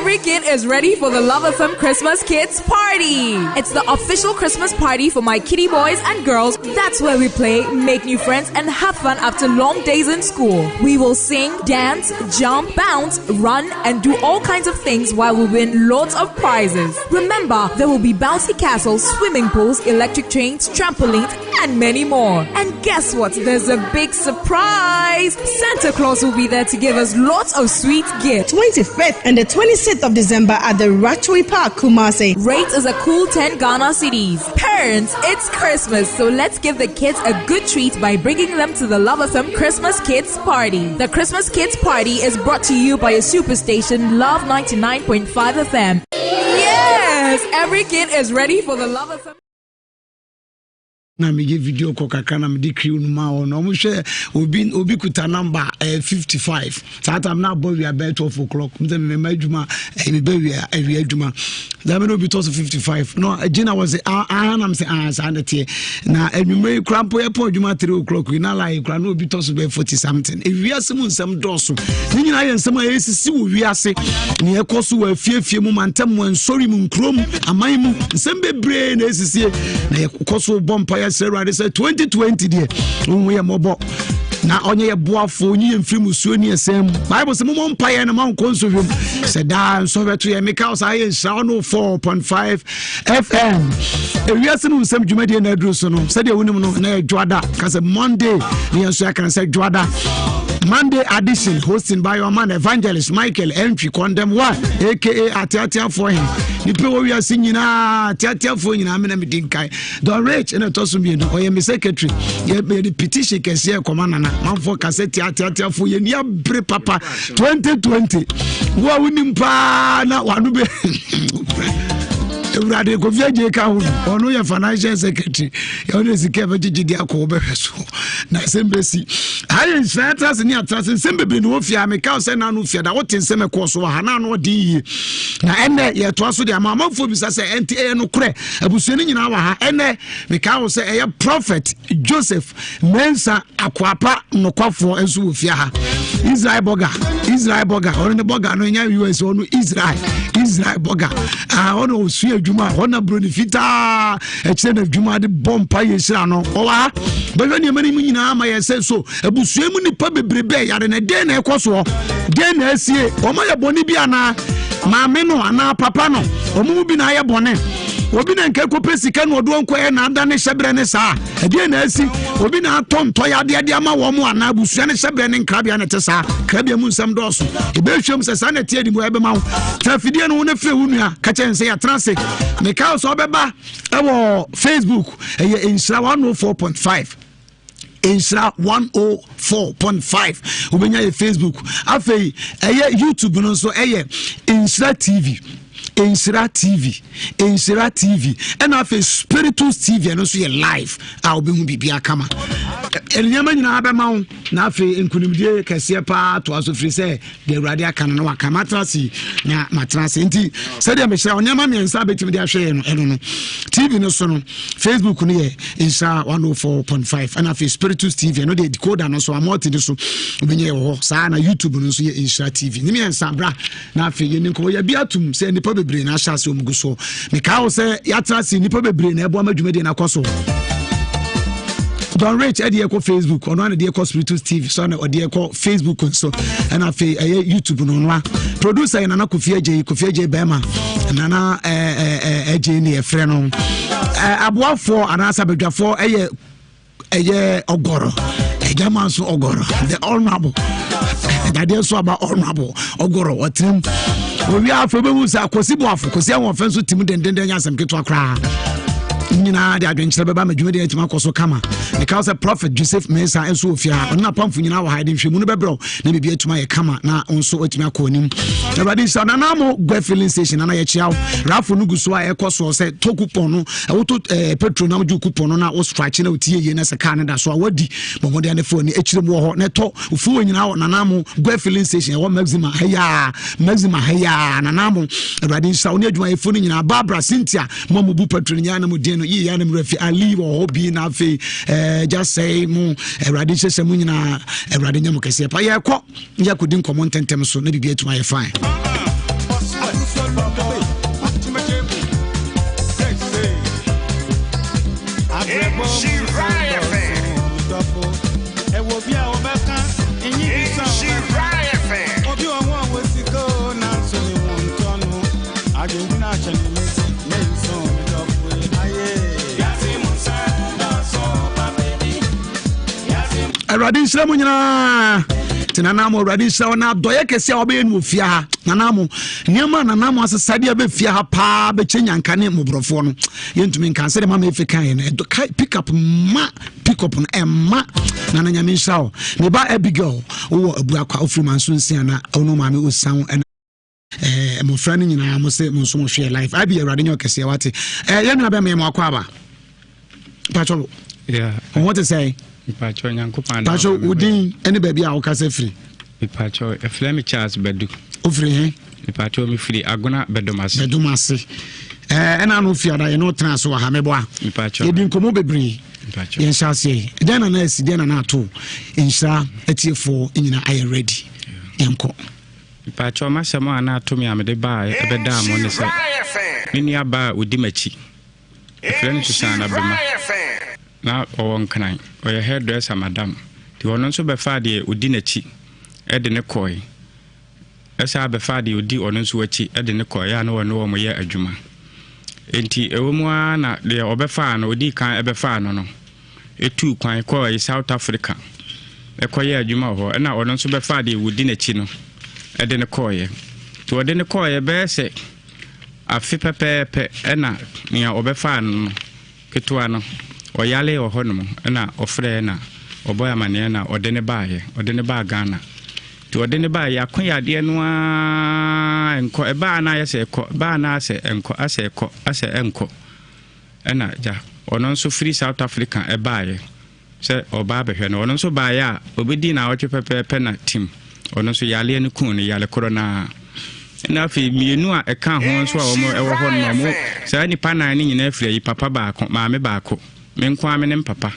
Every kid is ready for the Love FM Christmas Kids Party. It's the official Christmas party for my kitty boys and girls. That's where we play, make new friends, and have fun after long days in school. We will sing, dance, jump, bounce, run, and do all kinds of things while we win lots of prizes. Remember, there will be bouncy castles, swimming pools, electric trains, trampolines, and many more. And guess what? There's a big surprise! Santa Claus will be there to give us lots of sweet gifts. 25th and the 26th of December at the Ratui Park, Kumasi. Rate is a cool 10 Ghana cedis. Parents, it's Christmas, so let's give the kids a good treat by bringing them to the Love FM Christmas Kids Party. The Christmas Kids Party is brought to you by a superstation, Love 99.5 FM. Yes! Every kid is ready for the Love FM. Na meyɛ video kɔ kakra na mede crew no ma hɔ na ɔmo obi obi kuta number 55. Saa time na abɔ wia bɛyɛ 12 o'clock m sɛ memema adwuma, mebɛ wia awia adwuma dame na obi tɔ so 55 no gyina wɔ sɛ aha nam sɛ aha saa na teɛ. Na anwummerɛ yi kora mpo yɛpɔ adwuma 3 o'clock yi na line kora na obi tɔ so bɛyɛ 40 something. Ewiase mu nsɛm dɔɔso. Ne nyinaa yɛ nsɛm a ɛsisi wɔ wiase ne ɛkɔ so wɔ afiefie mu, mantam mu, nsɔre mu, nkurom, aman mu. Nsɛm bebree na ɛsisie na yɛkɔ so bɔ mpa. Yɛsrɛ Awurade sɛ 2020 deɛ ɔhu yɛ mmɔbɔ na ɔnyɛ yɛ boafo, ɔnyi yɛ mfiri musuo ne ɛsɛn mu. Bible sɛ mommɔ mpayɛ no mankɔ nsɔhwɛ mu sɛ daa nsɔhwɛ to yɛ. Meka wo saa yɛ Nhyira 104.5 FM. Ewiase no nsɛm dwumadie na aduru so no, sɛdeɛ wonim no, na yɛ dwoada ka sɛ Monday ne yɛn nso yɛaka no sɛ dwoada Monday edition, hosting by your man, Evangelist Michael Entry Condemn One, aka Ateateafoɔ he nipa wɔ wiase nyinaa. Ateateafoɔ nyinaa, mena medi nkae. Don Rich ɛna ɛtɔ so mmienu, ɔyɛ me secretary. Yɛde petition kɛseɛ kɔma Nana manfoɔ kasɛ teateateafoɔ. Yɛni abere papa. 2020 wo a wonim paa na wano bɛ Awurade Kofi Agye ka ho. Ɔno yɛ financial secretary. Yɛwone sika bɛgyegye de akɔ wobɛhwɛ so na asɛm bɛsi. Ayɛ nhyira atra se ne atra se. Nsɛm bebree ne wɔ fie a meka wo sɛ naano fie da wote nsɛm ɛkɔɔ so wɔ ha na ano ɔden yie na ɛnɛ yɛtoa so de ama amanfoɔ bisa sɛ ɛnti ɛyɛ nokorɛ abusua no nyinaa wɔ ha. Ɛnɛ meka wo sɛ ɛyɛ Prophet Joseph Mensa Akoapa nokwafoɔ nso wɔ fie ha. Israel Bɔga, Israel Bɔga, ɔno ne bɔga no nyɛ us, ɔno Israel, Israel Bɔga. Ɔno ɔsua adwuma, ɔna buroni fitaa ɛkyerɛ no adwuma de bɔ mpa yɛ hyira no. Ɔwɔ ha bɛhwɛ nneɛma no mu nyinaa ma yɛ sɛ so abusua mu nipa bebrebe yare na dɛn na ɛkɔ soɔ, dɛn na asie, ɔma yɛ bɔne bi anaa maame no anaa papa no, ɔmo mu bi na ayɛ bɔne, obi na nka kɔpɛ sika na ɔde ɔnkɔyɛ na ada ne hyɛberɛ ne saa. Ɛdeɛ na asi, obi na atɔ ntɔ yɛ adeɛ de ama wɔn mu anaa abusua ne hyɛberɛ ne nkrabea na ɛte saa. Krabea mu nsɛm dɔɔso. Ɛbɛhwɛm sɛ saa na ɛteɛ de mu ɛbɛma wo tena afidie no wo ne frɛ wo nua ka kyɛn sɛ yɛatena ase. Meka wo sɛ ɔbɛba ɛwɔ Facebook, ɛyɛ Nhyira 104.5, Nhyira 104.5. Wobɛnya yɛ Facebook. Afei ɛyɛ YouTube no nso ɛyɛ Nhyira TV, Nhyira TV, Nhyira TV. Ɛna afei Spiritus TV, ɛno nso yɛ live a wobɛhu biribia kama. Nneɛma nyinaa bɛma wo na afei nkonimdie kɛseɛ paa toa so, firi sɛ deɛ Awurade aka no na waka. Matena ase na matena ase. Nti sɛdeɛ mehyerɛ wo nneɛma mmiɛnsa a bɛtumi de ahwɛ yɛ no, ɛno no TV no so no, Facebook no yɛ Nhyira 104.5, ɛna afei Spiritus TV, ɛno deɛ decoder no so amɔte no so wobɛnya yɛ wɔ hɔ saa. Na YouTube no nso yɛ Nhyira TV. Ne mmiɛnsa bra na afei yɛni nkɔmmɔ. Yɛbi atom sɛ nnipa bebree na ahyɛ ase ɔmu gu soɔ. Mekaa wo sɛ yɛatena ase, nnipa bebree na ɛboa ma dwumadie no akɔ so. Don Rich ɛde ɛkɔ Facebook, ɔno ana de ɛkɔ Spiritus TV so, ana ɔde ɛkɔ Facebook nso, ɛna afei ɛyɛ YouTube no. Ɔno a producer yɛ Nana Kofi Agye, Kofi Agye bɛrima Nana ɛɛ ɛɛ Agye ne yɛfrɛ no. Aboafoɔ anaasɛ abadwafoɔ ɛyɛ ɔgɔrɔ ɛgyama nso ɔgɔrɔ, the honourable dadeɛ nso aba, honourable ɔgɔrɔ ɔtenam owia. Afei wobɛhu sɛ Akwasi Boafo, Kwasi Ahoɔfɛ nso tim dendenden, nyɛ asɛm ketewa koraa. Nyinaa de adwenkyerɛ bɛba ma dwumadie atumi akɔ so kama. Meka wo sɛ Prophet Joseph Mensa nso wɔ fie ha, ɔno napamfo nyinaa wɔ ha. De nhwɛmu no bɛbrɛw na biribi atumi ayɛ kama na wo nso atumi akɔ anim. Awurade nhyira. Nanamo Gua filling station, nana yɛkyia wo. Rafo no gu so a ɛkɔ soɔ sɛ tɔ coupon no, ɛwotɔ petrol na wogye coupon no na wo scratch na wotie yie na sɛ car no da so a wadi bɔmmɔden ne fo ani akyire mu wɔ hɔ na ɛtɔ ofuo nyinaa wɔ Nanamo Gua filling station, ɛwɔ Maxima ha, Maxima ha yaa Nanamo. Awurade nhyira wo ne adwumayɛfoɔ no nyinaa. Barbara, Cynthia, mo a mobu petrol nyinaa na mo din no yiyɛ na mmerɛ Ali wɔ hɔ bi na afei gya sɛe mo. Awurade nhyɛhyɛ mu nyinaa. Awurade nyɛ mo kɛseɛ pa. Yɛkɔ yɛkɔdi nkɔmmɔ ntɛntɛm so na biribi atumi ayɛ fine. Awurade nhyira mu nyinaa nti nanamo Awurade nhyira wo na adɔyɛ kɛseɛ a wɔbɛyɛ no wɔ fie ha. Nanamo nneɛma a nanamo asesadeɛ bɛ fie ha paa bɛkyɛ nyanka ne mmɔborɔfoɔ no, yɛntumi nka sɛdeɛ mama ɛfi kaeɛ no. Ɛdɔ pick up ma pick up no ɛma. Nana, Nyame nhyira wo. Me ba Abigail, wowɔ Abuakwa, wofiri Manso Nsia na wo maame ɔsian ɛna mmɔfra no nyinaa mo sɛ mo nso mo hwɛ live abi. Awurade nyɛ ɔkɛseɛ, wate. Yɛn nua bɛma yɛ mo akɔ aba patwɔ ho te sɛ patwɔ wo din ne baabi a wokasa firi. Mepatwɔ, ɛfrɛ me Charles Badu. Wofiri he? Mepatwɔ, mefiri Agona Bɛdom ase. Bɛdom ase. Ɛna no fiada yɛne wotena so wɔ ha, meboa yɛdi nkɔmmɔ bebree. Yɛnhyɛ aseɛ yi, dɛn na na asi, dɛn na na ato? Nhyira atiefoɔ nyina ayɛ ready, yɛnkɔ. Mepatwɔ, m'asɛm a na ato me a mede baa ɛbɛdaa mo ne sɛ me nua baa a ɔdi m'akyi, ɛfrɛ no Susana Bema, na ɔwɔ Nkran, ɔyɛ hairdresser madam, nti ɔno nso bɛfaa deɛ ɔdi n'akyi ɛde ne kɔe, ɛsaa bɛfaa deɛ ɔdi ɔno nso akyi ɛde ne kɔe a na ɔne wɔn yɛ adwuma. Nti ɛwɔ mu ara na deɛ ɔbɛfaa no, ɔdii kan ɛbɛfaa no no ɛtuu kwan kɔɔ South Africa ɛkɔyɛ adwuma wɔ hɔ, ɛna ɔno nso bɛfaa deɛ wɔdi n'akyi no ɛde ne kɔɔeɛ. Nti ɔde ne kɔɔeɛ bɛyɛ sɛ afe pɛpɛɛpɛ, ɛna nea ɔbɛfaa no no ketewa no ɔyale wɔ hɔnom, ɛna ɔfrɛɛ na ɔbɔ amanneɛ na ɔde ne baeɛ, ɔde ne baa Ghana. Nti ɔde ne baeɛ, yɛako yadeɛ no ara nkɔ, ɛbaa na ayɛ sɛ ɛkɔ, ɛbaa na asɛ ɛnkɔ, asɛ ɛkɔ, asɛ ɛnkɔ. Ɛna gya ɔno nso firi South Africa ɛbaeɛ sɛ ɔbaa bɛhwɛ no. Ɔno nso baeɛ a ɔbɛdi na awɔtwe pɛpɛɛpɛ na tim ɔno nso yaleɛ no kuu no, yale korɔ naa. Na afei mmienu a ɛka ho nso a wɔn ɛwɔ hɔ no, wɔn saa nipa nan no nyinaa firi ayi papa baako, maame baako, me nko ara me ne papa.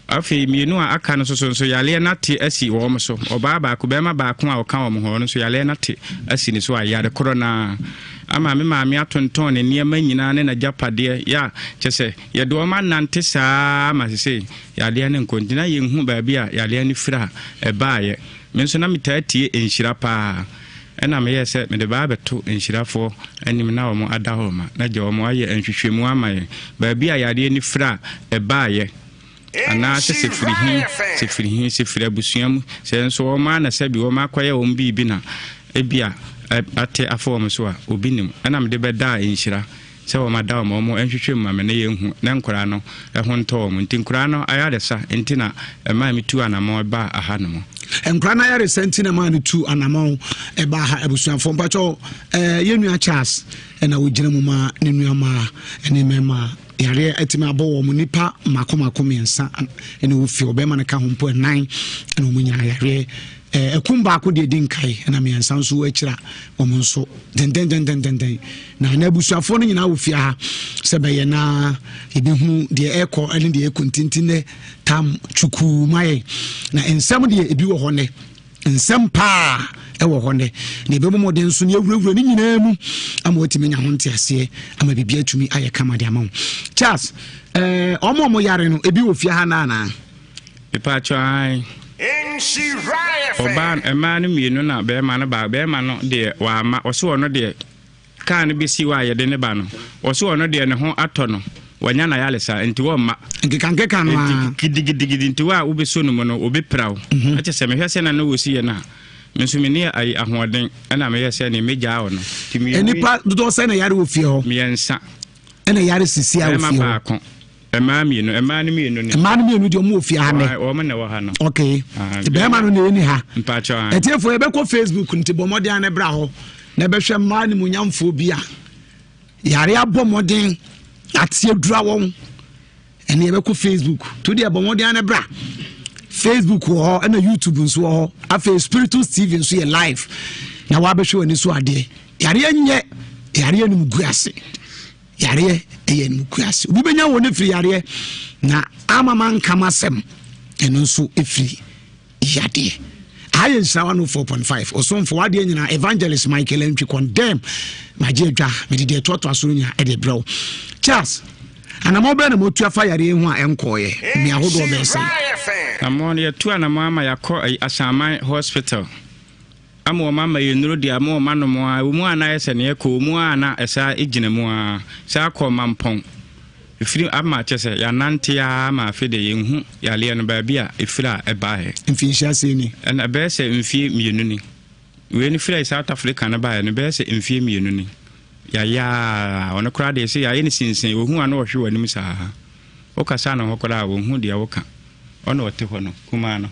Afei mmienu a aka no nso so yaleɛ no ate asi wɔn so, ɔbaa baako, bɛrima baako a ɔka wɔn ho, ɔno nso yaleɛ no ate asi ne so a yare korɔ naa ama me maame atontɔn ne nneɛma nyinaa ne n'agyapadeɛ yɛ a kyɛ sɛ yɛde wɔn anante saa ma sese yadeɛ no nkɔ. Nti na yɛnhu baabi a yadeɛ no firi a ɛbaayɛ. Me nso na metaa tie Nhyira paa, ɛna meyɛɛ sɛ mede baa bɛto nhyirafoɔ anim na wɔn ada hɔ ma na gye wɔn ayɛ nhwehwɛmu ama yɛn baabi a yadeɛ no firi a ɛbaayɛ, anaasɛ sɛ firi he, sɛ firi he, sɛ firi abusua mu, sɛ nso wɔn ana sɛ bi wɔn akɔyɛ wɔn biribi na ebia ate afa wɔn so a obi nim. Ɛna mede bɛdaa Nhyira sɛ wɔn ada wɔn nhwehwɛ mu ma me na yɛnhu na nkoraa no ɛho ntɔ wɔn. Nti nkoraa no ayaresa nti na ɛmaa me tu anammɔn baa aha no mu. Nkora no ayaresa nti na maa no tu anammɔn ɛbaa ha. Abusuafoɔ, mpakyɛw, yɛn nua Charles ɛna wogyina mu ma ne nua maa ɛne mmarima yareɛ atumi abɔ wɔn, nipa mako mako mmiɛnsa ɛna wofie, ɔbɛrima no ka ho mpo ɛnan, ɛna wɔn nyinaa yareɛ ɛkum baako deɛ di nkae, ɛna mmiɛnsa nso wɔ akyire a wɔn nso dendendendendenden. Na abusuafoɔ no nyinaa wɔ fie ha sɛ bɛyɛ na yɛbɛhunu deɛ ɛkɔ ɛne deɛ ɛkɔ ntintin nɛ tam twukuu ma yɛ. Na nsɛm deɛ ebi wɔ hɔ nɛ, nsɛm paa ɛwɔ hɔ nɛ, na ɛbɛbɔ mmɔden nso ne yɛwurawura ne nyinaa mu ama watumi anya ho nteaseɛ ama biribi atumi ayɛ kama de ama wo. Charles, ɔmo a ɔmo yare no ebi wɔ fie ha naa anaa? Mepatwɔ, ae. Ɔbaa, mmaa no mmienu na bɛrima no baa. Bɛrima no deɛ wama ɔso, ɔno deɛ kaa no bɛsi hɔ a yɛde ne ba no, ɔso ɔno deɛ ne ho atɔ no, wanya n'ayaresa nti wɔmma. Nkekankeka no a nti gidigidigidi nti wo a wobɛso no mu no wɔbɛpira wo. Ɛkyɛ sɛ mehwɛ sɛ na ne wɔsi yɛ no a, me nso menni ayi ahoɔden, ɛna meyɛ sɛ ne mɛgyaa wɔ no. Nti mmienu. Nipa dodoɔ sɛ na yare wɔ fie hɔ? Mmiɛnsa. Ɛna yare sisi a wɔ bɛrima fie hɔ? Baako, mmaa mmienu. Mmaa no mmienu ne Mmaa no mmienu deɛ, ɔmo wɔ fie ha nɛ? Wɔn na ɛwɔ ha no. Okay. Ah, nti bɛrima no na ɛni ha? Mpakyɛ, ah. Ɛtiɛfoɔ, yɛbɛkɔ Facebook, nti bɔ mmɔden a ne bra hɔ na ɛbɛhwɛ mmaa nimonyamfoɔ bi a yare abɔ mmɔden ate adura wɔn. Ɛne yɛbɛkɔ Facebook to deɛ, bɔ mmɔden a ne bra Facebook wɔ hɔ, ɛna YouTube nso wɔ hɔ. Afei Spiritus TV nso yɛ live na wabɛhwɛ w'ani so adeɛ. Yareɛ nyɛ yareɛ no mu gu ase, yareɛ ɛyɛ no mu gu ase. Obi bɛnya wɔ ne firi yareɛ na amama nkam asɛm, ɛno nso ɛfiri yadeɛ. Ayɛ Nhyira 104.5, ɔsomfo wadeɛ nyinaa, Evangelist Michael Antwi condemn magye adwa, mede deɛ ɛtoatoa so no nyinaa ɛde brɛ wo. Charles, Anamɔ bɛn na moatu afa yareɛ ho a ɛnkɔɔyɛ? Mmea ahodoɔ bɛyɛ sɛn? Anamɔ no yɛtu anamɔ ama yɛakɔ Asanman hospital ama wɔn ama yɛ nnuro de ama wɔn anom a ɛwɔ mu a na ayɛ sɛ nea ɛkɔ wɔ mu a na ɛsa gyina mu a saa kɔ Mampɔn ɛfiri ama kyɛ sɛ yɛanante ara ma afei deɛ yɛnhu yareɛ no baabi a ɛfiri a ɛbaeɛ. Mfinhyia sɛn ni? Ɛna ɛbɛyɛ sɛ mfie mmienu ni. Wei no firi South Africa no baeɛ no bɛyɛ sɛ mfie mmienu ni. Yɛayɛ a ɔno koraa deɛ sɛ yɛayɛ no sinsin ɔhu a na ɔhwe w'anim saa. Wokasa ne ho koraa a ɔnhu deɛ woka. Ɔna ɔte hɔ no kumaa no.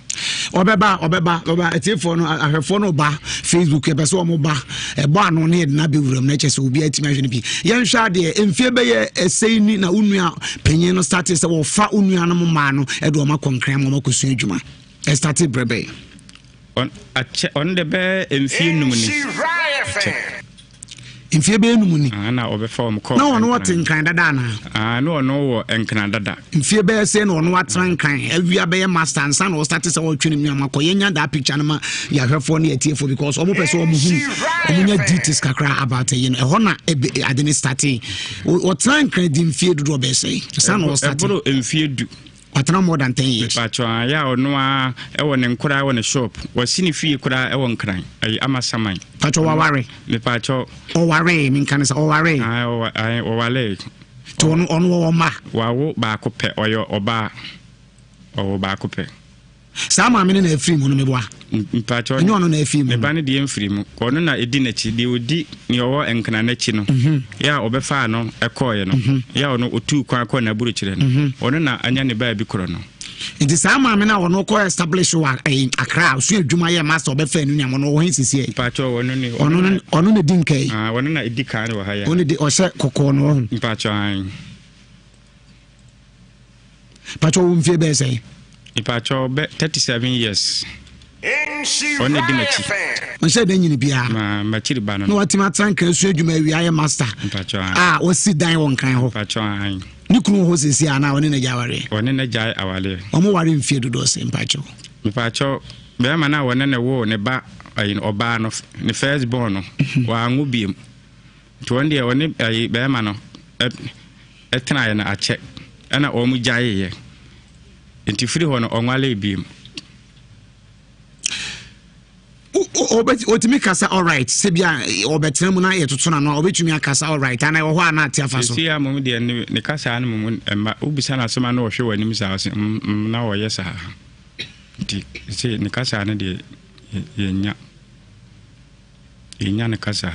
Ɔbɛba ɔbɛba ɔbɛba atiefoɔ no ahwɛfoɔ no ba Facebook yɛpɛ sɛ wɔn ba ɛbɔ ano ne yɛde no abɛwura mu na kyɛ sɛ obi atumi ahwɛ no bi. Yɛnhwɛ adeɛ mfie bɛyɛ ɛsɛi ni na wo nua panyin no starte sɛ wɔfa wo nuanom mmaa no de wɔn akɔ nkran ma wɔn akɔsua adwuma. Ɛstarte berɛ bɛn? Akyɛ ɔno de bɛyɛ mfie num ni. Akyɛ. Mfie bɛyɛ num ni. Ah, na ɔbɛfa wɔn kɔ. Na ɔno ɔte nkran dada anaa? Ah, na ɔno wɔ nkran dada. Mfie bɛyɛ sɛ na ɔno atena nkran awia bɛyɛ master ansa na ɔstate sɛ ɔretwe ne nneɛma kɔ. Yɛnya that picture no ma yɛahwɛfoɔ ne yɛtiefoɔ because ɔmo pɛ sɛ ɔmo hunu ɔmo nya details kakra about ɛyi no. Ɛhɔ na ebe ade ne starte. Ɔtena nkran di mfie dodoɔ bɛyɛ sɛ ansa na ɔstate. Ɛboro mfie du. Watena more than ten years. Mepakyɛw ah yɛ a ɔno ara ɛwɔ ne nkoraa ɛwɔ ne shop wasi ne fie koraa ɛwɔ nkran ɛyi amasaman. Pakyɛw waware. Mepakyɛw. Ɔwaree menka ne sɛ ɔwaree. Ah ɔwa ayi ɔwaree. Ti ɔno ɔno wɔwɔ mma. Wawo baako pɛ ɔyɛ ɔbaa ɔwɔ baako pɛ. Saa maame no na afiri mu no meboa. Mpakyɛw. Ɛnyɛ ɔno na afiri mu. Ne ba no deɛ mfiri mu. Ɔno na ɛdi n'akyi. Deɛ ɔdi deɛ ɔwɔ nkena n'akyi no. Mhm. Yɛ a ɔbɛfaa no ɛkɔɔeɛ no. Mhm. Yɛ a ɔno ɔtuu kwan kɔɔ n'aburokyerɛ no. Mhm. Ɔno na anya ne baabi korɔ no. Nti saa maame no a ɔno kɔ establish wɔ eh, Accra ɔsua adwuma yɛ master ɔbɛfaa no nuam ɔno ɔwɔ he sisi ɛ. Mpakyɛw ɔno ne. Ɔno ɔno na di nka yi. Ah, ɔno na ɛdi kan wɔ ha yɛ. Ɔno di ɔhyɛ kɔkɔɔ no ɔho. Mpakyɛw ayi. Pakyɛ wo mfie bɛyɛ sɛn? Mepakyɛ bɛ 37 years. Ɔno na di m'akyi. Ɔnhyɛ dɛ nyini biara. Ma m'akyiri ba no. Na watumi atena nkran sua adwuma awie ayɛ master. Mpakyɛ a. A wasi dan wɔ nkran hɔ. Mpakyɛ ahan. Ne kunu wɔ hɔ sisi a na ɔne n'agya awareɛ. Ɔne n'agya awareɛ. Wɔn ware mfie dodoɔ sɛ mpakyɛ. Mepakyɛ bɛrima no a wɔne ne woo ne ba ɔbaa no ne first born no mhm. wɔanwo biem. Nti wɔn deɛ ɔne ayi bɛrima no tenaeɛ no akyɛ ɛna wɔn gyaeeɛ nti firi hɔ no ɔnwalee biem. Ɔtumi kasa alright sɛ bi a ɔbɛtena mu na yɛtoto no ano a ɔbɛtumi akasa alright ana ɛwɔ hɔ a na ate afa so. Sisi a mom deɛ ne ne kasa no mom mma wobisa no asɛm a na ɔhwɛ w'anim saa ɔsɛ mm, mm na ɔyɛ saa nti sɛ ne kasa no deɛ yɛnya. Yɛnnya no kasa.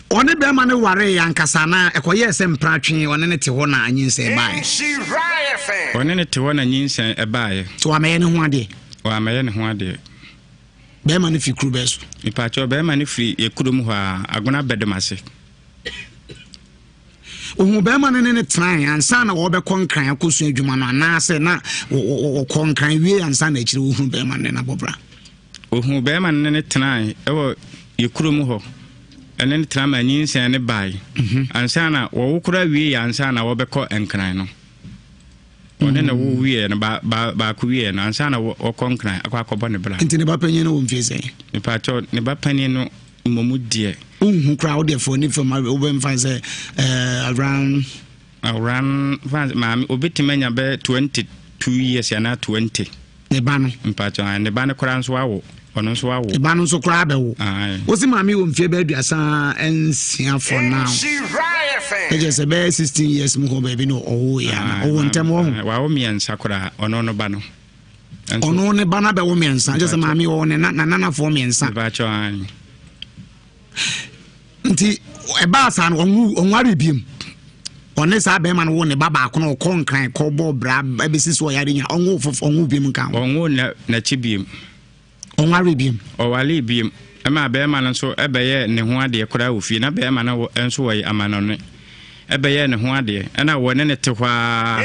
Ɔne bɛrima no waree ankasa anaa ɛkɔyɛɛ sɛ mpratwe ɔne no te hɔ na nyinsɛn baeɛ? Ɔne no te hɔ na nyinsɛn baeɛ. Nti wammɛyɛ ne ho adeɛ? Wammɛyɛ ne ho adeɛ. Bɛrima no firi kuro bɛn so? Mepakyɛw, bɛrima no firi yɛ kurom hɔ ara, Agona Bɛdomase. Ohun bɛrima no ne no tenae ansa na wɔrebɛkɔ Nkran akɔsua adwuma no anaasɛ na wɔkɔ Nkran wie ansa na akyire wɔhunu bɛrima no ne no abɔ bra? Ohuu barima no ne no tenae wɔ yɛ kurom hɔ, ɛne no tena ma nyinsɛn no bae. Mhm. Ansa na wɔwo koraa wieɛ ansa na wɔbɛkɔ Nkran no. Ɔne ne wo wieɛ no, ba, ba, baako wieɛ no, ansa na wɔkɔ Nkran akɔ akɔbɔ ne bra. Nti ne ba panyin no wɔ mfie sɛn? Mepaakyɛw, ne ba panyin no mmom deɛ. Wonhu koraa, wo deɛ fo ani fam, wobɛmfa sɛ eh, around. Around, maame, obetumi anya bɛyɛ 22 years anaa 20. Ne ba no. Mpakyɛ ae ne ba no koraa nso awo. Ɔno nso awo. Ne ba no nso koraa bɛwo. Ae. Wosi maame wɔ mfie bɛyɛ 36 for now. Ɛkyɛ sɛ bɛyɛ 16 years mu hɔ baabi na ɔwo yɛ ana. Ɔwo ntɛm wɔ ho. Wawo mmiɛnsa koraa ɔno no ba no. Ɔno ne ba no abɛwo mmiɛnsa. Kyɛ sɛ maame wɔ ne nananafoɔ mmiɛnsa. Mpakyɛ ae. Nti ɛbaa saa no ɔnware biem. Ɔne saa bɛrima no wo ne ba baako na ɔkɔ nkran kɔ bɔ bra ɛbɛsi so ɔyare nya ɔnwo fof ɔnwo biem nka ho. Ɔnwo n'akyi biem. Ɔnware biem. Ɔware biem ɛma bɛrima no nso ɛbɛyɛ ne ho adeɛ koraa wɔ fie na bɛrima no nso wɔyɛ amanɔne ɛbɛyɛ ne ho adeɛ ɛna wɔne ne te hɔ ara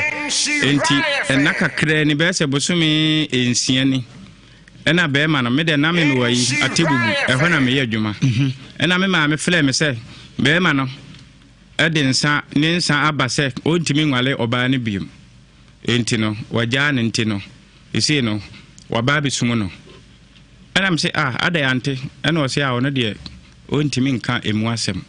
nti ɛna kakraa ni bɛyɛ sɛ bosome nsia ni. Ɛna bɛɛma no, me deɛ na me mewɔ ayi, Atebubu, ɛhɔ na meyɛ adwuma. Ɛna me maame frɛɛ me sɛ bɛɛma no de nsa, ne nsa aba sɛ ɔntumi nwale ɔbaa no biom. Enti no, wagyaa no nti no, seesei no, waba abɛsum no. Ɛna me se, ah, adɛn ante? Ɛna ɔse, ah, ɔno deɛ ɔntumi nka ɛmu asɛm.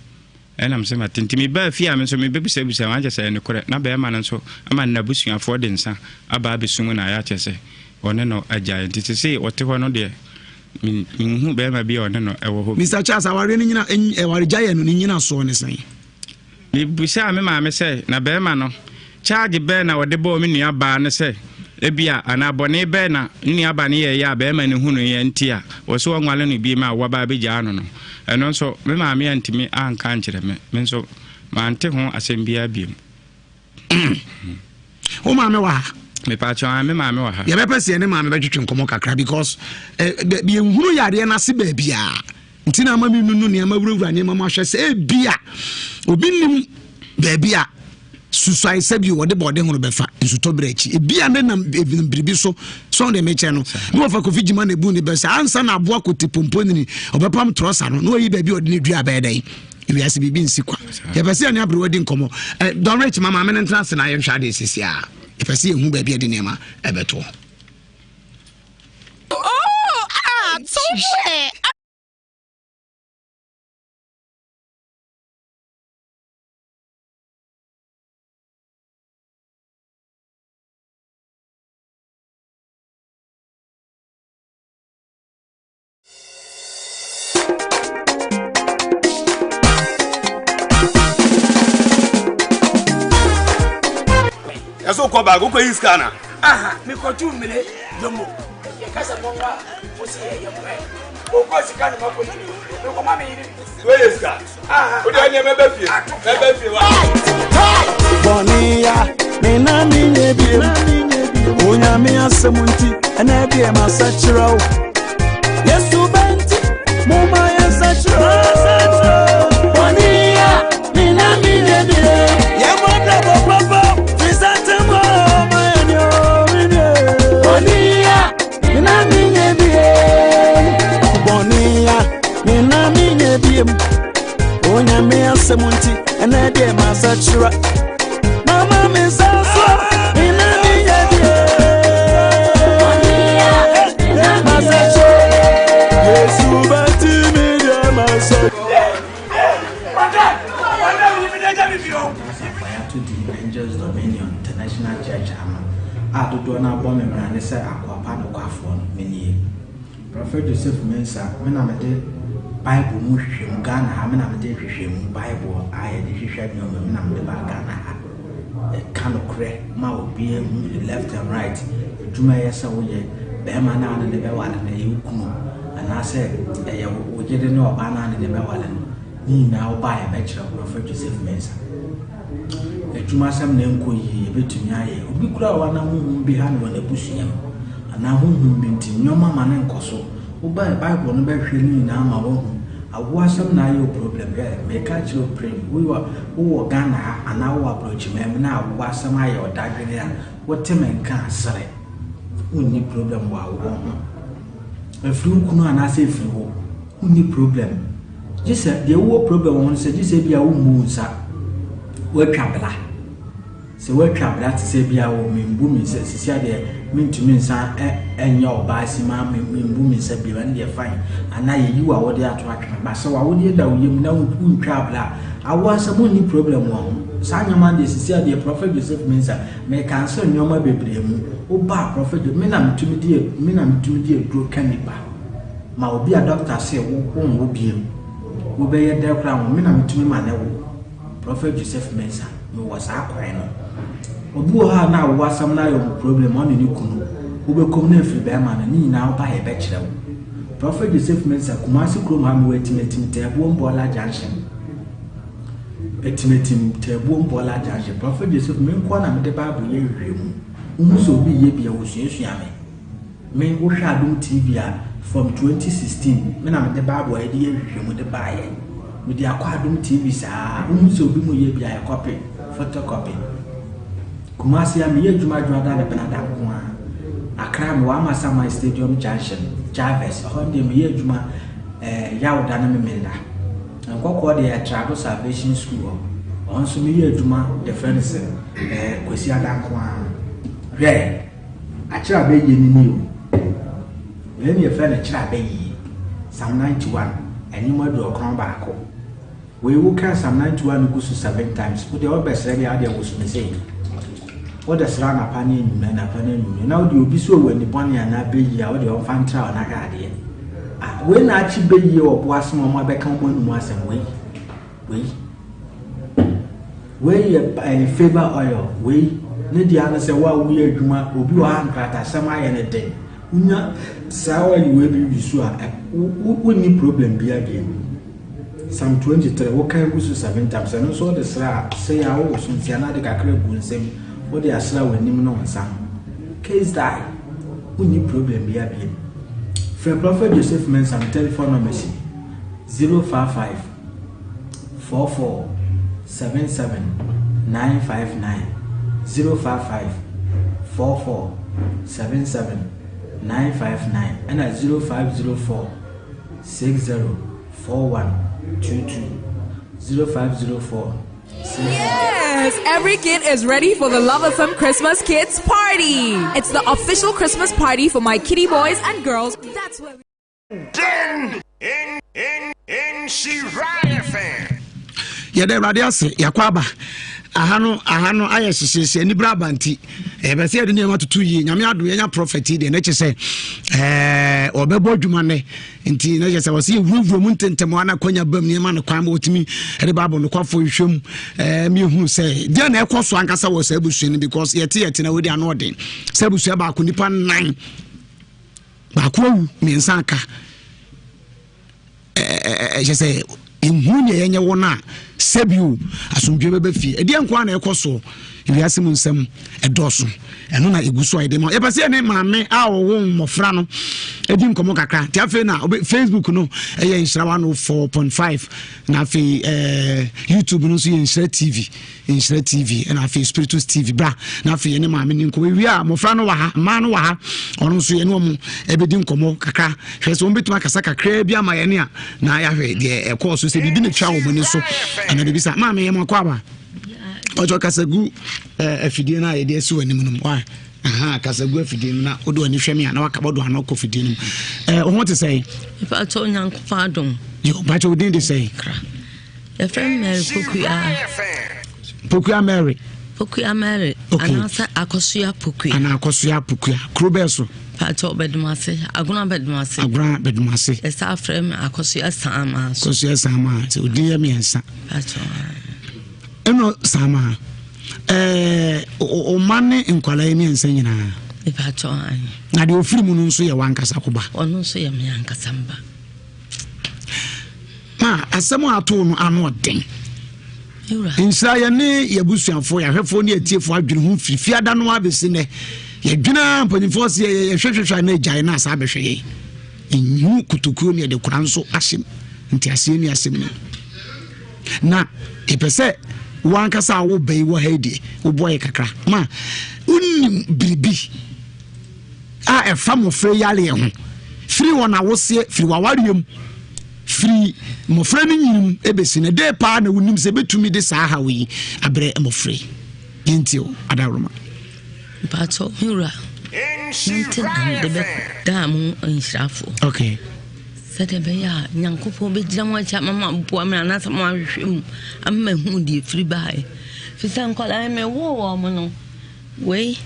Ɛna mese mate. Nti mebaa fie a me nso mebɛbisabisa wɔn akyɛ sɛ ɛyɛ nokorɛ. Na bɛrima no nso ama n'abusuafoɔ de nsa aba abɛsum no ayɛ akyɛ sɛ ɔne no agyae. Nti sesei ɔte hɔ no deɛ menhu bɛrima bi a ɔne no ɛwɔ hɔ bi. Mister Charles, awareɛ no nyina, awaregyaeɛ no ne nyinasoɔ ne sɛn? Mebisaa me maame sɛ, Na barima no, charge bɛn na ɔde bɔɔ me nuabaa no sɛ ebia anaa bɔne bɛn na ne nuabaa no yɛeɛ a barima no hunuiɛ nti a ɔse ɔnware no bio a waba abɛgyaa no no? Ɛno nso, me maame antumi anka ankyerɛ me. Me nso, mante ho asɛm biara bio. Wo maame wɔ ha? Mepaakyɛw, ae, me maame wɔ ha. Yɛbɛpɛ sɛ yɛne maame bɛtwetwe nkɔmmɔ kakra because eh, yɛnhunu yareɛ no ase baabiaa nti na ama menunu nneɛma wurawura nneɛma mu ahwɛ sɛ ebia obi nim baabi a susuae sɛ bi wɔde bɔɔde ho no bɛfa nsutɔ berɛ akyi ebia ne nam biribi so sɔn deɛ mekyɛ no ne wɔfa kofi gyima na ebu ne bɛ sɛ ansa na aboa kote pomponini ɔbɛpam trɔsa no na wayi baabi a ɔde ne dua bɛyɛ dɛn Ewiase biribi nsi kwa. Yɛpɛ sɛ yɛne aberewa di nkɔmmɔ. Eh, Don Rich ma maame no ntena ase na yɛnhwɛ adeɛ sisi a. Yɛpɛ sɛ yɛhu baabi a yɛde nneɛma ɛbɛtoɔ. Oh, ah, so Ɛsɛ wokɔ baako kɔ yi sika na. Aha mekɔtu mmire domo yɛka sɛ mɔnwa mo se yɛyɛ mmerɛ ɔkɔ sika no makɔ yi mekɔma me yere Wei yɛ sika. Wode ɛneɛ mɛbɛ fie. Mɛbɛ fie wa. Bɔne ya me na menyɛ biem Onyame asɛm nti ɛnɛ deɛ masakyerɛ wo Yesu bɛnti moma yɛnsakyerɛ Bɔne ya me na menyɛ biem Yɛmmɔ brabɔ papa firi sɛ ntɛm o ma yɛne o menyɛ Bɔne ya me na menyɛ biem Bɔne ya me na menyɛ biem Onyame asɛm nti ɛnɛ deɛ masakyera Mama me nsa so me na menyɛ biem Masakyera Yesu bɛnti me deɛ masakyera Asafo a yɛato din Angels Dominion International Church ano a dodoɔ no ara bɔ me mmara ne sɛ akoa pa nokwafoɔ no, menie. Prɔfɛt Joseph Mensah, me na mede Bible mu nhwehwɛmu, Ghana ha, me na mede nhwehwɛmu, Bible a yɛde hwehwɛ nneɛma, me na mede baa Ghana ha. Yɛka nokorɛ ma obiara hu left and right, adwuma ɛyɛ sɛ woyɛ, bɛrima no a ne ne bɛware no ɛyɛ wo kunu, anaasɛ ɛyɛ wo yere ne ɔbaa no a ne ne bɛware no, ne nyinaa wo ba a yɛbɛkyerɛ wo, Prɔfɛt Joseph Mensah. Adwumasɛm na ɛnkɔ yie, yɛbɛtumi ayɛ. Obi koraa wɔ hɔ a na honhom bi ha no wɔ n'abusua mu, anaa honhom bi nti nneɛma ma no nkɔ so. Wobae Bible no bɛhwɛ ne nyinaa ma woahu. Awoɔ asɛm na ayɛ wo problem. Hwɛ, meka akyerɛ wo pren, wowɔ wowɔ Ghana ha anaa wowɔ aborɔkyiman mu na awoɔ asɛm ayɛ wo dadwene a, wote me nka a, sere. Wonni problem wɔ awoɔ ho. Ɛfiri wo kunu anaasɛ ɛfiri wo, wonni problem. Gye sɛ deɛ wowɔ problem wɔ ho no sɛ gye sɛ ebia wommu wo nsa, woatwa bra. Sɛ woatwa bra te sɛ ebia wɔ membu me nsa sisi adeɛ mentumi nsa ɛnyɛ ɔbaa si ma membu me nsa bio ɛno deɛ fine. Anaa yɛyi wo awodeɛ ato atwene ba sɛ w'awodeɛ da wo yam na wontwa bra a, awoɔ asɛm wonni problem wɔ ho. Saa nneɛma no deɛ sisi adeɛ Prophet Joseph Mensah mekanso nneɛma bebree mu. Woba a Prophet me na metumi de me na metumi de aduro ka nipa. Ma obi a doctor se wo wonwo biom wo bɛyɛ dɛ koraa wo me na metumi ma ne wo Prophet Joseph Mensah me wɔ saa kwan no obi wɔ hɔ a na awo asɛm no ayɛ ɔmo problem ɔne ne kunu wobɛkɔm na afiri bɛrima no ne nyinaa woba yɛ bɛkyerɛ wo Prophet Joseph Mensah Kumasi kurom ha mewɔ atimatim Taabuom Bɔɔla Junction Atimatim Taabuom Bɔɔla Junction Prophet Joseph me nkoa na mede Bible yɛ nhwehwɛmu wohu sɛ obi yɛ bi a wɔsuasua me Me wo hwɛ adom TV a from 2016 me na mede bible a yɛde yɛ nhwehwɛmu de baayɛ mede akɔ adom TV saa wohu sɛ obi mu yɛ bi a yɛ copy photocopy Kumasi a meyɛ adwuma adwuma ne benada nko a Accra mewɔ Amasaman Stadium Junction Jarvis ɛhɔ deɛ meyɛ adwuma eh, Yawda ne Memenda Nkɔkɔɔ deɛ Trado Salvation School hɔ ɔno nso meyɛ adwuma the friend sɛ eh, Kwasi Ada nko a hwɛ Akyerɛ abɛyie no nie o. Wei ne yɛfrɛ no kyerɛ abɛyie. Psalm 91, ɛnwom 91. Wei wo ka Psalm 91 no gu so seven times. Wo deɛ wobɛsrɛ deɛ adeɛ woso me sei. Wode srɛ anapa ne anwummerɛ anapa ne anwummerɛ na wode obi so wɔ ani bɔne anaa bɛyie a wode ɔmfa ntra wo na hwɛ adeɛ. Ah, wei na akye bɛyie wɔ bo ase ma ɔmo abɛka ɔmo anum asɛm wei. Wei. Wei yɛ ɛyɛ favour oil. Wei ne deɛ ano sɛ wo a woyɛ adwuma obi wɔ ha nkratasɛm ayɛ ne den. Wonya saa oil wei bi wi so a wonni problem biara bio. Psalm 23, wokan gu so seven times, ɛno nso wode sra a, sei a wowoso nsia na ade kakra gu nsam, wode asra w'anim ne wo nsa ho. Case die. Wonni problem biara bio. Frɛ Prophet Joseph Mensah me telephone number si 055 44 77 959 055 44 77 959 ɛna 0504 60 4122 0504 60. Yes, every kid is ready for the Love FM Christmas Kids Party. It's the official Christmas party for my kitty boys and girls. That's where we Den in in in Nhyira FM. Yɛda Awurade ase, yɛakɔ aba. Aha no, aha no ayɛ hyehyeehye, anibere aba nti, yɛbɛ sɛ yɛde nneɛma toto yie. Nyame adom yɛnya prɔfɛt yi deɛ, na kyɛ sɛ ɛɛ ɔbɛbɔ adwuma nnɛ. Nti na kyɛ sɛ wɔsɛ yɛwurawura mu ntɛntɛm a na akwanya bam nneɛma no kwan ma wɔtumi de Bible nokwafoɔ hwehwɛ mu ɛɛ mmiɛhunu sɛ deɛ na ɛkɔ so ankasa wɔ saa abusua no, because yɛte yɛte na wɔdi ano ɔden sɛ abusua baako nipa nnan baako awu mmiɛnsa aka. Ɛhyɛ sɛ nhunu nea yɛnyɛ wɔn a sɛbio asomdwe bɛbɛ fie. Ɛdeɛ nko a na ɛkɔ soɔ, ewiase mu nsɛm ɛdɔɔso, ɛno na ɛgu so a yɛde ma. Yɛpɛ sɛ yɛne maame a ɔwɔ mmɔfra no ɛdi nkɔmmɔ kakra. Nti afei na Facebook no ɛyɛ Nhyira 104.5, na afei YouTube no nso yɛ Nhyira TV, Nhyira TV, ɛna afei Spiritus TV. Bra na afei yɛne maame ne nkɔmmɔ. Ewie a, mmɔfra no wɔ ha, mmaa no wɔ ha, ɔno nso yɛne wɔn ɛbɛdi nkɔmmɔ kakra, hwɛ sɛ wɔn bɛtumi akasa kakra bi ama yɛne a na yɛahwɛ deɛ ɛkɔɔ so, sɛ biribi na twa wɔn ani so anaa biribi sa. Maame, yɛ mo akɔ aba. Ɔkyɛ kasa gu afidie no a yɛde asi wɔ anim no mu. Wa aha, kasa gu afidie no na wode w'ani hwɛ me a na waka bɔdo ano kɔ afidie no mu. Wo ho te sɛ? Mpakyɛ, Onyankopɔn adom. Yo, mpakyɛ, wo din de sɛ? Yɛfrɛ me Mary Pokua. Pokua Mary. Pokua Mary. Okay. Anaasɛ Akɔsoa Pokua. Anaa Akɔsoa Pokua. Kuro bɛɛ so? Pakyɛ, Bɛdomase. Agona Bɛdomase. Agona Bɛdomase. Yɛsa afrɛ me Akɔsoa Saamaa so. Akɔsoa Saamaa. Sɛ odin yɛ mmiɛnsa. Pakyɛ. Ɛnɔ Saamaa. Ɛɛ, ɔma ne nkwadaa yi mmiɛnsa nyinaa. Pakyɛ. Na deɛ ofiri mu no nso yɛ wankasa ko ba. Ɔno nso yɛ me ankasa mba. Ma asɛm a ato no ano ɔden. Nhyira yɛne yɛabusuafoɔ, yɛahwɛfoɔ ne atiefoɔ adwene ho firi fiada no abɛsi nnɛ. Yɛdwene a mpanyimfoɔ sɛ yɛhwehwehwɛ a na agyae no asa abɛhwɛ yɛn. Nhu kotokuo ne yɛde kora nso ahyem. Nteaseɛ ni asɛm no. Na yɛpɛ sɛ wankasa a wobɛ yi wɔ ha yi deɛ woboa yɛ kakra. Ma wonim biribi a ɛfa mmɔfra yareɛ ho firi wɔn awoseɛ, firi wawareɛ mu, firi mmɔfra no nyini mu ɛbɛsi no dɛ paa na wonim sɛ ɛbɛtumi de saa haw yi abrɛ mmɔfra yi? Yɛntie o, adaworoma. Mpakyɛ, me wura, nante na mede bɛdaa mo nhyirafoɔ. Okay. Sɛdeɛ ɛbɛyɛ a Nyankopɔn bɛgyina mo akyi ama mo aboa me anaasɛ mo ahwehwɛ mu ama mahu deɛ ɛfiri baeɛ. Firi sɛ nkwadaa yi mewoo wɔn mo no, wei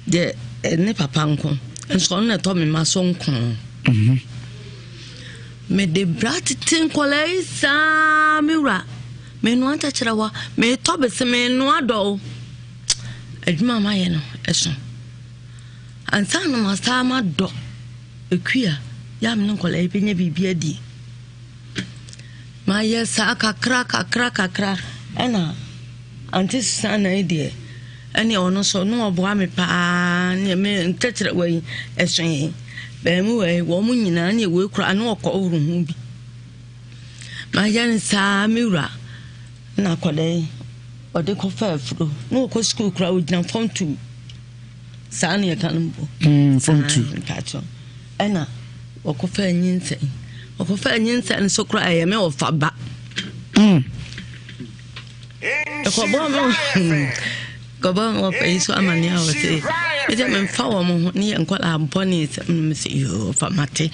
deɛ ne papa nko nso ɔno na ɛtɔ me ma so nko. Mede bra tete nkwadaa yi saa, me wura, menoa nkyɛkyerɛwa, metɔ bese, menoa dɔw. Adwuma a mayɛ no ɛso. Ansa na masaa madɔ ekua yɛ a me ne nkwadaa yi bɛnya biribi adi. Mayɛ saa kakra kakra kakra, ɛna Auntie Susanna yi deɛ, ɛne ɔno nso ne ɔboa me paa, ne me nkyɛkyerɛwa yi ɛso yi bɛn wei wɔn nyinaa ne wei koraa ne ɔkɔ ɔhoro ho bi. Mayɛ no saa, me wura, na akwadaa yi ɔde kɔfa afuro na ɔkɔ sukuu koraa ɔgyina form 2 saa ne yɛka no mpo. Form 2. Mpakyɛ, ɛna ɔkɔfa nyinsɛn, ɔkɔfa nyinsɛn nso koraa ɛyɛ me ɔfa ba. Ɛkɔbɔ me kɔbɔ me ɔfa yi so amane a ɔsɛ ɛsɛ memfa wɔn ho ne yɛ nkɔla bɔne sɛ mesɛ yoo ɔfa mate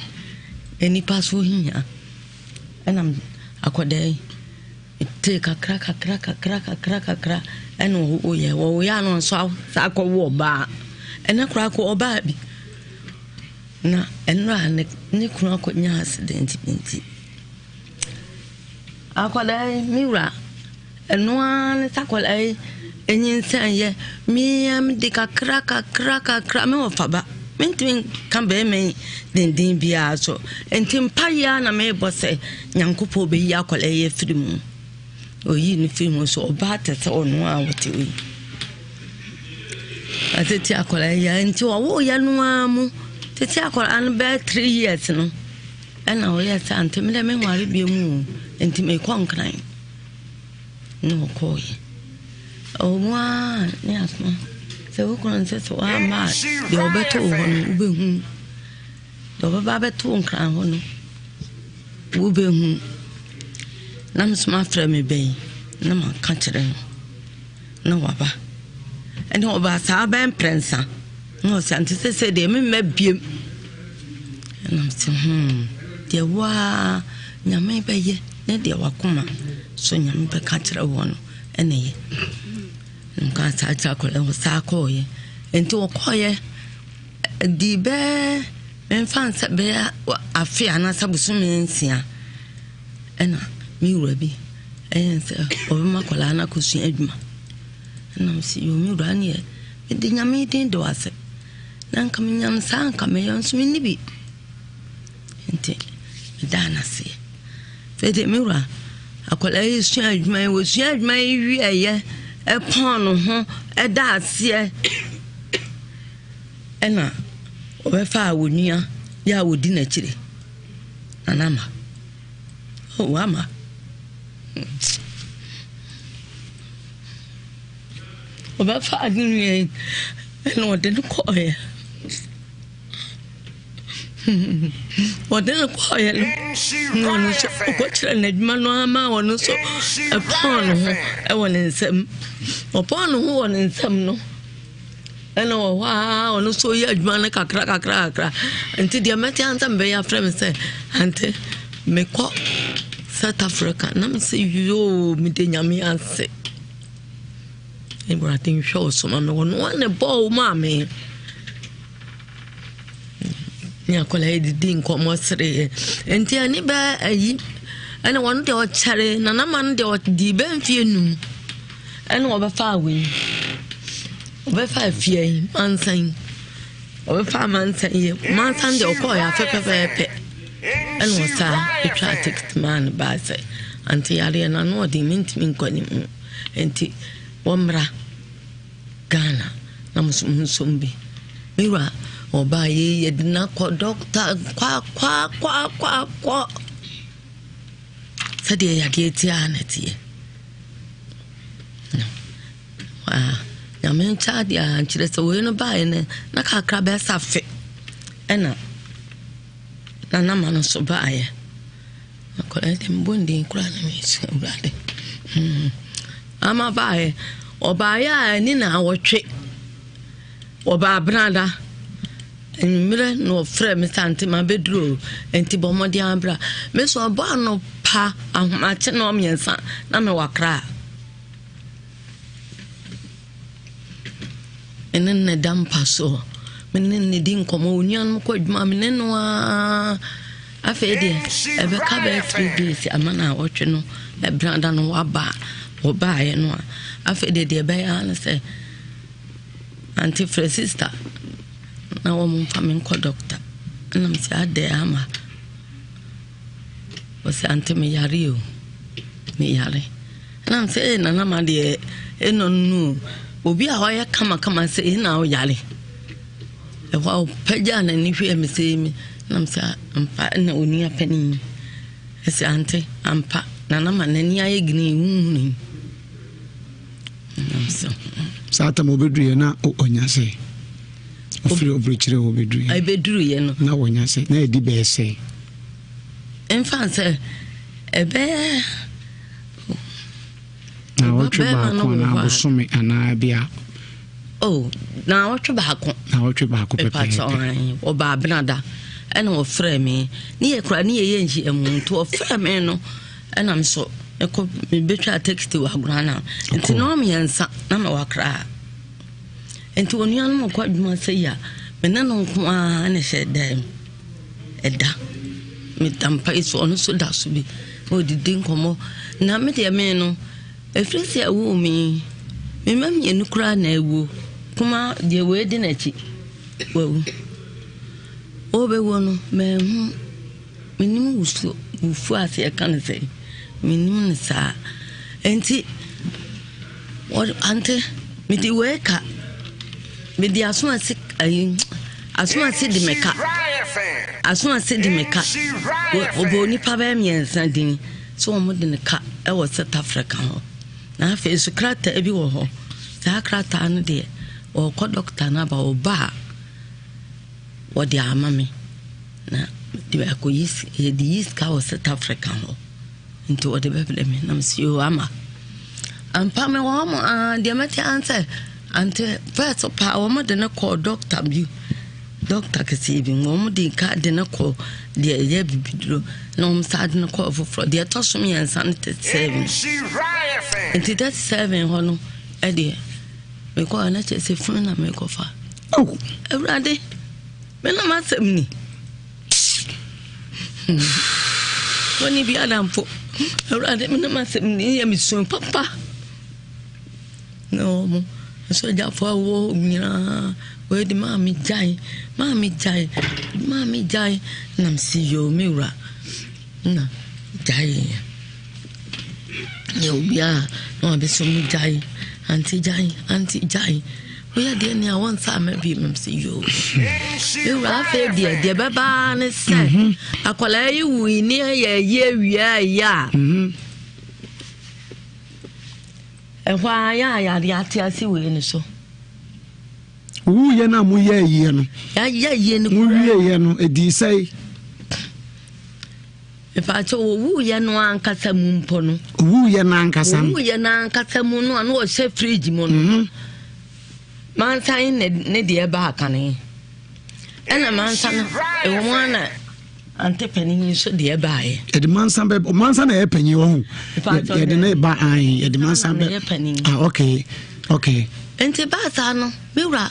nnipa so hia. Ɛna Akwadaa yi, metee kakra kakra kakra kakra kakra ɛna ɔwoeɛ. Wɔwoeɛ a na ɔnso saa akɔwo ɔbaa. Ɛnɛ koraa kɔ ɔbaa bi. Na ɛnora ne ne kunu akɔnya accident bi nti. Akwadaa yi, me wura, ɛno ara ne sɛ akwadaa yi nyinsɛn yɛ me ara mede kakra kakra kakra me wɔfa ba mentumi nka bɛrima yi denden biara so nti mpaeɛ ara na mebɔ sɛ Nyankopɔn bɛyi akwadaa yi afiri mu. Ɔyii no firi mu so ɔbaa te sɛ ɔno a ɔte hɔ yi. Atete akwadaa yi a nti ɔwoeɛ no ara mu tete akwadaa no bɛyɛ 3 years no ɛna ɔyɛɛ sɛ ante me dɛ menware bio mu o nti mekɔ Nkran na ɔkɔɔeɛ. Ɛwɔ mu ara ne asoma sɛ wo kunu nsɛ sɛ woamma a deɛ ɔbɛto wo hɔ no wobɛhu deɛ ɔbɛba abɛto wo Nkran hɔ no wobɛhu. Na me nso mafrɛ me bɛn na maka kyerɛ no na waba. Ɛne ɔbaa saa bɛn mprɛnsa na ɔsɛ ante sɛ sɛ deɛ memma biem. Ɛna mese deɛ waa Nyame bɛyɛ ne deɛ wakoma so Nyame bɛka kyerɛ wɔ no ɛna yɛ. Nka saa kyerɛ akwadaa hɔ saa kɔɔyɛ. Nti wɔkɔɔyɛ di bɛɛ memfa nsɛ bɛyɛ afe anaasɛ bosome 6 ɛna me wura bi ɛyɛ sɛ ɔbɛma akwadaa no akɔsua adwuma. Ɛna mese yo me wura neɛ mede Nyame din de wo ase. Na nka menyam saa nka mɛyɛ nso menni bi. Nti medaa no aseɛ. Afei deɛ me wura akwadaa yi sua adwuma yi wɔsua adwuma yi wieeɛ ɛpɔn ne ho ɛda aseɛ ɛna ɔbɛfaa wɔ nua yɛ a wɔdi n'akyire Nana Ama. Oh, Ama. Ɔbɛfaa ne nua yi ɛna ɔde no kɔɔeɛ. Ɔde no kɔɔeɛ no na ɔno nso ɔkɔkyerɛ n'adwuma no ama ɔno nso ɛpɔn ne ho ɛwɔ ne nsam. Ɔpɔn ne ho wɔ ne nsam no ɛna wɔ hɔ ara ɔno nso ɔyɛ adwuma no kakra kakra kakra. Nti deɛ mɛte ansa mebɛyɛ afrɛ me sɛ ante mekɔ South Africa na mesɛ yoo mede Nyame ase. Awurade nhwɛ wo so ma me ɔno ara na ɛbɔɔ wo maa me. Ne akwadaa yi didi nkɔmmɔ sereɛ. Nti ɛne bɛ ayi ɛna wɔn deɛ ɔkyɛre nana ma no deɛ ɔdi bɛ mfie 5 ɛna ɔbɛfa wei ɔbɛfa afie yi mansan ɔbɛfa mansan yi mansan deɛ ɔkɔɔ yɛ afɛ pɛpɛɛpɛ ɛna ɔsaa etwa ticket maa no baa sɛ ante yareɛ no ano ɔden mentumi nkɔ ne mu nti wɔmmra Ghana na mo nso mo nsom bi. Me wura ɔbaa yei yɛde no akɔ dɔkta kwaakwaakwaakɔ sɛdeɛ yadeɛ teɛ a na ɛteɛ. Nyame nkyɛ adeɛ a nkyerɛ sɛ wei no baeɛ no na kakra bɛyɛ sɛ afe ɛna na nama no so baeɛ. Akwadaa deɛ mebɔ ne din koraa na mesu Awurade. Ama baeɛ ɔbaeɛ a ɛne na awɔtwe ɔbaa benada anwummerɛ na ɔfrɛ me sɛ ante mabɛduru o nti bɔ mmɔden abra. Me so ɔbɔ anɔpa ahomakye na ɔmmiɛnsa na mewɔ Accra. Me ne no da mpa so. Me ne no di nkɔmmɔ. Onuanom kɔ adwuma me ne no ara. Afei deɛ ɛbɛka bɛyɛ 3 days ama no awɔtwe no ɛbrada no waba a wɔbaeɛ no a afei deɛ deɛ ɛbɛyɛ ara ne sɛ ante frɛ sister na wɔn mfa me nkɔ doctor. Ɛna me sɛ adɛn ama ɔsɛ ante me yare o me yare. Ɛna me sɛ ee nana ma deɛ ɛnɔ no obi a ɔyɛ kamakama sɛ ɛna ɔyare. Ɛhɔ a ɔpagyaa n'ani hwɛɛ me sɛ mi na me sɛ ampa ɛna onua panin ɛsɛ ante ampa nana ma n'ani ayɛ gini huhunu yi. Saa tam ɔbɛduruyɛ na ɔnya sɛ ɔfiri ɔbrekyerɛ hɔ bɛduruyɛ ɛbɛduruyɛ no na wɔnya sɛ na ɛdi bɛyɛ sɛ mfa sɛ ɛbɛyɛ na wɔtwe baako anaa bosome anaa bia. Oh, na wɔtwe baako. Na wɔtwe baako pɛpɛɛpɛ. Ɔbaa benada ɛna ɔfrɛ me ne yɛ kora ne yɛyɛ nhyiamu nti ɔfrɛ me no. Ɛna me so mekɔ mebɛtwaa tekiti wɔ Agorana. Nti na ɔmmiɛnsa na mewɔ Accra. Nti onua no mɔkɔ adwuma sɛ yi a, me ne no nko ara na ɛhyɛ dan mu. Ɛda. Meda mpa yi so, ɔno nso da so bi. Na ɔdidi nkɔmmɔ. Na me deɛ me no, ɛfiri sɛ ɛwoo me yi, me mma mmienu koraa na awuo. Kuma deɛ wei di n'akyi, wawu. Ɔrebɛwuo no, manhu. Mennim wusuo, wufuo ase yɛka no sɛn, mennim no saa. Nti, ante, mede wei ka, mede aso ase ayi, aso ase de me ka, aso ase de me ka. Ɔbɔ onipa bɛyɛ mmiɛnsa din sɛ wɔn de ne ka wɔ South Africa hɔ. Na afei nso krataa bi wɔ hɔ. Saa krataa no deɛ, ɔrekɔ dɔkta no aba, ɔba a, wɔde ama me. Na mede akɔyi yɛde yi sika wɔ South Africa hɔ nti wɔde bɛbrɛ me na mesi yoo ama ampa me wɔ hɔ mo aa deɛ mɛte an sɛ ante first paa wɔn de ne kɔɔ dɔkta bi dɔkta kɛseɛ bi wɔn de ka de ne kɔɔ deɛ ɛyɛ bibiduro na wɔn saa de ne kɔɔ foforɔ deɛ ɛtɔ so mmiɛnsa no 37 nti 37 hɔ no ɛdeɛ mekɔɔ na kyerɛ sɛ funu na mekɔfa awurade. Me na m'asɛm ni. Wɔne bi adamfo. Awurade me na m'asɛm ni yɛ me su papa. Na wɔn asogyafoɔ a wɔwɔ hɔ nyinaa wɔadi maame gyae maame gyae maame gyae na mesi yoo me wura na gyae. Yɛ obiara na wabɛsɔ mu gyae ante gyae ante gyae woyɛ deɛ nea wɔnsa ama bi mam sɛ yoo mewura afei deɛ deɛ bɛbaa ne sɛ mhm. akwadaa yi wui ne yɛ ayi awia ayi a mhm. ɛhɔ a yɛ a yɛade ate ase wei no so wuyɛ no a moyɛ ayie no yɛayɛ ayie no mowieɛ no ɛdii sɛe Mepaakyɛw, owuiɛ no ankasa mu mpo no. Owuiɛ no ankasa no. Owuiɛ no ankasa mu no a na ɔhyɛ fridge mu no. Mhm. Mansan ne ne deɛ baa kane. Ɛna mansa no ɛwɔ mu ana ante panin nso deɛ baeɛ. Yɛde mansa bɛ mansa na ɛyɛ panyin wɔ ho. Yɛde ne ba an yɛde mansa bɛ. Ah okay okay. Nti baa saa no me wura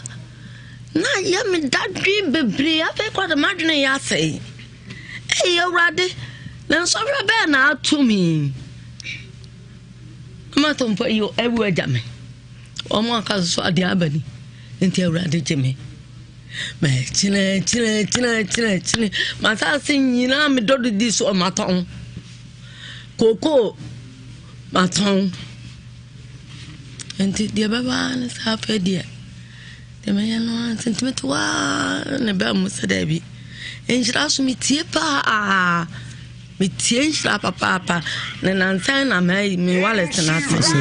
na yɛ me dadwen bebree afei kora de m'adwene yɛ asɛe. Ei, Awurade, na nsɔhwɛ bɛn na ato me yi? M'atomfo yi awu agya me. Wɔn aka so adeɛ aba ni. Nti Awurade gye me. Mɛkyerɛ kyerɛ kyerɛ kyerɛ kyerɛ. M'asase nyinaa medɔ didi so matɔn. Kokoo matɔn. Nti deɛ bɛba ne sɛ afei deɛ. Deɛ mɛyɛ no ara nti nti mete hɔ ara na ɛbaa mu sɛ daabi. Nhyira so metie paa. Metie nhyira papaapa. Na nansan na me wallet no ase.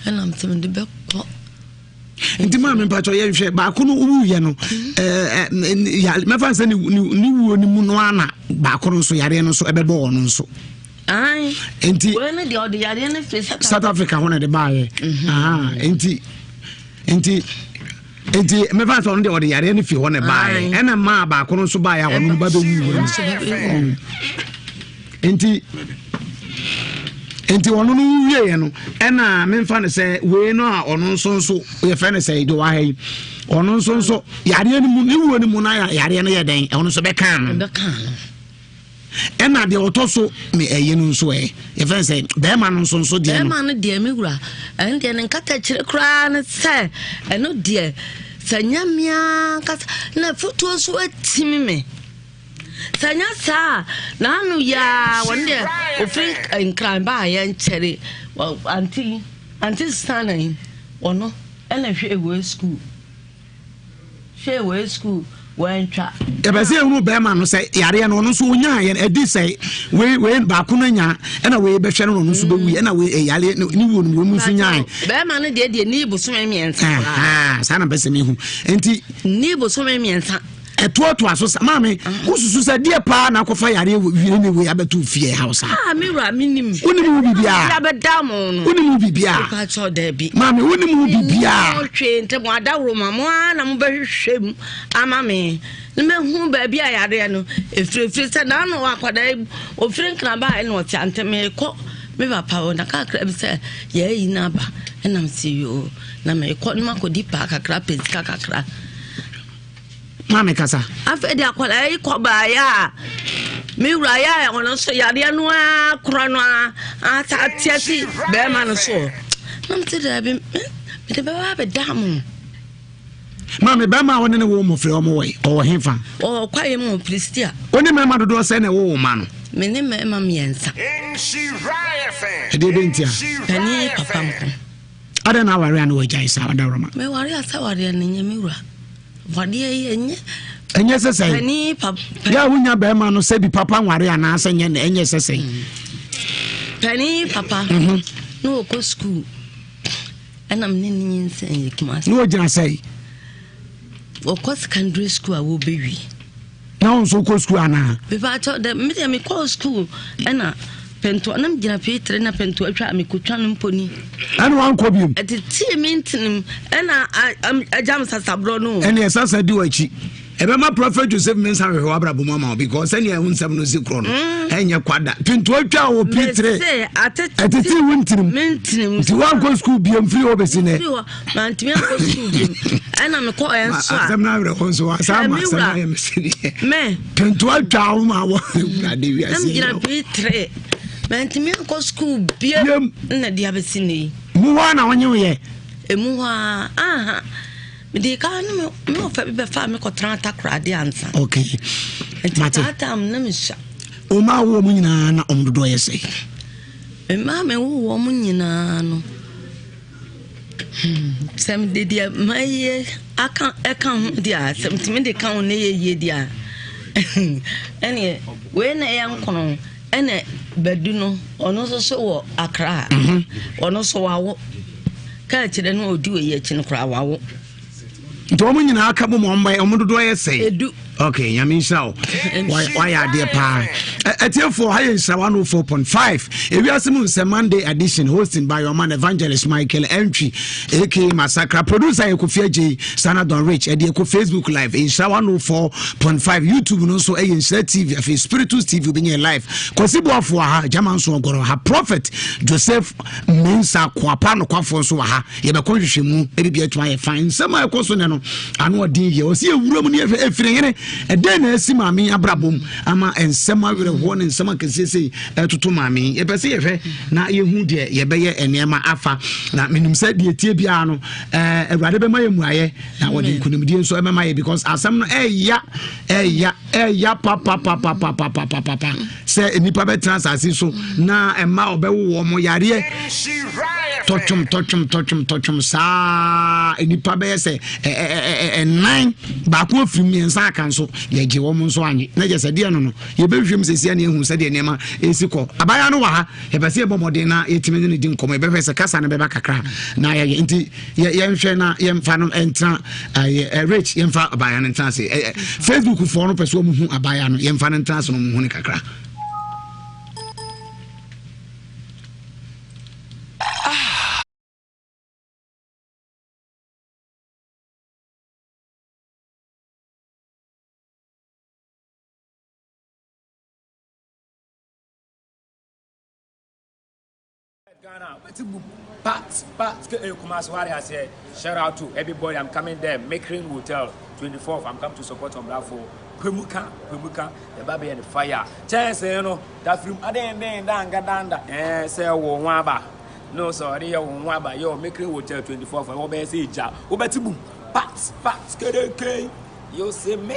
Ɛna mete mede bɛkɔ. Nti maa mi mpatsɔ yɛn hwɛ baako no wuyɛ no ɛɛ ɛɛ mɛfa nsɛ ne ne wuo no mu no ana baako no nso yareɛ no nso ɛbɛbɔ wɔn nso. Nti South Africa hɔ na ɛde baayɛ. Mhm. Nti. nti nti mɛfa sɛ ɔno deɛ ɔde yareɛ no fi hɔ na baeɛ ɛna maa baako no nso baeɛ a ɔno ba bɛwu nti nti ɔno no wieɛ no ɛna memfa no sɛ wei no a ɔno nso nso yɛfrɛ no sɛ deɛ waha yi ɔno nso nso yareɛ no mu ne wuo no mu no yareɛ no yɛ dɛn ɔno nso bɛkaa no Ɛna deɛ ɔtɔ so me ɛyi no nso ɛ yɛfɛ sɛ bɛrima no nso nso deɛ no. Bɛrima no deɛ me wura ɛno deɛ ne nkatakyire koraa ne sɛ ɛno deɛ sɛ nyɛ mmea kasa na fotuo nso atimi me sɛ nyɛ saa na ano yaa wɔn deɛ ofiri nkran baa yɛ nkyɛre ante ante sana yi wɔno ɛna hwɛ wɔ sukuu. Hwɛ wei sukuu wantwa. Yɛpɛ sɛ yɛhunu bɛrima no sɛ yareɛ no ɔno nso ɔnyaa yɛn ɛdi sɛ wei wei baako no anya ɛna wei bɛhwɛ no na ɔno nso bɛwui ɛna wei eh, yareɛ ne wuo no wei mu nso nyae. Bɛrima no deɛ deɛ ni bosome mmiɛnsa koraa. Saa na mpɛ sɛ mehu nti. Ni bosome mmiɛnsa. Ɛtoatoa so sa. Maame, wosusu sɛ deɛ paa na akɔfa yareɛ wire ne wei abɛto fie ha wo saa? Ah, me wura, menim. Wonim wo biribiaa? Abɛda mo no. Wonim wo biribiaa? Mepakyɛw daabi. Maame, wonim wo biribiaa? Mo hwee nti mo adaworo ma mo ara na mobɛhwehwɛ mu ama me. Na mahu baabi a yareɛ no ɛfirifiri sɛ naano akwadaa yi ɔfiri nkran baeɛ na ɔte ante meekɔ me papa hɔ na kakra bi sɛ yɛayi no aba ɛnam sɛ yoo na meekɔ na makɔdi paa kakra pɛ sika kakra. Maame kasa. Afei de akwadaa yi kɔ baeɛ a me wura yɛ a ɔno nso yareɛ no ara korɔ no ara asa ateɛ si bɛrima no so na mete daabi mede bɛba abɛda mo. Maame bɛrima a wɔne ne wo mmɔfra wɔn wɔ ɔwɔ hefa? Ɔwɔ kwaeɛ mu wɔ Filistia. Wo ne mmarima dodoɔ sɛ na ɛwɔ wo ma no? Me ne mmarima mmiɛnsa. Ɛdeɛ bɛ ntia? Panin papa nko. Adɛn na aware a na wagyae saa ɔdawuroma? Meware a sɛ awareɛ no nyɛ me wura. Wadeɛ yi ɛnyɛ. Ɛnyɛ sɛ sɛn. Panin papa. Yɛ a wonya bɛrima no sɛ bi papa nware anaasɛ nyɛ na ɛnyɛ sɛ sɛn. Panin papa. Na ɔkɔ sukuu. Ɛna me ne ne nyinsɛn yɛ Kumasi. Na ɔgyina sɛn? Ɔkɔ secondary school a wɔbɛwie. Na wo nso wokɔ sukuu anaa? Mepaakyɛw dɛ me deɛ mekɔɔ sukuu ɛna pɛntoa na megyina P3 na pɛntoa twa a mekɔtwa no mponi. Ɛna wankɔ biom? Ɛtetee me ntinim ɛna agya me sasaborɔ no. Ɛne ɛsasa di w'akyi. Ɛbɛma Prophet Joseph Mensah ahwehwɛ w'abrabɔ mu ama wo because sɛnea ɛho nsɛm no si korɔ no mm. ɛnyɛ kwada. Pɛntoa twa wɔ P3 ɛtetee wo ntinim. Nti wankɔ sukuu biom firi hɔ bɛsi nɛ. mantumi ankɔ sukuu bio ɛna mekɔ ɛnso a asɛm no awerɛho nso wasa ma asɛm ayɛ me sedeɛ mɛ pentoa twa wo ma wɔ awurade wiase na megyina P3 mantumi ankɔ sukuu biam na de abɛsi ne yi mu hɔ a na wonye wo yɛ ɛmu hɔ a aha mede ka ne me ɔfa bi bɛfa me kɔtena atakorade ansa okay nti saa tam na mesua ɔma wo mu nyinaa na ɔm dodoɔ yɛ sɛ mmaa me wo wɔ mu nyinaa no Hmm, sɛ mede deɛ mayie aka ɛka ho deɛ a sɛ metumi de ka ho na ɛyɛ yie deɛ a ɛneɛ wei na ɛyɛ nkono ɛna badu no ɔno nso so wɔ akra mhm. ɔno nso wawo kaa kyerɛ no ɔdi wɔ yi akyi no koraa wawo nti wɔn nyinaa ka bom wɔn wɔn dodoɔ yɛ sɛn. Edu. ok nyame nhyira wo wayɛ adeɛ paa atiefoɔ ha yɛ nhyira 104.5 ewiase mu nsɛm monday edition hosting by your man evangelist michael entry aka masakra producer yɛ kofi agyei sana don rich ɛde ɛkɔ facebook live nhyira 104.5 youtube no nso ɛyɛ nhyira tv afei spiritus tv wobɛnya live kwasi boafoɔ ha gyama nso ɔgɔrɔ ha prophet joseph mensa koapa nokwafoɔ nso wɔ ha Yɛbɛkɔ nhwehwɛmu na biribi atumi ayɛ fine. Nsɛm a ɛkɔ so nnɛ no, ano ɔden yie. Ɔsi ewura mu ne yɛhwɛ efiri hene. Ɛdɛn na asi maame yi abrabɔ mu ama nsɛm awerɛhoɔ ne nsɛm akɛseɛ sei ɛtoto maame yi. Yɛpɛ sɛ yɛhwɛ na yɛhu deɛ yɛbɛyɛ nneɛma afa. Na menim sɛ deɛ tie biara no, ɛɛ Awurade bɛma yɛ mmuaeɛ na wɔde nkunimdie nso ɛbɛma yɛ because asɛm no ɛya ɛya ɛya papapapapapapapa. Sɛ nnipa bɛtena asase so na ɛma ɔbɛwo wɔn yareɛ tɔtwom tɔtwom tɔtwom tɔtwom saa nnipa bɛyɛ sɛ ɛnan baako afiri mmiɛnsa aka nso yɛgye wɔn nso anye na kyɛ sɛ deɛ no no yɛbɛhwehwɛ mu sɛsia ne ehu sɛdeɛ nneɛma ɛsi kɔ abaayewa no wɔ ha yɛpɛ sɛ yɛbɔ mmɔden na yɛtumi ne no di nkɔmmɔ yɛbɛhwɛ sɛ kasa no bɛba kakra na yɛyɛ nti yɛnhwɛ na yɛmfa no ntena ɛyɛ rich yɛmfa abaayewa no ntena ase facebook foɔ no pɛ sɛ wɔn hu abaayewa no yɛmfa no ntena ase na wɔn hu no kakra. Ghana, wait boom, pat, pat, eh, Kumasi, what I say, shout out to everybody, I'm coming there, Making Hotel, 24th, I'm coming to support on Bravo, Kwemuka, Kwemuka, the baby and the fire, chance, you know, that film, I didn't, danga, danda, eh, say, wo, waba, no, sorry, yo, waba, yo, Making Hotel, 24th, I will say, ja, wait boom, pat, pat, kk, you say, me,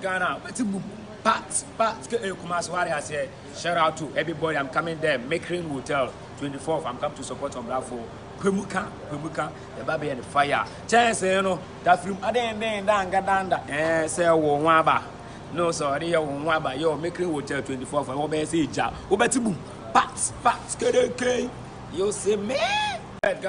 Ghana, wait boom, pat, pat, eh, Kumasi, what I say, Shout out to everybody, I'm coming there, Making Hotel, 24th, I'm coming to support on Bravo. Kwemuka, Kwemuka, the baby and the fire. Chance, you know, that film, I didn't, danga, danda, eh, say, wo, waba. No, sorry, yo, waba, yo, Making Hotel, 24th, I will be say, ja, Ubeti boom, pat, pat, kk, you say, me. Yes,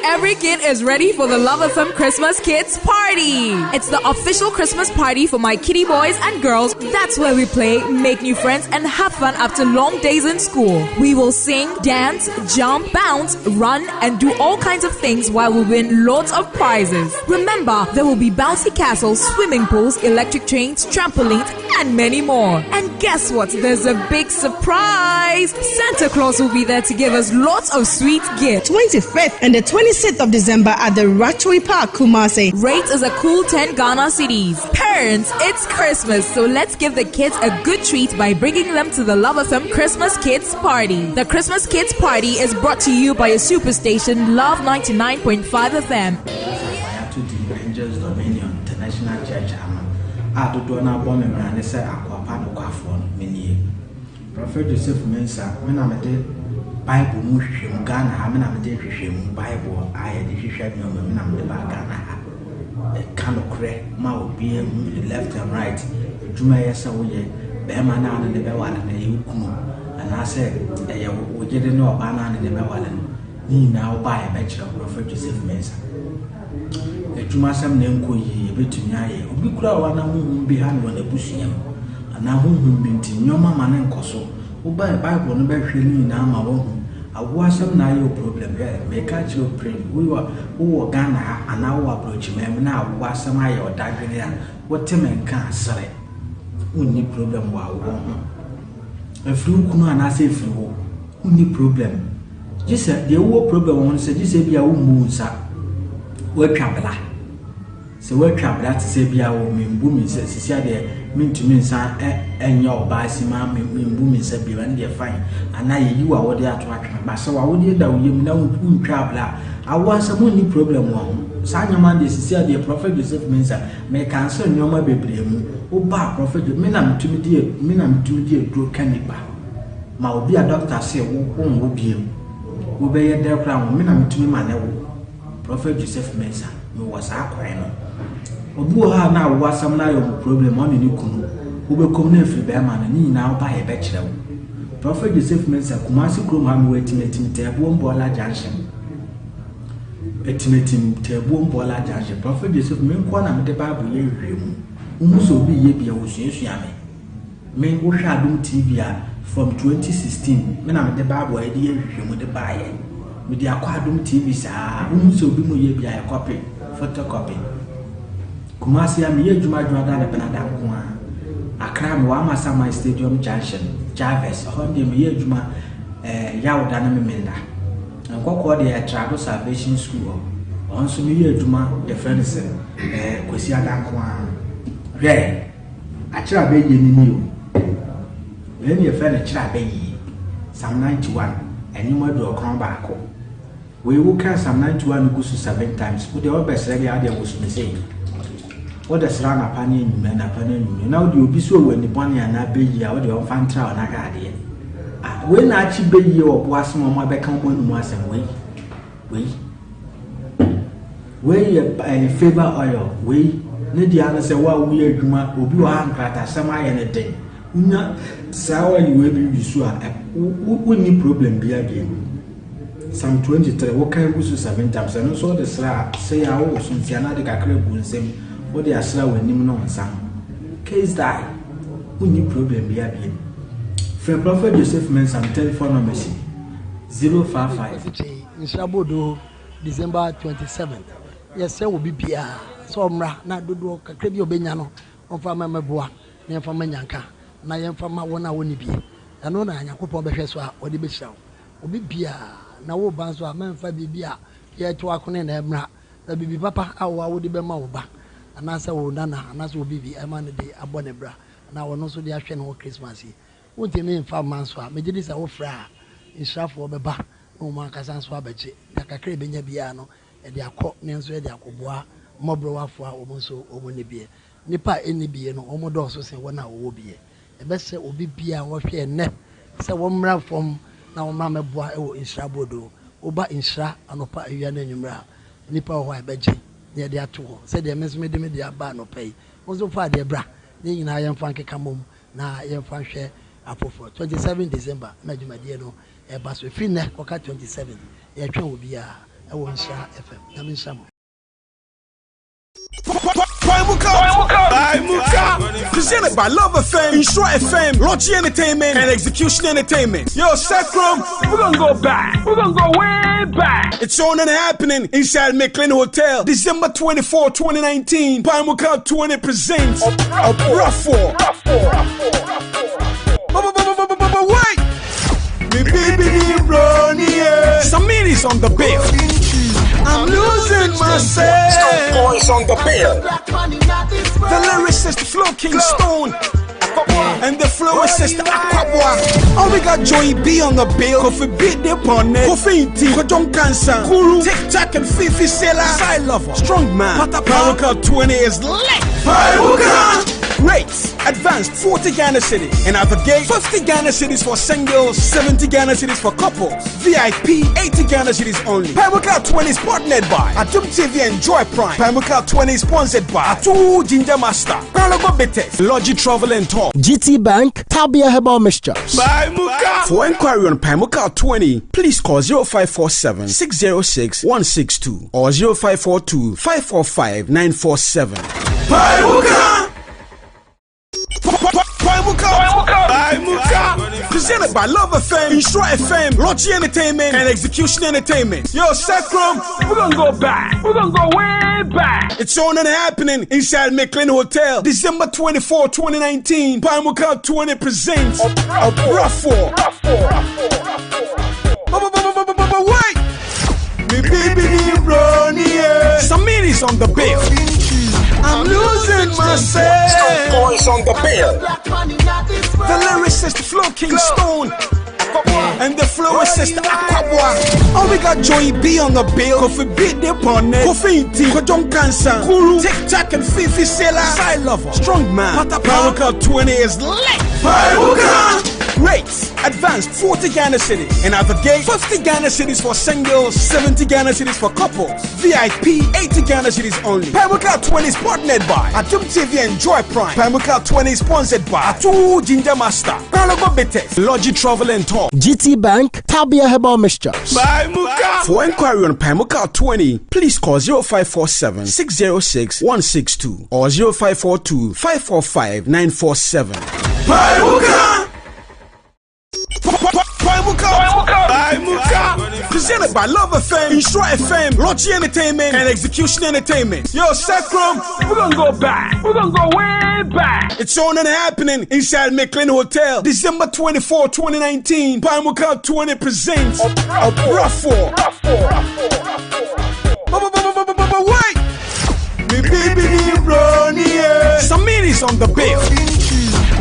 every kid is ready for the Love FM Christmas Kids Party. It's the official Christmas party for my kitty boys and girls. That's where we play, make new friends, and have fun after long days in school. We will sing, dance, jump, bounce, run, and do all kinds of things while we win lots of prizes. Remember, there will be bouncy castles, swimming pools, electric trains, trampolines, and many more. And guess what? There's a big surprise! Santa Claus will be there to give us lots of sweet gifts. 25th and the 26th of December at the Ratui Park, Kumasi. Rate is a cool 10 Ghana cedis. Parents, it's Christmas, so let's give the kids a good treat by bringing them to the Love FM Christmas Kids Party. The Christmas Kids Party is brought to you by your superstation, Love 99.5 FM. Asafo a yɛato din Angels Dominion International Church ano a dodoɔ no ara bɔ me mmara ne sɛ akoa pa nokwafoɔ no, me nie. Prɔfɛt Joseph Mensah, me na mede Bible mu nhwehwɛmu, Ghana ha, me na mede nhwehwɛmu, Bible a yɛde hwehwɛ nneɛma, me na mede baa Ghana ha. Ɛka nokorɛ ma obiara hu ne left and right, adwuma ɛyɛ sɛ woyɛ, bɛrima no a ne ne bɛware no ɛyɛ wo kunu, anaasɛ ɛyɛ wo yere ne ɔbaa no a ne ne bɛware no, ne nyinaa wo ba a yɛbɛkyerɛ wo, Prɔfɛt Joseph Mensah. Adwumasɛm na ɛnkɔ yie, yɛbɛtumi ayɛ. Obi koraa wɔ hɔ a na honhom bi ha no wɔ n'abusua mu, anaa honhom bi nti nneɛma ma no nkɔ so. Wobae Bible no bɛhwehwɛ ne nyinaa ma woahu. Awoɔ asɛm na ayɛ wo problem. Hwɛ, meka akyerɛ wo pren, wowɔ wowɔ Ghana ha anaa wowɔ aborɔkyiman mu na awoɔ asɛm ayɛ wo dadwene a, wote me nka a, sere. Wonni problem wɔ awoɔ ho. Ɛfiri wo kunu anaasɛ ɛfiri wo, wonni problem. Gye sɛ, deɛ wowɔ problem wɔ ho no sɛ, gye sɛ ebia wommu wo nsa, woatwa bra. Sɛ woatwa bra te sɛ ebia wo membu me nsa, sisi adeɛ mentumi nsa nyɛ ɔbaa simaa, membu me nsa bio, ɛno deɛ fine. Anaa yɛyi w'awodeɛ ato atwene. Ba sɛ w'awodeɛ da wo yam na wontwaa bra a, awoɔ asɛm wonni problem wɔ ho. Saa nneɛma no deɛ sisi adeɛ Prophet Joseph Mensah, me cancel nneɛma bebree mu. Woba a Prophet Joseph, me na metumi de, me na metumi de aduro ka nipa. Ma obi a doctor se wo wonwo bio, wobɛyɛ dɛn koraa wo, me na metumi ma ne wo. Prophet Joseph Mensah, mewɔ saa kwan no. Obi wɔ hɔ a na awo asɛm no ayɛ ɔmo problem, ɔne ne kunu. Wobɛkɔm na afiri bɛrima no, ne nyinaa woba a yɛbɛkyerɛ wo. Prophet Joseph Mensah, Kumasi kurom ha mewɔ Atimatim Tɛɛboom Bɔɔla Junction. Atimatim Tɛɛboom Bɔɔla Junction. Prophet Joseph, me nkoa na mede Bible yɛ nhwehwɛmu. Wohu sɛ obi yɛ bi a, wɔsuasua me. Me wohwɛ Adom TV a from 2016 me na mede bible a yɛde yɛ nhwehwɛmu de baeɛ. Mede akɔ Adom TV saa wohu sɛ obi mu yɛ bi a yɛ copy, photocopy. Kumasi a meyɛ adwuma adwuma da ne benada nko ara. Accra mewɔ Amasaman Stadium Junction, Jarvis, ɛhɔ deɛ meyɛ adwuma eh, Yawda ne Memenda. Nkɔkɔɔ deɛ yɛ Trado Salvation School hɔ. Ɛhɔ nso meyɛ adwuma yɛfrɛ no sɛ eh, Kwasiada nko ara. Hwɛ! Akyerɛ abɛyie no nie o. Wei ne yɛfrɛ no kyerɛ abɛyie. Psalm 91, ɛnwom 91. Wei wo kan Psalm 91 no gu so seven times. Wo deɛ wobɛsrɛ deɛ adeɛ woso me sei. Wode srɛ anapa ne anwummerɛ, anapa ne anwummerɛ. Na wode obi so wɔ ani bɔne anaa bɛyie a wode ɔmfa ntra wo na hwɛ adeɛ. Ah, wei na akye bɛyie wɔ bo ase ma ɔmo abɛka ɔmo anum asɛm wei. Wei. Wei yɛ ɛyɛ favour oil. Wei ne deɛ ano sɛ wo a woyɛ adwuma obi wɔ ha nkratasɛm ayɛ ne den. Wonya saa oil wei bi wi so a wonni problem bi abiem. Psalm 23 wokan gu so seven times ɛno nso wode sra a sɛ yɛ a wowɔ so nti anaa de kakra gu nsam wode asra w'anim ne wo nsa ho. Case die. Wonni problem bi abiem. Frɛ Prophet Joseph Mensah me telephone number si 055. Nhyira Boodoo December 27th. Yɛsrɛ obi biara sɛ ɔmmra na dodoɔ kakra bi a ɔbɛnya no ɔmfa mma mmɛboa na yɛmfa mma nyanka na yɛmfa mma wɔn a wɔnni bi. Ɛno na Nyankopɔn bɛhwɛ so a ɔde bɛhyira wo. Obi biara na woreba nso a mɛmfa biribi a yɛreto akone na ɛmmra. Fa biribi papa a wo ara wode bɛma wo ba anaasɛ wo nana anaasɛ obi bi ɛma no de abɔ ne bra anaa ɔno nso de ahwɛ ne ho Christmas yi. Wontumi mfa mma nso a, megye di sɛ wofrɛ a nhyirafoɔ bɛba na wɔn ankasa nso abɛgye. Na kakra a yɛbɛnya biara no, yɛde akɔ na yɛn nso yɛde akɔboa mmɔborɔwafoɔ a wɔn nso wɔnni bie. Nnipa a ɛnni bie no, wɔdɔɔso sen wɔn a wɔwɔ bie. Yɛbɛsrɛ obi biara a ɔhwɛ yɛn nnɛ sɛ wɔmmra fam na wɔmmra mmɛboa wɔ Nhyira Burodo. Woba Nhyira anɔpa, awia ne anwummerɛ a, nnipa wɔ hɔ a yɛbɛgye na yɛde ato hɔ. Sɛdeɛ me nso mede me deɛ aba anɔpa yi, wo nso fa adeɛ bra na yɛn nyinaa yɛmfa nkeka mmom na yɛmfa nhwɛ afoforɔ. 27 December na dwumadie no. Ɛba so ɛfiri nnɛ kɔka 27. Yɛtwɛn obiara ɛwɔ Nhyira FM. Nyame nhyira mo. Presented by Love FM, Insure FM, Logi Entertainment, and Execution Entertainment. Yo, Sekrom, we're gonna go back. We're gonna go way back. It's on and happening inside McLean Hotel, December 24, 2019. Pamuka 20 presents a Ruffle. Wait! Me baby Samir is on the bill. I'm losing myself. Stone Boys on the bill. The lyricist Flo King Stone. And the florist Aquabwa. Oh, we got Joey B on the bill. Kofi B Dip on it. Kofi Inti. Kojon Kansan. Kuru. Tic Tac and Fifi Sailor. Side Lover. Strong Man. Pata Paruka 20 is lit. Paruka! Rates advanced 40 Ghana cedis. And at the gate, 50 Ghana cedis for singles, 70 Ghana cedis for couples. VIP, 80 Ghana cedis only. Pamuka 20 is partnered by Atum TV and Joy Prime. Pamuka 20 is sponsored by Atu Ginger Master, Kologo Bitters, Logi Travel and Tour, GT Bank, Tabia Herbal Mixtures. Pamuka. For inquiry on Pamuka 20, please call 0547 606 162 or 0542 545 947. Pamuka! Pamuka! Presented by Love FM, Insure FM, Logi Entertainment, and Execution Entertainment. Yo, Sekrom, we're gonna go back. We're gonna go way back. It's on and happening inside McLean Hotel, December 24, 2019. Pamuka 20 presents a Ruffle. Wait! Me baby Samir is on the bill. I'm losing myself. Stone Boys on the bill. The lyricist Flo King Stone. And the florist Aquabwa. Oh, we got Joey B on the bill. Kofi B Dip on it. Kofi Inti. Kojon Kansan. Kuru. Tic Tac and Fifi Sailor. Side Lover. Strong Man. Pata Paruka 20 is lit. Paruka! Rates advanced 40 Ghana cedis. And at the gate, 50 Ghana cedis for singles, 70 Ghana cedis for couples. VIP, 80 Ghana cedis only. Pamuka 20 is partnered by Atum TV and Joy Prime. Pamuka 20 is sponsored by Atu Ginger Master, Kologo Bitters, Logi Travel and Tour, GT Bank, Tabia Herbal Mixtures. Pamuka. For inquiry on Pamuka 20, please call 0547 606 162 or 0542 545 947. Pamuka! Pamuka! Presented by Love FM, Insure FM, Logi Entertainment, and Execution Entertainment. Yo, Sekrom, we're gonna go back. We're gonna go way back. It's on and happening inside McLean Hotel, December 24, 2019. Pamuka 20 presents a Ruffle. Wait! Me baby Samir is on the bill.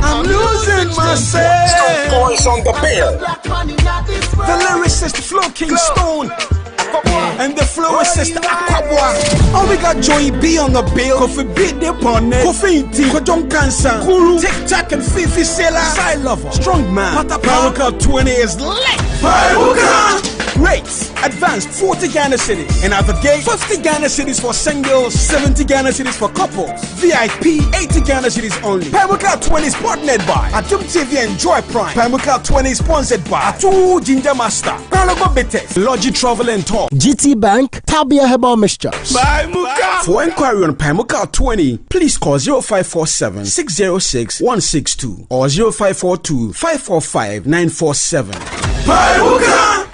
I'm losing myself. Stone Boys on the bill. The lyricist Flo King Stone. And the florist Aquabwa. Oh, we got Joey B on the bill. Kofi B Dip on it. Kofi Inti. Kojon Kansan. Kuru. Tic Tac and Fifi Sailor. Side Lover. Strong Man. Pata Paruka 20 is lit. Paruka! Rates advanced 40 Ghana cedis. And at the gate, 50 Ghana cedis for singles, 70 Ghana cedis for couples. VIP, 80 Ghana cedis only. Pamuka 20 is partnered by Atum TV and Joy Prime. Pamuka 20 is sponsored by Atu Ginger Master, Kologo Bitters, Logi Travel and Tour, GT Bank, Tabia Herbal Mixtures. Pamuka. For inquiry on Pamuka 20, please call 0547 606 162 or 0542 545 947. Pamuka!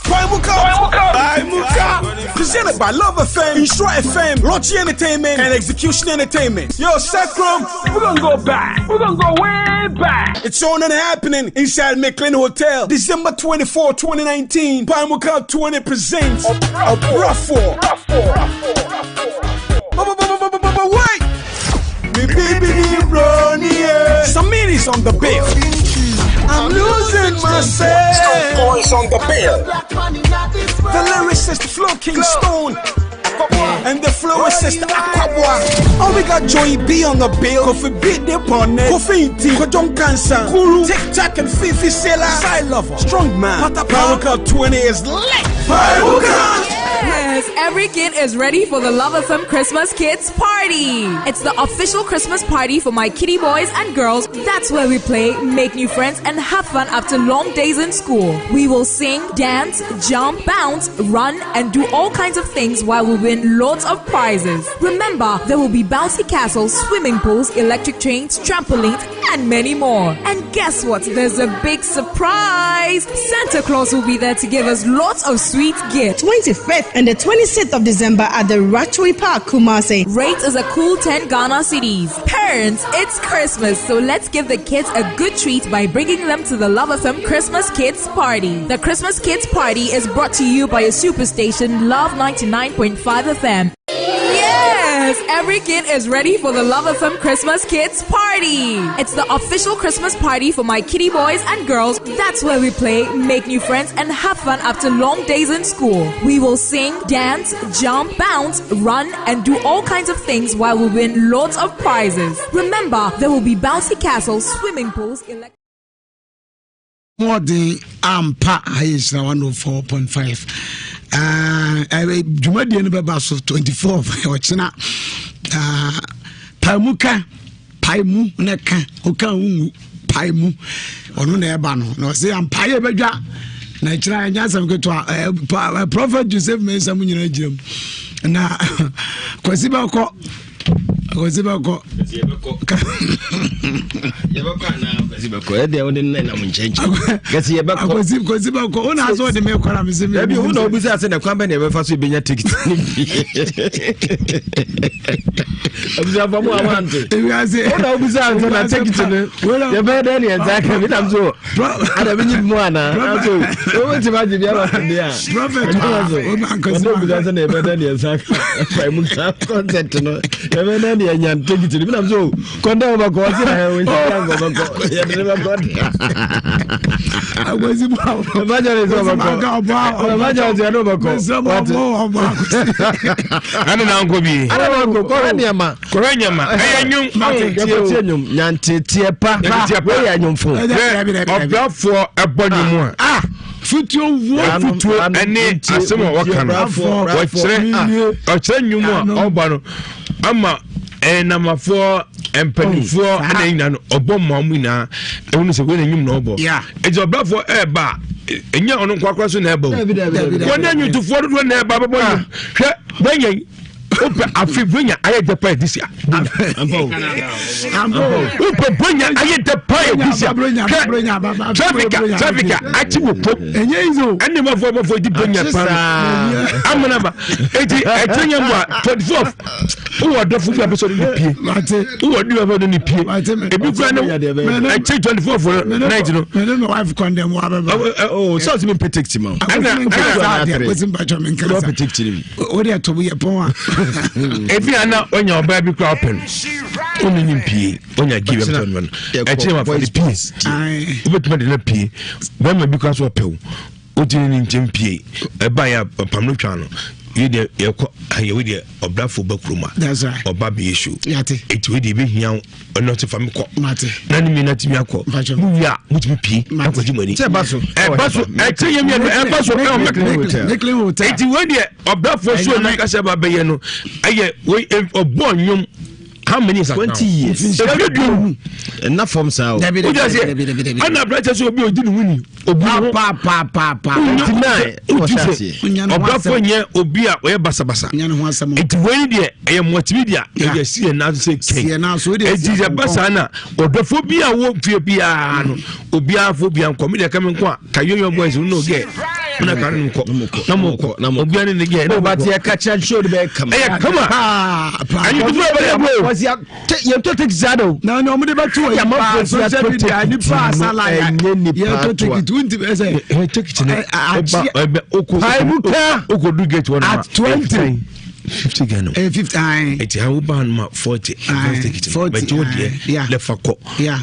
Pamuka! Presented by Love FM, Insure FM, Logi Entertainment, and Execution Entertainment. Yo, Sekrom, we're gonna go back. We're gonna go way back. It's on and happening inside McLean Hotel, December 24, 2019. Pamuka 20 presents a Ruffle. Wait! Me baby Samir is on the bill. I'm losing myself. Stone Boys on the bill. The lyricist Flo King Stone. And the florist Aquabwa. Oh, we got Joey B on the bill. Kofi B Dip on it. Kofi Inti. Kojon Kansan. Kuru. Tic Tac and Fifi Sailor. Side Lover. Strong Man. Pata Paruka 20 is lit. Paruka! Yes, every Every kid is ready for the Love FM Christmas Kids Party. It's the official Christmas party for my kitty boys and girls. That's where we play, make new friends, and have fun after long days in school. We will sing, dance, jump, bounce, run, and do all kinds of things while we win lots of prizes. Remember, there will be bouncy castles, swimming pools, electric trains, trampolines, and many more. And guess what? There's a big surprise! Santa Claus will be there to give us lots of sweet gifts. 25th and the 26th of December at the Ratui Park, Kumasi. Rate is a cool 10 Ghana cedis. Parents, it's Christmas, so let's give the kids a good treat by bringing them to the Love FM Christmas Kids Party. The Christmas Kids Party is brought to you by your superstation, Love 99.5 FM. Yes! Every kid is ready for the Love FM Christmas Kids Party. It's the official Christmas party for my kitty boys and girls. That's where we play, make new friends, and have fun after long days in school. We will sing, dance, jump, bounce, run, and do all kinds of things while we win lots of prizes. Remember, there will be bouncy castles, swimming pools, electric. Mmɔden ampa ha yɛ nhyira 104.5 dwumadie no bɛba so 24 ɔkyena pae mu ka pae mu na ka woka wonwu pae mu ɔno na ɛba no na ɔsɛ ampa yɛ bɛdwa na ɛkyerɛ ɛnyɛ asɛm ketewa prophet joseph mensa mu nyinaa gyina mu na kwasi bɛkɔ Kwasi bɛkɔ. Yɛbɛkɔ anaa Kwasi bɛkɔ. Ɛdeɛ wode nnɛ nam nkyɛnkyɛn. Kwasi yɛbɛkɔ. Kwasi Kwasi bɛkɔ. Wo na asɛ ɔde me kɔ na me se me. Dabi wo na obisa sɛ na kwan bɛ na yɛbɛfa so yɛbɛnya ticket ne bi. Abusuafo mu a wante. Ewiase. Wo na obisa sɛ na ticket no yɛbɛyɛ dɛn ne yɛn nsa aka bi nam so. Ada bi nyi bi mu anaa. Nam so wobɛtumi agye bi ama de a. Prophet ɔne obisa sɛ na yɛbɛda ne yɛnsa fa mu ka concert no yɛbɛda ne yɛnya ntekiti no binam so kɔndɛ wobɛkɔ ɔse wɔnhyia nkɔ bɛkɔ yɛde ne bɛkɔ evangelist ɔbɛkɔ evangelist yɛde wobɛkɔ ɛne na nkɔ bi ɛne na nkɔ kɔhwɛ nneɛma kɔhwɛ nneɛma ɛyɛ nnwom yɛkɔtie nnwom nyanteteɛ pa wei yɛ nnwomfo ɔbrɛfoɔ ɛbɔ nnwom a Futuo wuo. Afutuo ne asɛm a wɔka no wɔkyerɛ ɔkyerɛ nnwom a ɔba no ama ɛnamafoɔ mpanimfoɔ oh, ɛna nyinaa no ɔbɔ mmaa mu nyinaa ɛhunu sɛ wei na nnwom na ɔbɔ ɛti ɔbrɛfoɔ ɛɛba a ɛnyɛ ɔno nkoakora so na ɛba o wɔne anwontofoɔ dodoɔ na ɛba bɛbɔ nnwom hwɛ wɔnyɛ wopɛ afe bonya ayɛ dɛ pa ɛdi sia wopɛ bonya ayɛ dɛ pa ɛdi sia hwɛ traffic traffic akyi wɔ pom ɛne mafo mafo di bonya pa amana ba eti ɛkyɛ nyɛ mu a 24 wowɔ dɔfo bi a pɛ sɛ ɔde ne pie wowɔ de bi a pɛ sɛ ɔde ne pie ebi kura ne ɛkyɛ 24 night no sɛ ɔsɛ mi mpɛ taxi ma ɛna ɛna ɔpɛ taxi ni bi o de ɛtɔ yɛ pɔn a. ebi a na onya ɔbaa bi kura ɔpɛ no ɔne ne mpie onya gi bɛ sɔ no ɛkyɛ ma fɔ de pie wobɛtumi de no pie bɛrima bi kura so ɔpɛ wo wotumi ne nkyɛn pie ɛba yɛ apam no twa no yi deɛ yɛkɔ ayɛwo deɛ ɔbrafo ba kurom a ɔba bɛyɛ show eti wei deɛ ebɛhia ɔno ɔte fa mi kɔ na ne mi na ti mi akɔ mu wi a mo ti mi pie akɔ gye mo ani ɛba so ɛba so ɛkyɛ yɛ mienu ɛba so ɛwɔ mɛkile eti wei deɛ ɔbɛfo so na kasa ba bɛyɛ no ɛyɛ wei ɔbɔ nnwom how many is that now 20 years ebi dum ɛna fam saa o o jɛ se ɛna aberanteɛ sɛ obi odi ne ho ni obi ho ɔbrafo nyɛ obi a ɔyɛ basabasa nti wei deɛ ɛyɛ multimedia ɛyɛ si yɛn nan so sɛ kɛn eti sɛ basa na ɔdɔfo bi a wɔ fie biara no obiara fo bia nkɔ mi deɛ kɛmi nkɔ a ka yoyo boys no gɛ na ka no nkɔ na mo kɔ obiara ne ne gɛ na mo kɔ ɛka kyerɛ show de bɛ kama ɛyɛ kama ɛyɛ tutu bɛ yɛ bro yɛntɔ tekiti saa de o. na na wɔn de bɛ to yi paa social media nipa asala ya yɛntɔ tekiti wunti bɛ sɛ. ɛ tekiti ne ɔba ɛbɛ oko paimuka oko du gate wɔn ma at 20. 50 Ghana. 50 ayi. Eti ha wo ba no ma 40. Advance ticket. 40. Bɛgye wo deɛ. Lɛfa kɔ.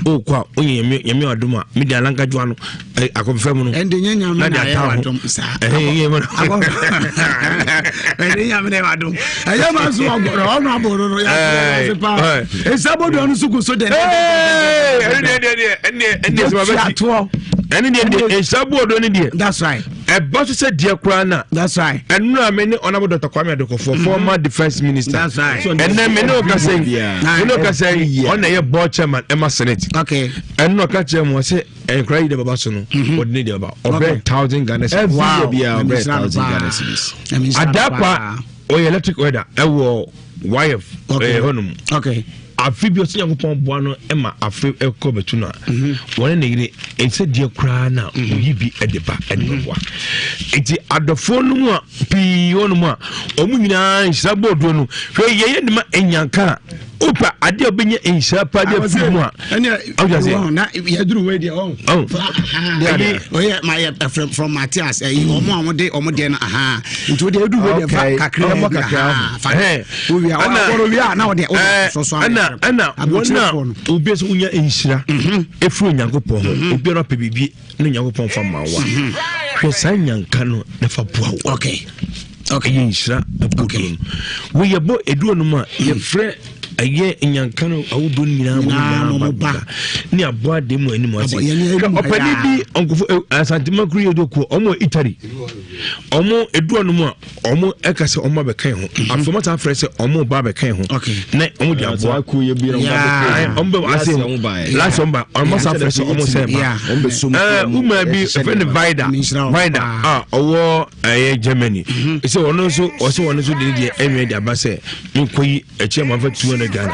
O kɔ a o yɛ nyame nyame adum a mi de alanka jɔ ano akɔnfɛn mu no. Ɛnde nye nyame na ayɛ wadom saa. Ɛhɛn yɛ mu no. Ɛnde nyame na ayɛ wadom. Ɛyɛ ma so ɔgbɔrɔ ɔno aboro no yɛ ase paa. Esa bodo ɔno so gu so dɛ. Ɛne deɛ deɛ deɛ ɛne deɛ ɛne deɛ sɛ atoɔ. Ɛne deɛ deɛ esa bodo ne deɛ. That's right. Ɛba so sɛ deɛ koraa na. That's right. Ɛnura mi ne Honourable Dr. Kwame Adekofoɔ, former defence minister. That's right. Ɛnɛ mi ne o kasa yi, mi ne o kasa yi, ɔna yɛ board chairman ɛma senate. Okay. Ɛnura ɔka kyerɛ mu ɔsɛ nkura yi de baba so no, ɔde ne de baba, ɔbɛ 1,000 Ghana cedis. Every Wow. year biara ɔbɛ Nyame nhyira no 1,000 paa. Ghana cedis. Nyame nhyira no Adakwa paa. ɔyɛ electric welder ɛwɔ YF Okay. ɛyɛ hɔnom. Okay. Afe bi ɔsɛ Nyankopɔn boa no ma afe ɛkɔ bɛtu no a, wɔne ne yere ɛsɛ deɛ koraa na oyi bi ɛde ba ɛde bɛboa. Nti adɔfoɔ no mu a pii wɔ no mu a wɔn nyinaa nhyira bɔɔdoɔ no, hwɛ yɛyɛ ne ma nyanka a wopa adeɛ a wobɛnya nhyira pa deɛ firi mu a ɛnɛ Ɔgya sɛ- wɔn na yɛduru wei deɛ ɔn. Oh. Ɛyi ɔyɛ ma yɛ from Matthias, ɛyi ɔmo a ɔmo de ɔmo deɛ no aha, nti o deɛ edu wei deɛ fa Okay. kakra Ɔmo bi kakra aha fa Ɛhɛn. owia Ɛna- ɔwɔrɔ wia na ɔde ɔde sɔsɔ ɛna ɛna wɔn a obi sɛ wonya nhyira ɛfiri Onyankopɔn ho, obiara pɛ biribi na Onyankopɔn fa ma wo a, hwɛ saa nyanka no na fa boa wo. Okay. Ɛyɛ nhyira abodoɔ no woyɛbɔ ɛduo no mu a yɛfrɛ ɛyɛ nyanka no ahodoɔ no nyinaa Nyinaa nyinaa mo ba. ba ne aboa de mu anim ase. Abɔ- yɛne Hwɛ, anim ɔpani ha bi ɔnkofo Asanteman kuro yɛ dɔkuo, ɔmo wɔ Italy, ɔmo ɛduo no mu a ɔmo ɛka sɛ ɔmo abɛka yɛn ho afei, ɔmo san frɛ sɛ ɔmo ba abɛka yɛn ho Okay. na ɔmo de aboa. Saa kuo yɛ bi na ɔmo Yeah. ba Ayi, bɛka ɔmo bɛ ase Last year ɔmo baeɛ. last year ɔmo ba, ɔmo san frɛ sɛ ɔmo sɛ ba. Yeah. Ɔmo bɛ so mu. Woman bi ɛfɛ ne Vida. Nhyira wo Vida paa. a ɔwɔ ɛyɛ Germany sɛ ɔno nso ɔsɛ ɔno nso de ne deɛ ɛnwɛn de aba sɛ nkɔ yi ɛkyɛ mu afa 200 Ghana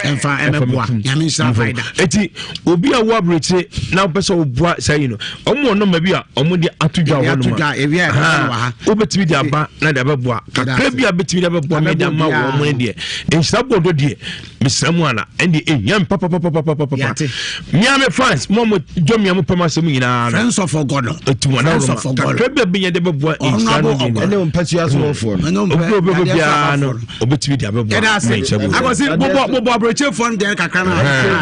ɛnfa ɛmɛboa. Nyame nhyira Vida. Eti obi a wɔ aburokyire na wopɛ sɛ woboa saa yi no, ɔmo wɔ nɔmba bi a ɔmo de ato dwa Yɛde wɔ ato nom dwa, ebi a yɛbɛka no wɔ ha. wobɛtumi de aba na de abɛboa kakra bi a bɛtumi de abɛboa me de ama Abɛboa wɔn mo no deɛ, nhyira bɔdɔ deɛ mesrɛ mu ana ɛnde ɛhia me papapapapapapa. Yɛate. Mea me fans mo a mo dɔ me a mo pɛ m'asɛm nyinaa no, Friends of Ogodo. ɛtu wɔn Friends awuroma of Ogodo. kakra bi a bɛnya de bɛboa nhyira no Honorable nyinaa. Ɛne wɔn mpasua soɔfoɔ no. Ɛne wɔn obi obi obi yadeɛ biara no so abafoɔ no. obɛtumi de abɛboa Yɛda ase. ma nhyira bɔdɔ. Akɔsi bobɔ bobɔ aburokyefoɔ no deɛ kakra na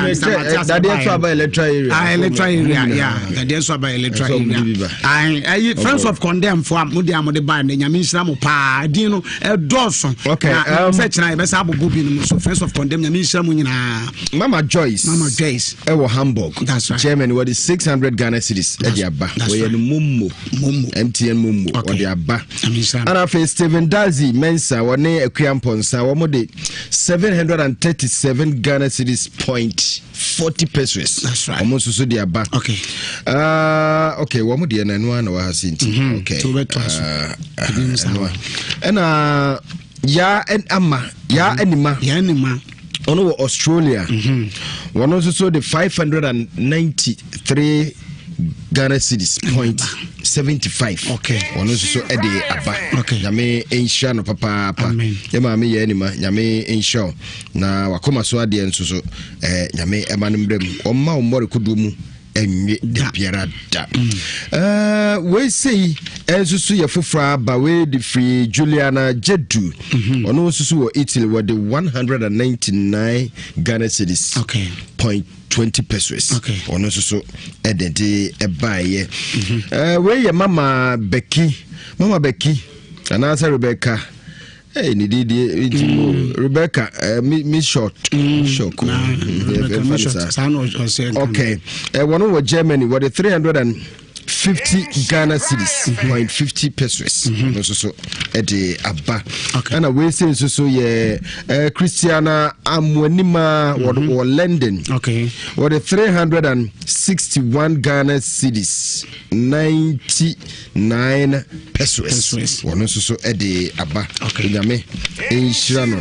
Mr. Matthias Dadeɛ baeɛ so no. aba electoral area. Ah, electoral area, yeah. Dadeɛ nso aba electoral Ɛsɛ ɔmo de bi area. ba. Ayi, ayi, Friends of Condemn fo a mo de a mo de ba ne, Nyame nhyira mo paa. Din no ɛdɔɔso. Okay, Na sɛ kyerɛ yɛbɛsa abobɔ bi no mu so. Friends of Condemn, Nyame nhyira mo nyinaa. Mama Joyce. Mama Joyce. Ɛwɔ Hamburg. That's right. Germany, wɔde 600 Ghana cedis ɛde aba. That's Wɔyɛ right. no momo. Momo. MTN momo. Okay. Wɔde aba. Nyame nhyira no. Ɛna afei Stephen Dazi Mensa wɔne Akua Mpɔnsa, wɔn de 737 Ghana cedis point 40 pesewas. That's right. Wɔn nso so de aba. Okay. Okay, wɔn deɛ na ɛno ara na wɔ ha se nti. Okay. Nti wobɛtoa so. Ebi mu saa. Ɛno a. Ɛna yaa ama yaa anima. Yɛn ni ma. Ɔno wɔ Australia. Wɔn nso so de 593 Ghana cedis point 75. Okay. Ɔno nso so de aba. Okay. Nyame nhyira no papaapa. Amen. Yɛ maame yɛ anima, Nyame nhyira wo na wakoma so adeɛ nso so Nyame ɛma no mmerɛ mu, ɔmma wo mmɔre kodoɔ mu ɛnwe da biara da. Wei sei ɛnso so yɛ foforɔ aba. Wei de firi Juliana Jedu, ɔno nso so wɔ Italy, wɔde 199 Ghana cedis point 20 pesewas. Okay. Ɔno nso so ɛde de ɛbaeɛ. Wei yɛ Mama Becky, Mama Becky anaasɛ Rebecca. Hey, ne di die nti mo Rebecca mi short short. Rebecca Mishot, saa na ɔsɛ nka no. Okay, wɔn wɔ Germany, wɔde 350 Ghana cedis point 50 pesewas no nso so ɛde aba. Okay. Ɛna wei se nso so yɛ Christiana Amoanima, wɔde wɔ London. Wɔde 361 Ghana cedis 99 pesewas. Pesewas. Wɔno nso so ɛde aba. Okay. Nyame nhyira no.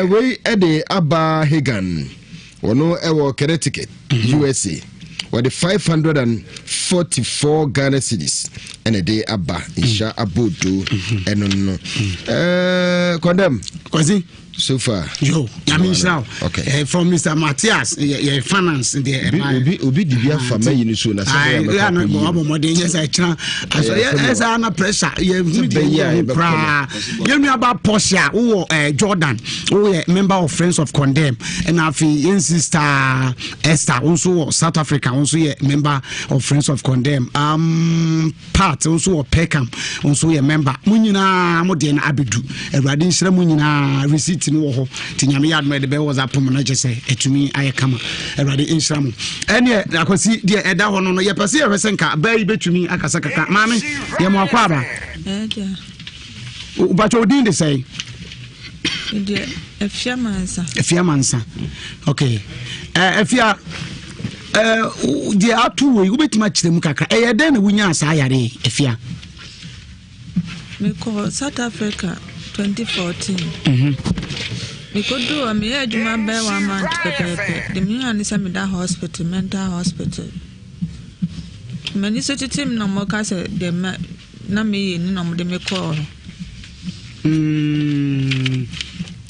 Wei ɛde aba Hagan, wɔno ɛwɔ Connecticut, USA, wɔde 544 Ghana cedis ɛna ɛde aba. Nhyira abodo ɛno no. Condemn. Kwasi. So far. Yo, Nyame nhyira wo. Okay. From Mr. Matthias, yɛ finance deɛ ɛma. Obi di bi afa mayi no so na sɛ Ayi, bɛyɛ yɛ a na mɛkɔ akɔyi ɔbɔ no. mmɔden yɛ sɛ ɛkyina asɔ Ɛyɛ yɛ asɛm ɛsɛ ana pressure yɛ hu Sɛ deɛ bɛyɛ a yɛ hu yɛbɛkɔ koraa. Yɛn nua ba Portia, wowɔ Jordan, woyɛ member of Friends of Condemn, ɛna afei yɛn sister Esther, wo nso wɔ South Africa, wo nso yɛ member of Friends of Condemn. Pat, wo nso wɔ Peckham, wo nso yɛ member. Mo nyinaa mo deɛ no abɛdu. Awurade nhyira mo nyinaa. Receipt Availability no wɔ hɔ. Nti Nyame yɛ adom a yɛde bɛyɛ WhatsApp mu na kyɛ sɛ ɛtumi ayɛ kama. Awurade nhyira mo. Ɛneɛ Akwasi deɛ ɛda hɔ no no yɛpɛ sɛ yɛhwɛ sɛ nka baa yi bɛtumi akasa kakra. Maame, yɛ mo akɔ aba. Wopatwa wo din de sɛn? Deɛ Afia Mansa. Afia Mansa. Okay. Uh, Afia, uh, deɛ ato wei wobɛtumi akyerɛ mu kakra. Ɛyɛ dɛn na wonyaa saa yare Afia? Mekɔɔ South Africa 2014. Mm-hmm. Mekɔduu hɔ meyɛ adwuma bɛyɛ one month pɛpɛɛpɛ. De mehu ane sɛ meda hospital, mental hospital. M'ani so tete me na wɔka sɛ deɛ na meyɛ ni na wɔde me kɔɔ hɔ. Mm.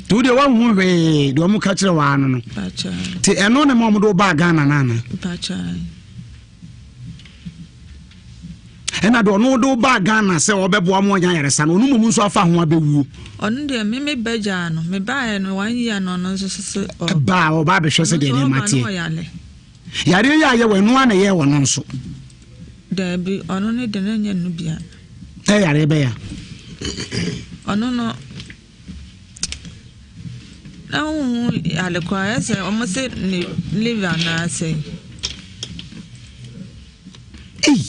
Nti wo deɛ woanhu hwee deɛ wɔn ka kyerɛ waa no no. Nti ɛno ne ma wɔn de wo baa Ghana no ana? Ɛna deɛ ɔno de wo baa Ghana sɛ ɔbɛboa mo anya ayaresa no ɔno mmom nso afa ho abɛwuo. Ɔno deɛ me me bɛgyaa no me baeɛ no one year na ɔno nso so ɔ. Baa ɔba abɛhwɛ sɛ deɛ nneɛma teɛ. Yareɛ yi a yɛwɔ ɛno ara na ɛyɛɛ ɔno nso. Daabi, ɔno ne de no nyɛ no bia. Ɛ yareɛ bɛya. Ɔno no na wohu ade koraa ayɛ sɛ ɔmo se ne liver anaasɛ. Ei,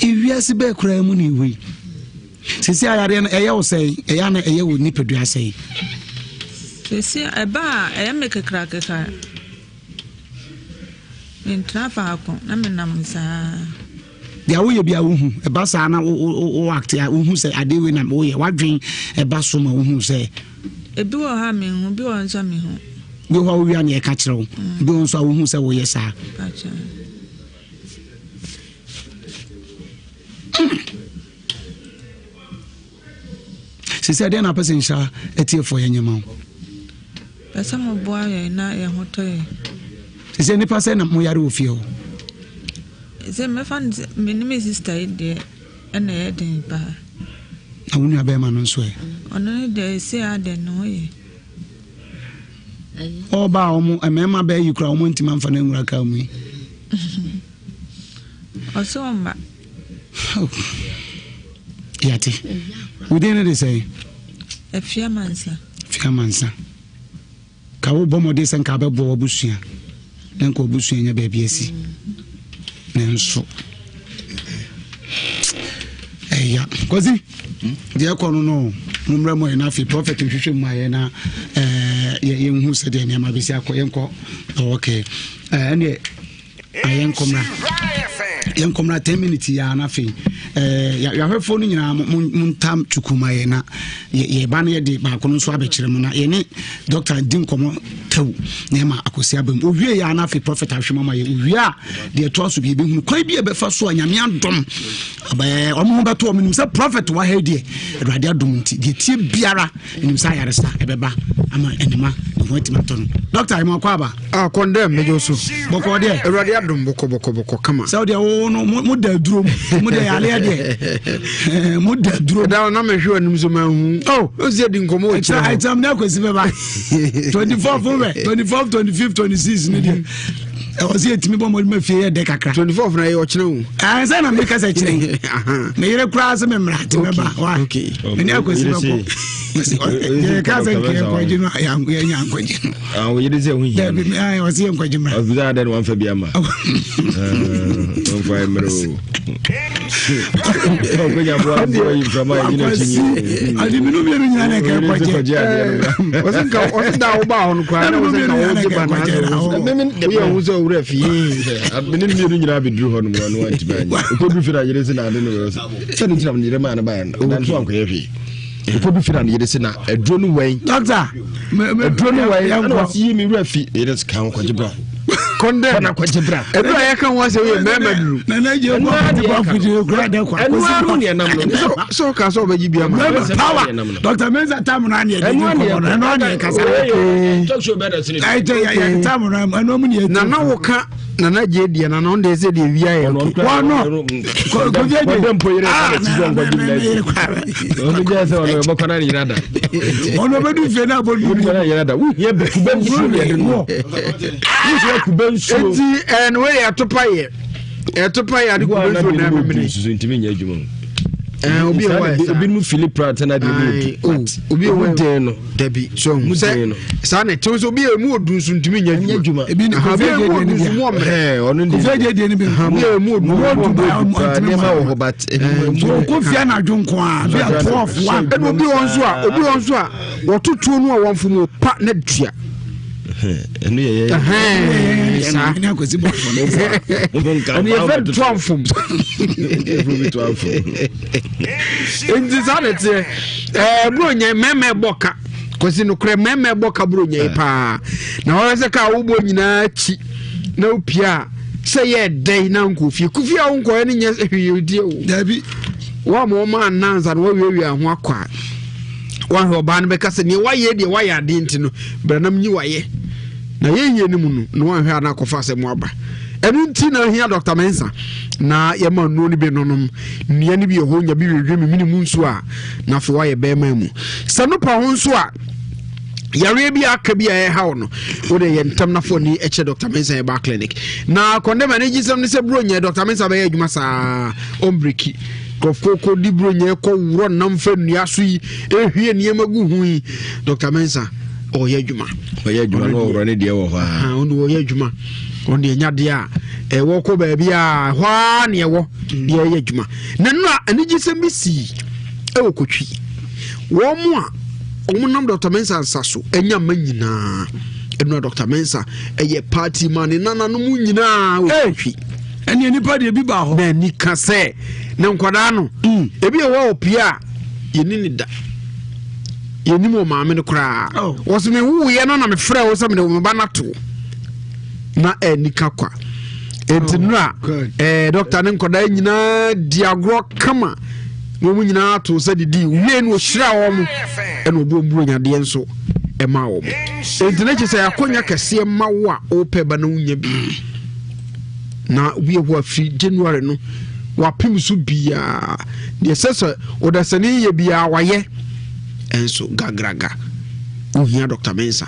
ewiase bɛɛ koraa mu ne ɛwɔ yi. Sisi ayareɛ no ɛyɛ wo sɛn? Ɛyɛ ana ɛyɛ wo nipadua sɛn? Sisi ɛba a ɛyɛ me kekrakekra. Mentena faako na menam saa. Deɛ woyɛ bi a wohu ɛba saa na wo wo wo act a wohu sɛ adeɛ wei na woyɛ wadwen ɛba so ma wohu sɛ. Ebi wɔ hɔ a menhu ebi wɔ hɔ nso a mehu. Bi wɔ hɔ a wowia na ɛka kyerɛ wo mm. ebi wɔ nso a wohu sɛ woyɛ saa. Sisi ɛdeɛ na apɛ sɛ nhyira atiefoɔ yɛ nyɛma wo. Pɛ sɛ mo boa yɛn na yɛn ho tɔ yɛn. Sisi nipa sɛ na mo yare wɔ fie hɔ. Sɛ mɛfa no sɛ me ne me sista yi deɛ ɛna ɛyɛ den paa. Na wo nua bɛrima no nso ɛ? Ɔno ne deɛ ɛsɛ adɛ ne ho yɛ. Ɔba a wɔn mmarima bɛyɛ yi kura wɔn ntoma nfa no nwura kaa mu yi. Ɔsɛ ɔmma. Yate. Wo din no de sɛn? Afia Mansa. Afia Mansa. Ka wo bɔ mmɔden sɛ nka abɛboa w'abusua na nka w'abusua nya baabi asi. Nanso ɛya Kwasi deɛ ɛkɔ no no mommrɛ mu yɛ no afei prɔfɛt nhwehwɛ mu ayɛ na yɛnhu sɛdeɛ nneɛma bɛsi akɔ yɛnkɔ okay ɛneɛ yɛnkɔmmra yɛnkɔmmra 10 minutes yɛ ana afei yɛahwɛfoɔ no nyinaa montam twukuma yɛ na yɛba no yɛde baako no nso abɛkyerɛ mu na yɛne dɔctor di nkɔmmɔ tɛw na ɛma akɔsi aba mu owie yɛ ana afei prophet ahwɛ mu ama yɛ owie a deɛ ɛtoa so bi yɛbɛhunu kwan bi a ɛbɛfa so a nyame adom ɔmo ho bɛto ɔmo nim sɛ prophet wɔ ha deɛ awurade adom nti deɛ tie biara ɛnim sɛ ayaresa ɛbɛba ama anima ne ho atumi atɔ no dɔkta ɛmu akɔ aba ah, kɔndɛm megye so bɔkɔ deɛ awurade adom bɔkɔ bɔkɔ bɔkɔ kama sɛ wodeɛ wo no mo da aduro mu mo deɛ yareɛ deɛ mo da aduro mu na mehwɛ anim so mahu oh ɔsi adi nkɔmmɔ wɔ kyerɛ hɔ ɛkyɛm ne akwasi bɛba 24 bɛ 24 25 26 ne deɛ ɛwɔ sɛ yɛtumi bɔ mmɔde ma fie yɛ dɛ kakra 24 na ɛyɛ ɔkyena o sɛ na meka sɛ kyerɛ me yere koraa sɛ memmra nti mɛba wa mene akwasi bɛkɔ yɛka sɛ nkɛ yɛnkɔgye no yɛnya nkɔgye no woyere sɛ ho hia dabi ɔsɛ yɛnkɔgye mmra ɔbisa dɛ na wamfa bi ama ɔmfa mmerɛ o ade menu mmienu nyina na ɛkɛ kɔgye ɔse da wobaa hɔ no koraa na wosɛ nka wogye ba woyɛ ho sɛ owura fie mene mmienu nyinaa bɛduru hɔ nom ɔno antimi anyɛ ɔkɔdu fie na yere se na ade no sɛ ne ntina yere maa no baɛ no nanso ankɔyɛ hwee ɔkɔdu fie na ne yere se na aduro no wɛn dɔkta aduro no wɛn ɛna wɔse yi me wura fi yere se ka ho kɔgye bra kɔndɛm na kɔgye bra ebi a yɛka ho asɛ woyɛ mmarima duru nana gye bɔ ɔte bɔ afidie kura dɛ kwa ɛno ano ne ɛnam no sɛ ɔka sɛ ɔbɛgye bi ama power dr mensa tam no aneɛ de nkɔmmɔ no ɛno aneɛ kasa ɛkyɛ yɛ tam no ɛno mu ne nana wo ka nana gye deɛ nana ɔno deɛ sɛ deɛ wia yɛ wɔno kɔgye gye mpo yere ka na sisi ɔnkɔgye mu ɔno gye sɛ ɔno ɛbɛkɔ na ne yere ada ɔno ɔbɛdu fie no abɔ du na yere ada wohia bɛkuba nsuo ne ɛde no wohia kuba nsuo enti ɛno wei yɛ ɛtopa yɛ ɛtopa yɛ ade kuba nsuo na ɛmemene ntumi nyɛ adwuma. Eh, obi wɔ hɔ saa. Ebinom fili proud sɛ n'adeɛ mu odu. Oh, obi wɔ den no. Dabi so mu den no. Saa na ɛte so obi a emu odu nso ntumi nyɛ adwuma. Ebi ni kofi agye deɛ ni bi. Ɛɛ ɔno de. Kofi agye deɛ ni bi. Obi a emu odu mu odu paa nneɛma wɔ hɔ but. Kofi anadwo nko a bi a 12 1. Ɛna obi wɔ nso a obi wɔ nso a wɔtotuo no a wɔn fom pa na dua. Ɛno yɛ yɛ. Saa ɛne akwasi bɔ fo no. Ɛno yɛ fɛ to anfom. Nti saa na ɛteɛ ɛɛ buro nyɛ mɛmɛ bɔ ka kwasi nokorɛ mɛmɛ bɔ ka buro nyɛ paa na wɔyɛ sɛ kaa wobɔ nyinaa akyi na wopia a sɛ yɛ dɛn na nkɔ fie kofi a wonkɔɛ no nyɛ hwee die o. Dabi. Wɔn a wɔn anansa na wɔawiawia ho akɔ a. Woahwɛ ɔbaa no bɛka sɛ neɛ wayɛ deɛ wayɛ adeɛ nti no branam nyi wayɛ na yɛyie no mu no na woanhwɛ a na akɔfa asɛm aba. Ɛno nti na ahia Dr. Mensa na yɛma nnuro no bi nonom nnua no bi wɔ hɔ nya bi wewwe memene mu nsuo a na afei woayɛ bɛrima mu. Sɛ no pa ho nso a yareɛ bi aka bi a ɛhaw no wode yɛ ntam na fo ani kyerɛ Dr. Mensa Herbal Clinic na kɔndɛm ani gye sɛm ne sɛ buro nyɛ Dr. Mensa bɛyɛ adwuma saa ɔmbreki Nkurɔfoɔ kɔdi buronya kɔ worɔ nam fa nnua so yi ɛhwie nneɛma gu ho yi Dr. Mensa ɔyɛ adwuma. Ɔyɛ adwuma na ɔworɔ ne deɛ wɔ hɔ a. Ɔno ɔyɛ adwuma ɔno deɛ nya deɛ a ɛwɔ kɔ baabi a ɛhɔ ara ne ɛwɔ deɛ ɛyɛ adwuma. Na nnora anigyesɛm bi sii ɛwɔ Kotwi. Wɔn a wɔn nam Dr. Mensa nsa so anya mma nyinaa ɛnora Dr. Mensa ɛyɛ party ma ne nananom nyinaa wɔ Kotwi. Ɛnneɛ nipa deɛ bi baa hɔ. Na ani ka sɛ ne nkwadaa no mm. ebi ɛwɔ ɔpie a yɛni ne da yɛnim wɔ maame no koraa oh. wɔsɛ mewuiɛ no na mefrɛ wo sɛ mede wo ba no ato na ani ka kwa nti oh, nora eh, dɔkta ne nkwadaa nyinaa di agorɔ kama na wɔn nyinaa ato sɛ didi wie no ɔhyira wɔn ɛna ɔde wɔn buro nyadeɛ nso ɛma wɔn nti ne kyɛ sɛ akɔnya kɛseɛ ma wo a wopɛ ba na wonya bi Na obi wɔ hɔ a firi January no wapem so biara deɛ ɛsɛ sɛ ɔdasani yɛ biara wayɛ ɛnso gagraga wohia Dr. Mensa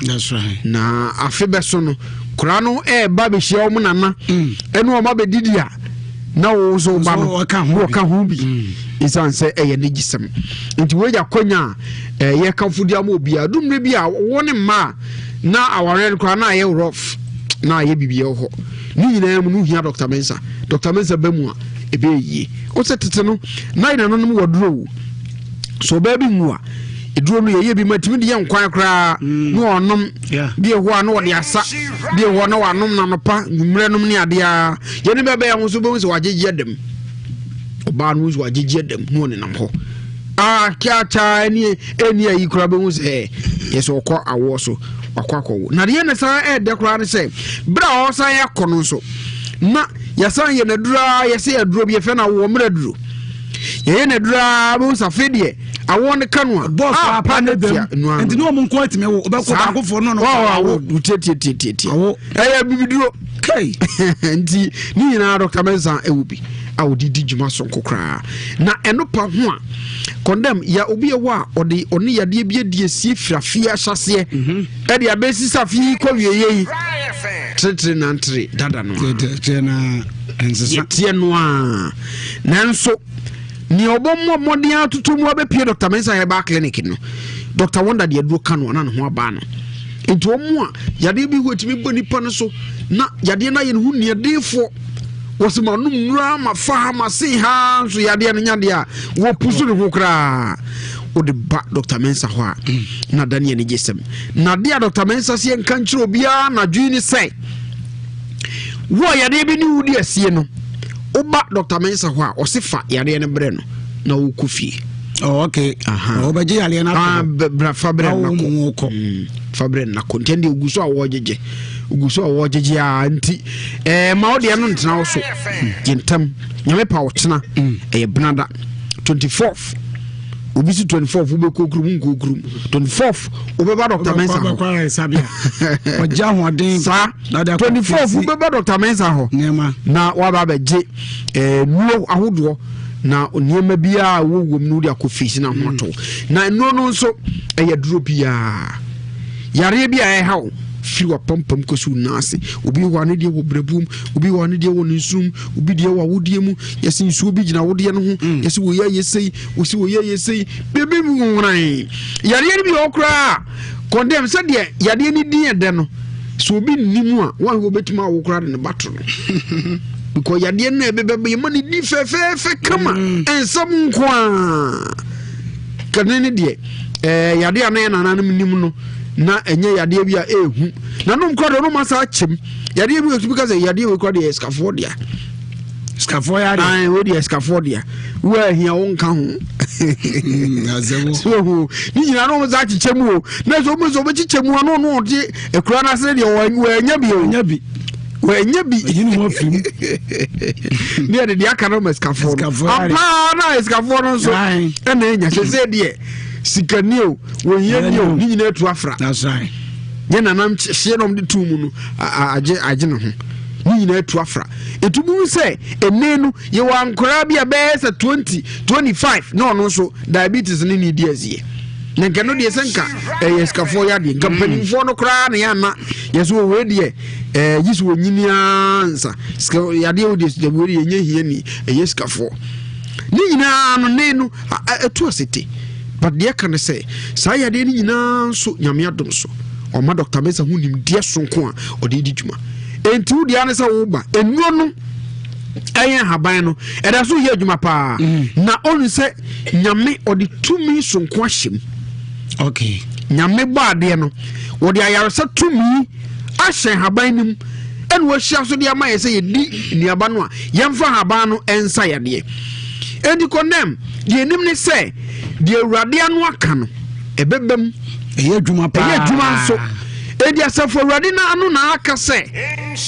na afe bɛso no koraa no ɛɛba bɛhyia wɔn nana mm. ɛne wɔn abɛdidi a na wo nso ba no wɔka ho bi ɛsiane mm. sɛ ɛyɛ ne gyesɛm nti woagya kwanya a ɛyɛ kamfo di ama obiara dummerɛ bi a wo ne mma a na awareɛ no koraa na ayɛ rough na ayɛ biribi wɔ hɔ ne nyinaa mu no hia Dr. Mensa Dr. Mensa ba mu a ɛbɛyɛ yie wo sɛ tete no na yɛ nananom wɔ duro wo so ɔbaa bi nwu a eduro no yɛyɛ bi ma tumi de yɛ nkwan koraa mm. na ɔnom bi ɛhɔ a na ɔde asa bi ɛhɔ na wanom nanopa nwummerɛ nom ne adeɛ a yɛne bɛbɛyɛ ho nso bɛhu sɛ wagyegye dɛm ɔbaa no nso wagyegye dɛm na ɔnenam hɔ ah kyaakyaa ɛne ɛni ayi koraa bɛhu sɛ yɛ sɛ ɔkɔ awoɔ so wakɔ akɔwo na deɛ na san ɛɛdɛ koraa ne sɛ berɛ a ɔsan akɔ no nso na yɛsan yɛ n'aduro a yɛsɛ aduro bi yɛfɛ no awoɔ mmerɛ aduro yɛyɛ n'aduro a bɛhu sɛ afei deɛ awoɔ no ka no a bɔs ah, apa ne dɛm nti ne ɔmo nko atumi wo wobɛkɔ baakofoɔ no no awo tietietietie awo ɛyɛ bibiduro kai nti ne nyinaa Dr. Mensah ɛwɔ bi a ɔde di dwuma sonko koraa na ɛno pa ho a Condemn ya obi ɛwɔ a ɔde ɔne yadeɛ bi adi asie firi afie ahyɛseɛ mhm. ɛde abɛsi sɛ afie yi kɔ wieɛ yi teretere nantere dada no yɛteɛ no a nanso nea ɔbɔ mmɔ mmɔden atoto mu abɛpie Dr. Mensah Herbal Clinic no Dr. Wonder deɛ aduro ka no ana ne ho abaa no nti wɔn a yadeɛ bi hɔ etumi bɔ nipa no so na yadeɛ no ayɛ ne ho nnuadenfoɔ wɔsi ma nom nnura ma fa ha ma se ha nso yadeɛ no nyadeɛ a wɔpu so ne ho koraa wode ba Dr. Mensa hɔ a mm. na da ne anigye sɛm na adeɛ a Dr. Mensa seɛ nka nkyerɛ obiara nadwene ne sɛ wo a yadeɛ bi ne wodi asie no woba Dr. Mensa hɔ a ɔse fa yadeɛ no brɛ no na wokɔ fie. Oh, okay. Aha. Oh, bɛgye yadeɛ no ato. Ah, bra fa brɛ no nakɔ. Mm, fa brɛ no nakɔ. Nti ɛnde ogu so a wɔgyegye. Ogu so a wɔgyegye a nti ɛɛ ma wo deɛ no ntena wo so. Gye ntam. Nyame pa ɔkyena. Mm. Ɛyɛ benada. 24th obi si 24th wobɛkɔ kurom nkɔ kurom 24th wobɛba Dr. Mensa hɔ ɔgye ahoɔden saa 24th wobɛba Dr. Mensa hɔ na waba abɛgye eh, nnuro ahodoɔ na nneɛma biara a wɔwɔ mu no wode akɔ feesi no ho ato na nnuro no nso ɛyɛ duro biara yareɛ bi a ɛha wo. Firi w'apampam kɔsi wo nan ase. Obi wɔ hɔ a ne deɛ wɔ brɛboɔ mu, obi wɔ hɔ a ne deɛ wɔ ne nsono mu, obi deɛ wɔ awodeɛ mu. Yɛsi nsuo bi gyina awodeɛ no ho, mm. yɛsi wɔ yɛ yɛ sei, wɔsi wɔ yɛ yɛ sei, biribi mu nwonan. Yareɛ no bi wɔ hɔ koraa kɔndɛm sɛdeɛ yadeɛ no din ɛdɛ no, sɛ obi nni mu a, wɔn a wɔbɛtumi awo koraa de ne ba to no. Because yadeɛ no ɛbɛbɛ yɛma ne di fɛfɛɛfɛ kama, mm. nsɛm nko ara. Kane ne deɛ ɛɛ yadeɛ a na yɛ nananom nim no na ɛnyɛ yadeɛ bi a ɛɛhu na nom kora deɛ ɔnom asa akyɛm yadeɛ bi ɔtumi ka sɛ yadeɛ wei kora deɛ sikafoɔ dea sikafoɔ yɛ adeɛ wei deɛ sikafoɔ dea wo ahia wo nka ho hmm, so hu ne nyinaa na ɔmo sa akyekyɛ mu o na sɛ ɔmo sɛ ɔmo kyekyɛ mu a na ɔno ɔde akura no ase deɛ wɔanya bi o bi wɔanya bi ɛyi ne ho afiri mu ne yɛde deɛ aka no ma sikafoɔ no ampaa na sikafoɔ no nso ɛna anya sɛ sɛ deɛ sikani o wɔhia ni o ne nyinaa atu afra yɛ nanam hyeɛ na ɔmde tuu mu no agye agye ne ho ne nyinaa atu afra ɛtu mu sɛ ɛnɛ no yɛwɔ ankoraa bi a bɛyɛ sɛ 20 25 na ɔno nso diabetes ne ne di asie na nka no deɛ sɛ nka ɛyɛ sikafoɔ yɛ adeɛ nka mm. mpanimfoɔ no koraa na yɛana yɛ so wɔwei deɛ ɛɛ gye so wɔnyini ara nsa sika yadeɛ wo deɛ wei deɛ ɛnyɛ hia ni ɛyɛ sikafoɔ ne nyinaa no ne no ɛtu asete but deɛ ka ne sɛ saa yadeɛ no nyinaa nso nyame adom so ɔma Dr. Mensah ho nimdeɛ sonko a ɔde di dwuma enti wo deɛ ne sɛ woba nnuro no ɛyɛ nhaban no ɛda so yɛ adwuma paa mm. na ɔnu sɛ nyame ɔde tumi sonko ahyɛ mu okay nyame bɔ adeɛ no wɔde ayaresa tumi ahyɛ nhaban no mu ɛna wahyia so de ama yɛ sɛ yɛdi nnuaba no a yɛmfa nhaban no nsa yadeɛ enti kɔnɛm deɛ anim ne sɛ deɛ awurade ano aka no ɛbɛba mu ɛyɛ adwuma paa ɛyɛ adwuma nso edi asafo awurade no ano na aka sɛ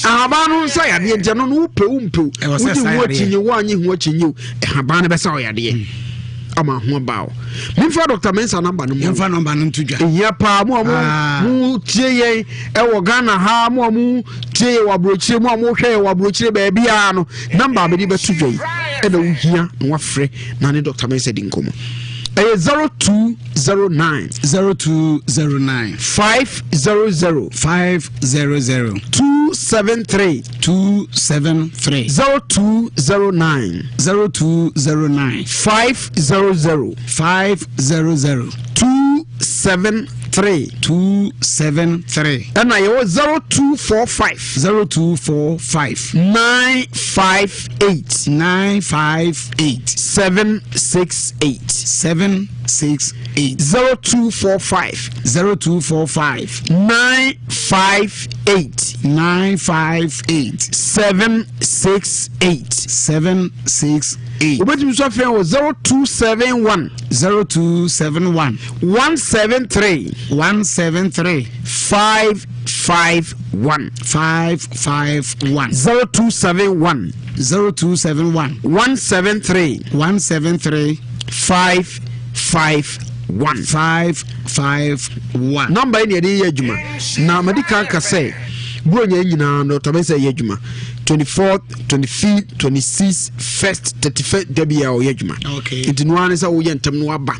ahaban no nsa yadeɛ nti ɛno no wopɛ wo mpɛ wogye ho akyinye wo anye ho akyinye o ahaban no bɛsa ɔyadeɛ hmm. ama ho aba o memfa dr mensa namba no mu yɛmfa namba no nto dwa ɛhia paa mo a mo ah. mo tie yɛn ɛwɔ ghana ha mo a mo tie yɛn wɔ aburokyire mo a mo hwɛ yɛn wɔ aburokyire baabi a no namba a mede bɛto dwa yi ɛna wohia na wafrɛ na ne dr mensa di nkɔmmɔ ɛyɛ 0209 0209 500 500 273 273 0209 0209 500 500 273 273 ɛna yɛwɔ 0245 0245 958 958 768 768 0245 0245 958 958 768 768 wobɛtumi nso afrɛ wɔ 0271 0271 173 173 551 551 0271 0271 173 173 551 551 nɔmba yi na yɛde yɛ adwuma na madi kan ka sɛ buronya nyinaa no tɔmɛ sɛ yɛ adwuma 24 25 26 first 31 da bi a ɔyɛ adwuma nti no ara ne sɛ woyɛ ntɛm no aba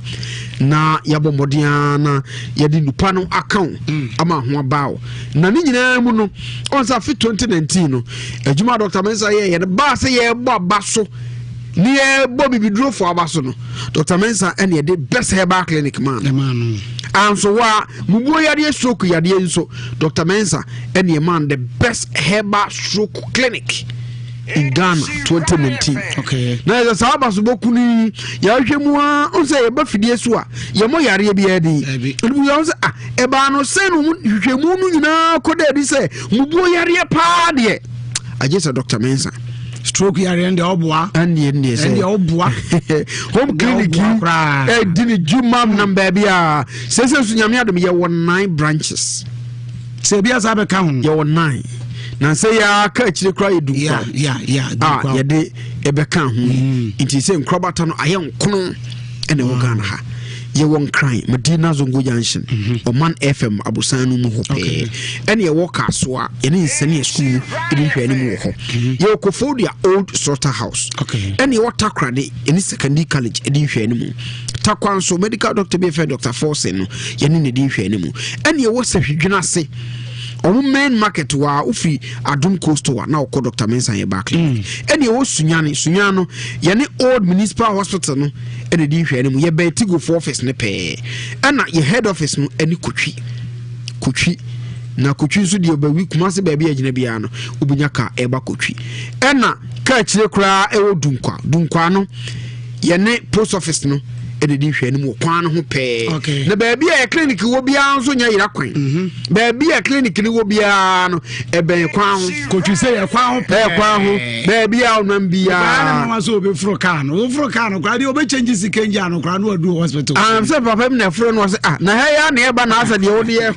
na yɛabɔ mmɔden ara na yɛde nupa no aka wo mm. ama ho aba wo na ne nyinaa mu no ɔn sɛ afe 2019 no adwuma dr mensa yɛyɛ no baa sɛ yɛrebɔ aba so ne yɛbɔ bibidurofo aba so no dr mensa ɛne ɛde best herbal clinic maa no anso wa mubuo yadeɛ stroke yadeɛ nso dr mensa ɛne ɛmaa no the best herbal stroke clinic in Ghana 2019. Okay. Na yɛ saa abasobɔ kunu yi yɛahwɛ mu a n sɛ yɛba fidie so a yɛmmɔ yareɛ biara din. Ɛnum yɛn sɛ ah ɛbaa no sɛ no hwehwɛ mu no nyinaa kɔ dɛ adi sɛ mubuo yareɛ paa deɛ agye sɛ Dr. Mensah. Stroke yareɛ deɛ ɔboa. Ɛnneɛ nneɛ sɛ ɛndeɛ ɔboa. Home clinic yi ɛdi ne dwuma nam baabi a sɛsɛ nso nyame adom yɛwɔ nine branches. Sɛ ebi asa bɛka ho. Yɛwɔ nine. Na sɛ yɛaka akyire koraa yɛ dunkwa a yɛde ɛbɛka ho mm. nti sɛ nkorabata no ayɛ nkono ɛna ɛwɔ Ghana ha yɛwɔ nkran Madina Zongo Junction mhm. Ɔman FM abosan no mu hɔ pɛɛ ɛne ɛwɔ Kasoa yɛne nsɛnea sukuu no ɛdi nhwɛ anim wɔ hɔ mhm. yɛwɔ Kofodia Old Slaughter House ɛne ɛwɔ Takoradi yɛne Secondary College ɛdi nhwɛ anim Takwa nso medical doctor bi yɛfrɛ Dr. Forson no yɛne ne di nhwɛ anim ɛne ɛwɔ Sahwidwena ase. Ɔmo main market wɔ a wofi Adom Coastal a na wokɔ Dr. Mensah Herbal Clinic. Ɛne ɛwɔ Sunyani. Sunyani no yɛne Old Municipal Hospital no ɛna ɛdi nhwɛanim. Yɛbɛn Tigofoɔ office no pɛɛ. Ɛna yɛ head office no ɛne Kotwi. Kotwi. Na Kotwi nso deɛ ɔbɛwi Kumase baabi a gyina biara no wobɛnya kaa ɛba Kotwi. Ɛna kaa akyire koraa ɛwɔ Dunkwa. Dunkwa no yɛne post office no ɛna di nhwɛ anim wɔ kwan no ho pɛɛ okay. na baabi a clinic wɔ biara nso nyɛ yera kwan mm -hmm. baabi a clinic no wɔ biara no ɛbɛn kwan ho kotwi sɛ yɛ kwan ho pɛɛ kwan ho baabi a ɔnam biara ɔbaa ne sɛ obɛforo kaa no woforo kaa no koraa deɛ ɔbɛkyɛngye sika ngya no koraa na wadu hospital ah, sɛ papa mi na ɛforo no ɔsɛ ah na ha yɛ na ɛba na asɛ deɛ wode yɛ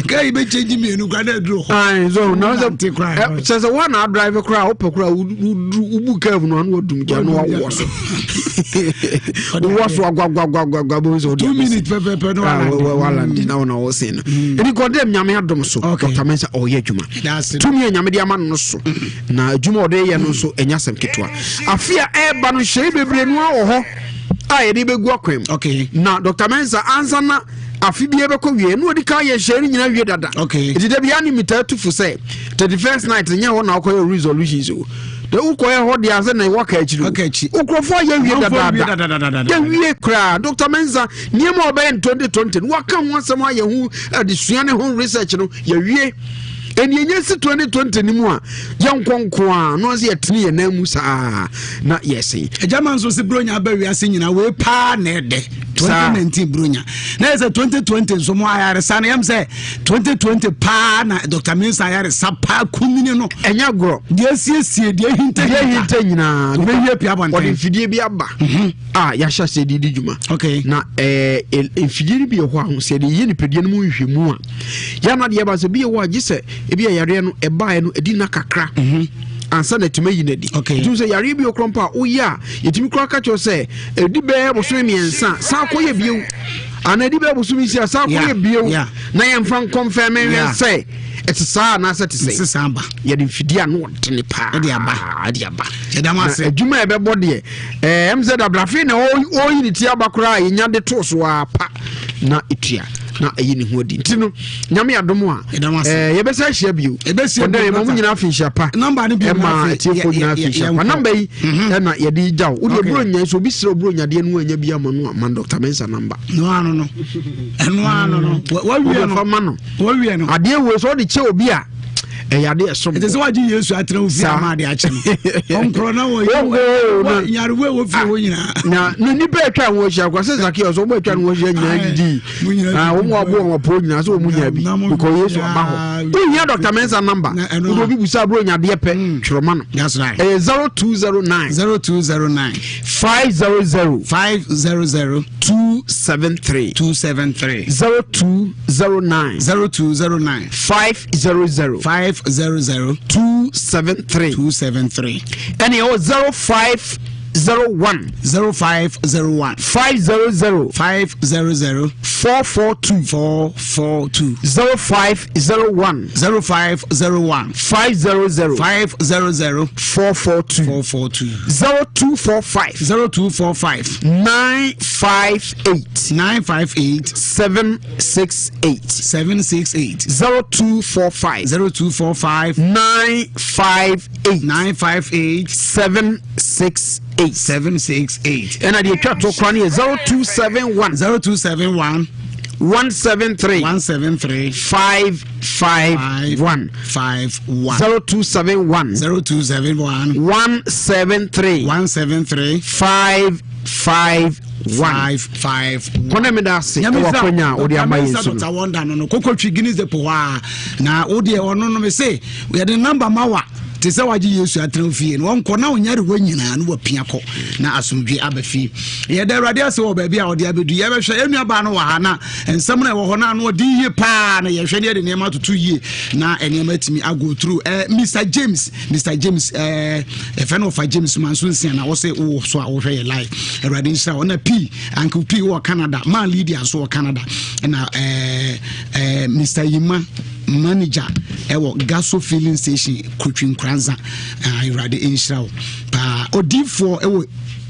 kaa yi bɛkyɛngye mmienu koraa na aduru hɔ so na sɛ sɛ sɛ woa na adrive koraa wopɛ koraa wobu curve no ano wadum gya no wawɔ so wowɔ so agwagwagwagwa bɛhu sɛ two minutes pɛpɛpɛ no ah, walande na wona wɔsen no mm. ɛni kɔdɛm nyame adom so Dr. Mensa ɔyɛ adwuma tumi a nyame de ama no no so mm. na adwuma ɔde yɛ no nso ɛnyɛ asɛm ketewa afe a ɛreba no nhyɛe bebree no wɔ hɔ a yɛde bɛgu akwan mu na Dr. Mensa ansa na afe biara bɛkɔ wie na ɔdi kan yɛ nhyɛe no nyinaa wie dada ɛti da biara ne metaa tu fo sɛ 31st night nyɛ hɔ na wokɔyɛ resolutions o de wokɔyɛ hɔ deɛ asɛ na wɔka akyiri o nkurɔfoɔ ayɛ wie dadaada yɛwie koraa Dr. Mensa nneɛma a ɔbɛyɛ no 2020 no waka ho asɛm ayɛ ho adesua ne ho research no yɛwie ɛni ɛnyɛ si 2020 no mu a yɛnkɔ nko a na ɔsɛ yɛtene yɛn nan mu saa na yɛsen agyama nso sɛ buronya aba wiase nyina wei paa na ɛdɛ 2019 buronya na yɛ sɛ 2020 nso mo ayaresa no yɛm sɛ 2020 paa na Dr. Mensah ayaresa paa kumini no ɛnyɛ agorɔ deɛ asiesie deɛ ahinta deɛ ahinta nyinaa bɛwie pia abɔnten wɔde mfidie bi aba mhm. a yɛahyɛ aseɛ de di dwuma okay. na ɛɛ eh, mfidie no bi wɔ hɔ a sɛ yɛde yɛ nipadua no mu nhwehwɛmu a yɛn adeɛ ba sɛ bi yɛ hɔ a gye sɛ ebi a yareɛ no ɛbaeɛ no ɛdi nna kakra mhm. ansa na ɛtumi ayi no adi ɛtumi sɛ yareɛ bi ɔkorɔ mpo a woyɛ a yɛtumi kora ka kyerɛ sɛ ɛdi bɛyɛ bosome mmiɛnsa san kɔyɛ bio anaa ɛdi bɛyɛ bosome nsia san kɔyɛ bio na yɛmfa nkɔmfɛ mehwɛ sɛ ɛte saa anaasɛ te sɛ yɛde mfidie ano ɔdene paa ɛde aba ɛde aba na adwuma a ɛbɛbɔ deɛ ɛm sɛ dabrafei na ɔyi ne ti aba koraa yɛnya de too so a pa na ɛtua na ɛyi ne ho adi nti no nyame adom a eh, yɛbɛsa ahyia bio ɔdɛ yɛma mo nyinaa afe nhyia pa ɛma atiefoɔ nyinaa afe nhyia pa namba yi mhm. ɛna yɛde gya wo wodeɛ buro nya sɛ obi serɛ buro nyadeɛ no anya bi ama no a ma Dr. Mensa namba wode ma no adeɛ wei sɛ wode kyɛ obi a ɛyɛ ade ɛsom ɛte sɛ wagye yesu atena wo fie ama ade akye no ɔnkorɔ na wɔ nyarewa ɛwɔ fie hɔ nyinaa na na nipa atwa ho ahyia kwa sɛ Zakeus wɔn atwa ho ahyia nyinaa didi ah, wɔn abo wɔn apɔ nyinaa sɛ wɔn nya bi because yesu aba hɔ wohia Dr. Mensa number wode obi busa aburo nyadeɛ pɛ mm. twerɛ ma no ɛyɛ 0209 0209 500 500 273 273 0209 0209 500 500 273 273 ɛne ɛwɔ 0501 0501 500 500 442 442 0501 0501 500 500 442 442 0245 0245 958 958 768 768 0245 0245 958 958 768 768 ɛna deɛ ɛtwa to kora no yɛ 0271 0271 173 173 551 51 0271 0271 173 173 551 551 kɔnɛ mi da ase ɛwɔ akonya a wode ama yɛn so no wɔnda no no kokotwi Guinness de po hɔ a na wodeɛ ɔno no me se yɛde namba ma wa te sɛ wagye yesu atena fie no wɔnkɔ na ɔnyarewa nyinaa no wapia kɔ na asomdwe aba fie yɛda awurade ase wɔ baabi a ɔde abɛdu yɛbɛhwɛ yɛn nuabaa no wɔ ha na nsɛm no ɛwɔ hɔ no ano ɔde yie paa na yɛhwɛ ne yɛde nneɛma atoto yie na nneɛma atumi ago through eh, Mr James Mr James eh, ɛfɛ no ɔfa James manso nsia na wɔsɛ wowɔ so a wohwɛ yɛ live awurade nhyira wo na P Uncle P wɔ Canada ma Lydia nso wɔ Canada na eh, eh, Mr Yima manager ɛwɔ Gaso filling station Kotwi Nkoranza ah, awurade nhyira wo paa odiifoɔ ɛwɔ.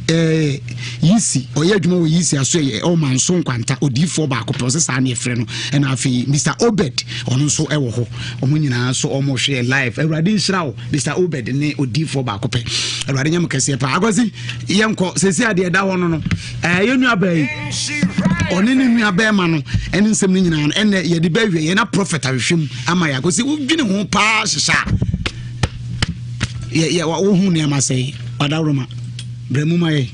Eh, Yisi, ɔyɛ adwuma wɔ Yisi aso ɛyɛ ɔma nso nkwanta odiifoɔ baako pɛ ɔsɛ saa ne ɛfrɛ no ɛna afei Mr Obed ɔno nso ɛwɔ hɔ ɔmo nyinaa nso ɔmo hwɛ live awurade nhyira wo Mr Obed ne odiifoɔ baako pɛ awurade nyɛ mo kɛseɛ paa akwasi yɛnkɔ sɛsi adeɛ ɛda hɔ no no ɛɛ yɛn nua bɛɛ yi ɔne ne nua bɛɛma no ɛne nsɛm no nyinaa no ɛnɛ yɛde bɛwie yɛn na prophet ahwehwɛ mu ama yɛ akwasi wodwene ho paa hyehyɛ a yɛ yɛ wohu nneɛma sɛe ɔdaworoma brɛ mu ma yɛ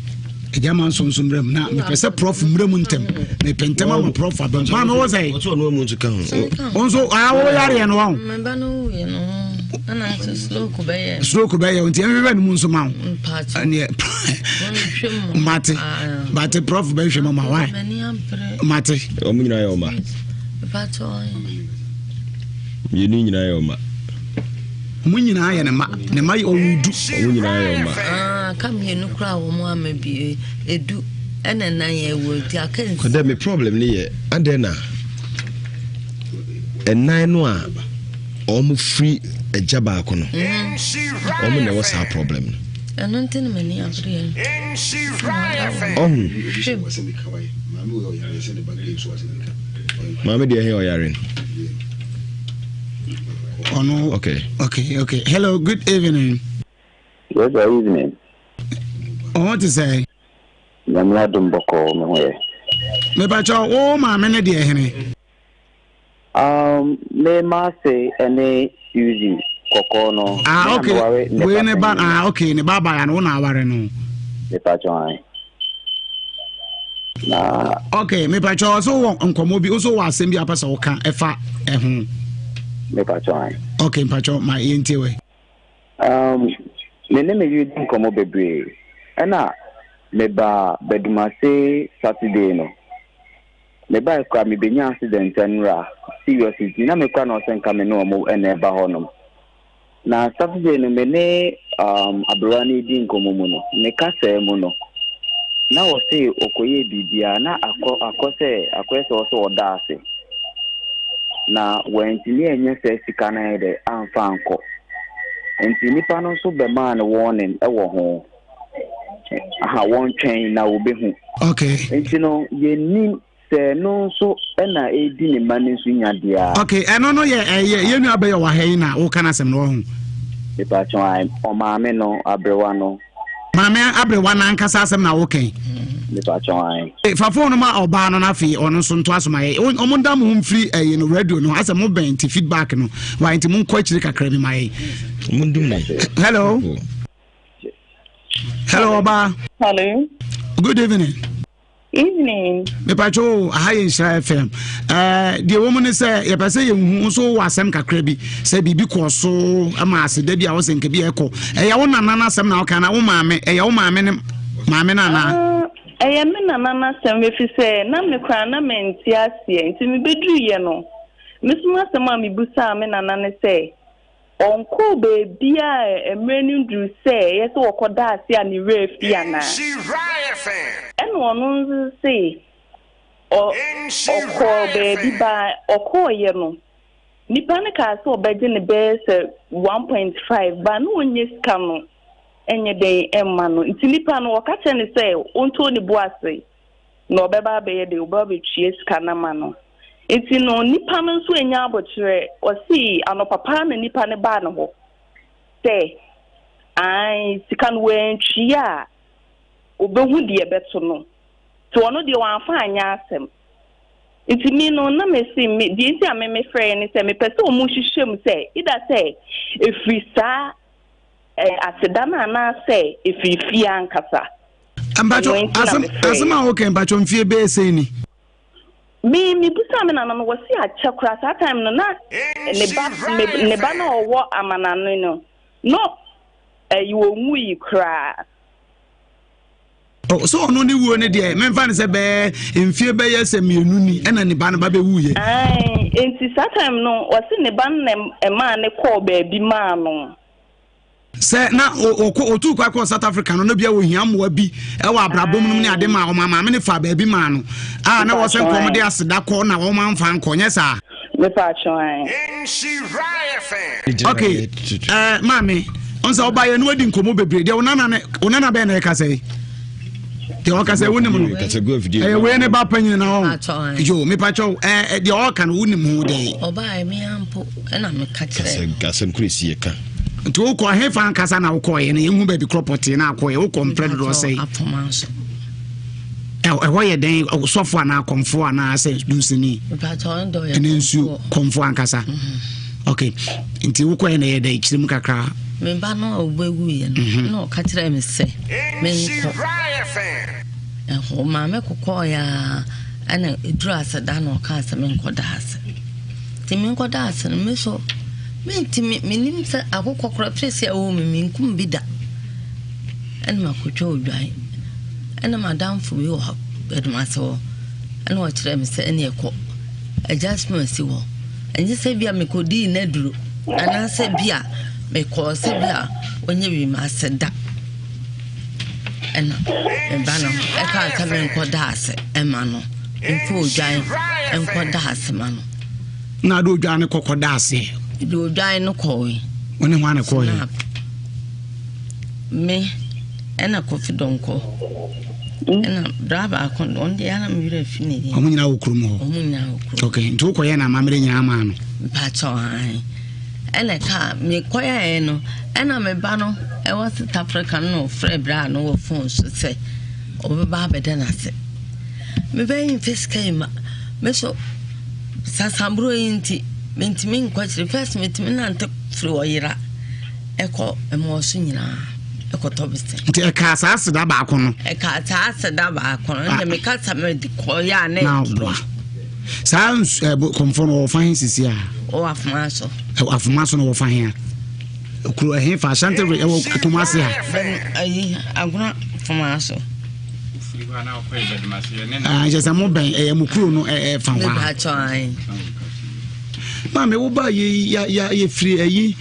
agya ma nso nso mmerɛ mu na mepɛ sɛ prɔfo mmerɛ mu ntɛm mepɛ ntɛm ama prɔfo aba mu maame wo sɛe wo nso wo yareɛ no waho stroke bɛyɛ nti ɛmehwehwɛ no mu nso ma wo ɛneɛ mate mate prɔfo bɛhwɛ mu ma wae mate ɔmo nyinaa yɛ ɔma mmienu nyinaa yɛ ɔma Wɔn nyinaa yɛ ne mma. Ne mma yɛ ɔwɔ du. Wɔn nyinaa yɛ ɔma. Ah, ka mmienu koraa wɔn ama bi edu ɛna nan yɛ wɔ ti aka nsi. Kɔdɛ mi problem ne yɛ adɛn na ɛnan no a wɔn firi agya baako no wɔn na ɛwɔ saa problem no. Ɛno nti na m'ani abere yɛn. Ɔhu. Maame deɛ ɛhɛ ɔyare no. ɔno okay okay okay hello good evening. Yes, good evening. Ɔho te sɛ. Nyame adom bɔkɔɔ me ho yɛ. Mepakyɛ wo maame ne deɛ hene. Um, me maase ɛne Suzy kɔkɔɔ no. Ah, okay. Wei ne ba ah, okay, ne ba abaya no wo na aware no. Mepakyɛ an. Na. Ok mepakyɛ ɔsɛ wɔ nkɔmmɔ bi wosɛ wɔ asɛm bi a wopɛ sɛ woka ɛfa ɛho. Mepakyɛ an. Ok mpakyɛ ma yɛntie wɛ. Um, me ne me yere di nkɔmmɔ bebree ɛna mebaa Badumase Saturday no mebae koraa mebɛnya accident nnora seriously nti na me koraa na ɔsɛ nka me ne ɔmo ɛna ɛba hɔnom. Na Saturday no me ne um, aberewa no redi nkɔmmɔ mu no, ne kasaa mu no, na ɔse ɔkɔyɛɛ biribiara na akɔ akɔ sɛ akɔyɛ sɛ ɔsɛ ɔda ase. Na wantumi anya saa sika no ayɛ dɛ amfa ankɔ. Nti nipa no nso bɛmaa no warning wɔ ho. Aha, wɔntwɛn na wɔbɛhu. Okay. Nti no, yɛnnim Sɛ ɛno nso na ɛredi ne mma no nso nya deɛ a. Ok, ɛno no yɛ ɛyɛ yɛn nua bɛyɛ wɔ ha yi na woka n'asɛm no ɔho. Mepatwɔn ae, ɔmaame no, aberewa no. Maame aberewa no ankasa asɛm na woka yi. Mepatwɔn ae. Fa phone no ma ɔbaa no na afei ɔno nso ntoa so ma yɛ. Ɔmo nda mo ho mfiri ɛyi no radio no asɛ mo bɛn nti feedback no wa nti mo nkɔ akyiri kakra bi ma yɛ. Mo ndum ne. Hello. Hello ɔbaa. Hello. Good evening. Evening. Mepatwo o, aha yɛ Nhyira FM. Eh, deɛ wɔ mu ne sɛ yɛpɛ sɛ yɛhu nso wɔ asɛm kakra bi sɛ biribi kɔɔ so ma aseda bi a wɔsɛ nka bi ɛkɔ. Ɛyɛ wo nana no asɛm na woka na wo maame, ɛyɛ wo maame ne maame no anaa? Ah, ɛyɛ me nana no asɛm ɛfiri sɛ na me koraa na mente aseɛ nti mebɛduruiɛ no, me nso m'asɛm a mebusaa me nana ne sɛ Ɔnkɔɔ baabiara a mmerɛ no nduruu sɛ ɛyɛ sɛ ɔkɔda ase a ne werɛ afi anaa? Ɛna ɔno nso se ɔ ɔkɔɔ baabi ba ɔkɔɔeɛ no nipa no kaa sɛ ɔbɛgye no bɛyɛ sɛ 1.5 ba na ɔnnya sika no nyɛ dɛn mma no nti nipa no ɔka kyerɛ no sɛ ɔntɔ ne bo ase na ɔbɛba abɛyɛ dɛ, ɔbɛba abɛtua sika no ama no. Nti no, nipa no nso annya abokyerɛ. Ɔse anɔpa paa na nipa no baa ne hɔ sɛ, ae, sika no wantua a, ɔbɛhu deɛ ɛbɛto no. Nti ɔno deɛ wamfa anyɛ asɛm. Nti me no, na mese, me, deɛ nti a me mefrɛeɛ ne sɛ, mepɛ sɛ wɔn hwehwɛ mu sɛ, either sɛ ɛfiri saa eh, aseda no anaasɛ ɛfiri fie ankasa. Mpacho asɛm asɛm a woka mpacho mfie bɛyɛ sɛn ni. Me me busa me nana no wɔsi akyɛ koraa saa time no na ne ba me ne ba na ɔwɔ amanane no no ɛyi wɔn nwui koraa. Oh, so ɔno ne wuo ne deɛ memfa no sɛ bɛɛ mfie bɛyɛ sɛ mmienu ni ɛna ne ba no ba bɛwuiɛ. Ae nti saa time no wɔsi ne ba no na ɛmaa ne kɔɔ baabi maa no. Sɛ na ɔkɔ otuu kwan kɔɔ South Africa no na bia ohia mmoa bi ɛwɔ abrabɔ mu nom ne ade maa wɔn maame ne fa baabi maa no a na wɔsɛ nka wɔn de aseda kɔ na wɔn amfa nkɔ nyɛ saa. Ok ɛɛ maame ɔn sɛ ɔba yɛ no wadi nkɔmɔ bebree deɛ onana ne onana bɛn na ɛka sɛ. Deɛ ɔka sɛ wonim no ɛyɛ wei ne ba panyin na ɔn yo mepakyɛw deɛ ɔka no wonim ho dɛn ɔbaa me ampo ɛna meka kyerɛ asɛm koro si yɛ ka nti wokɔ hefa ankasa na wokɔɔyɛ no yɛhu baabi korɔ pɔtee na akɔɔyɛ wokɔ mprɛ dodoɔ sɛe ɛhɔ yɛ dɛn sɔfo anaa kɔmfoɔ anaa sɛ dunsini ɛne nsuo kɔmfoɔ ankasa mhm. ok nti wokɔɛ na ɛyɛ dɛn kyerɛ mu kakra me ba no a ɔbɛwuiɛ no mhm. na ɔka kyerɛɛ me sɛ menkɔ ɛhɔ maame kokɔɔeɛ a ɛna ɛduru ase da na ɔkaa sɛ menkɔda ase nti menkɔda ase no me so mentimi menim sɛ akokɔ korɔ firi sɛ ɛwɔ me menkum bi da ɛna makɔtwa odwan Ɛna m'adamfo bi wɔ Adumase hɔ, ɛna ɔkyerɛɛ me sɛ ɛne ɛkɔ Agya Sima si hɔ. Ɛnyɛ sɛ bi a mekɔdii n'aduro anaasɛ bi a mekɔɔ sɛ bi a ɔnyɛ bi m'ase da. Ɛna meba no ɛkaa sɛ menkɔda ase ɛma no, mfa odwan nkɔda ase ma no. Na ade odwan no kɔkɔda ase? De odwan no kɔe. Wo ne hwan na kɔe? Me ɛna Kofi Donkor ɛna bra baako no ɔno deɛ ana me werɛ fi ne din. Wɔn nyinaa wɔ kurom hɔ. Wɔn nyinaa wɔ kurom. Okay nti wokɔyɛ na amammerɛ nyinaa maa no. Mpakyɛw ae ɛna kaa mekɔyɛɛ no ɛna me ba no ɛwɔ South Africa no na ɔfrɛ bra no wɔ phone so sɛ ɔbɛba abɛda n'ase. Me ba yi mfɛ sika yi ma me so sasaburo yi nti mentumi nkɔ akyiri first metumi nante firi ɔyera. Ɛkɔ mmoa so nyinaa ɛkɔtɔ bese. Nti ɛkaa saa aseda baako no. Ɛkaa saa aseda baako no. Ɛnna meka sɛ mede kɔeɛ a na ɛduru. Saa nsu ɛ kɔmfɔ no wɔfa he sisi a. Wɔ afoma so. Ɛwɔ afoma so na wɔfa he a. Kuro ɛhe fa Ashanti ɛwɔ Kumasi ha. Bɛn ayi agona afoma so. Ah, kyɛ sɛ mo bɛn ɛyɛ mo kuro no ɛɛ fa hɔ a. Maame wo ba yɛ ya ya yɛfiri ayi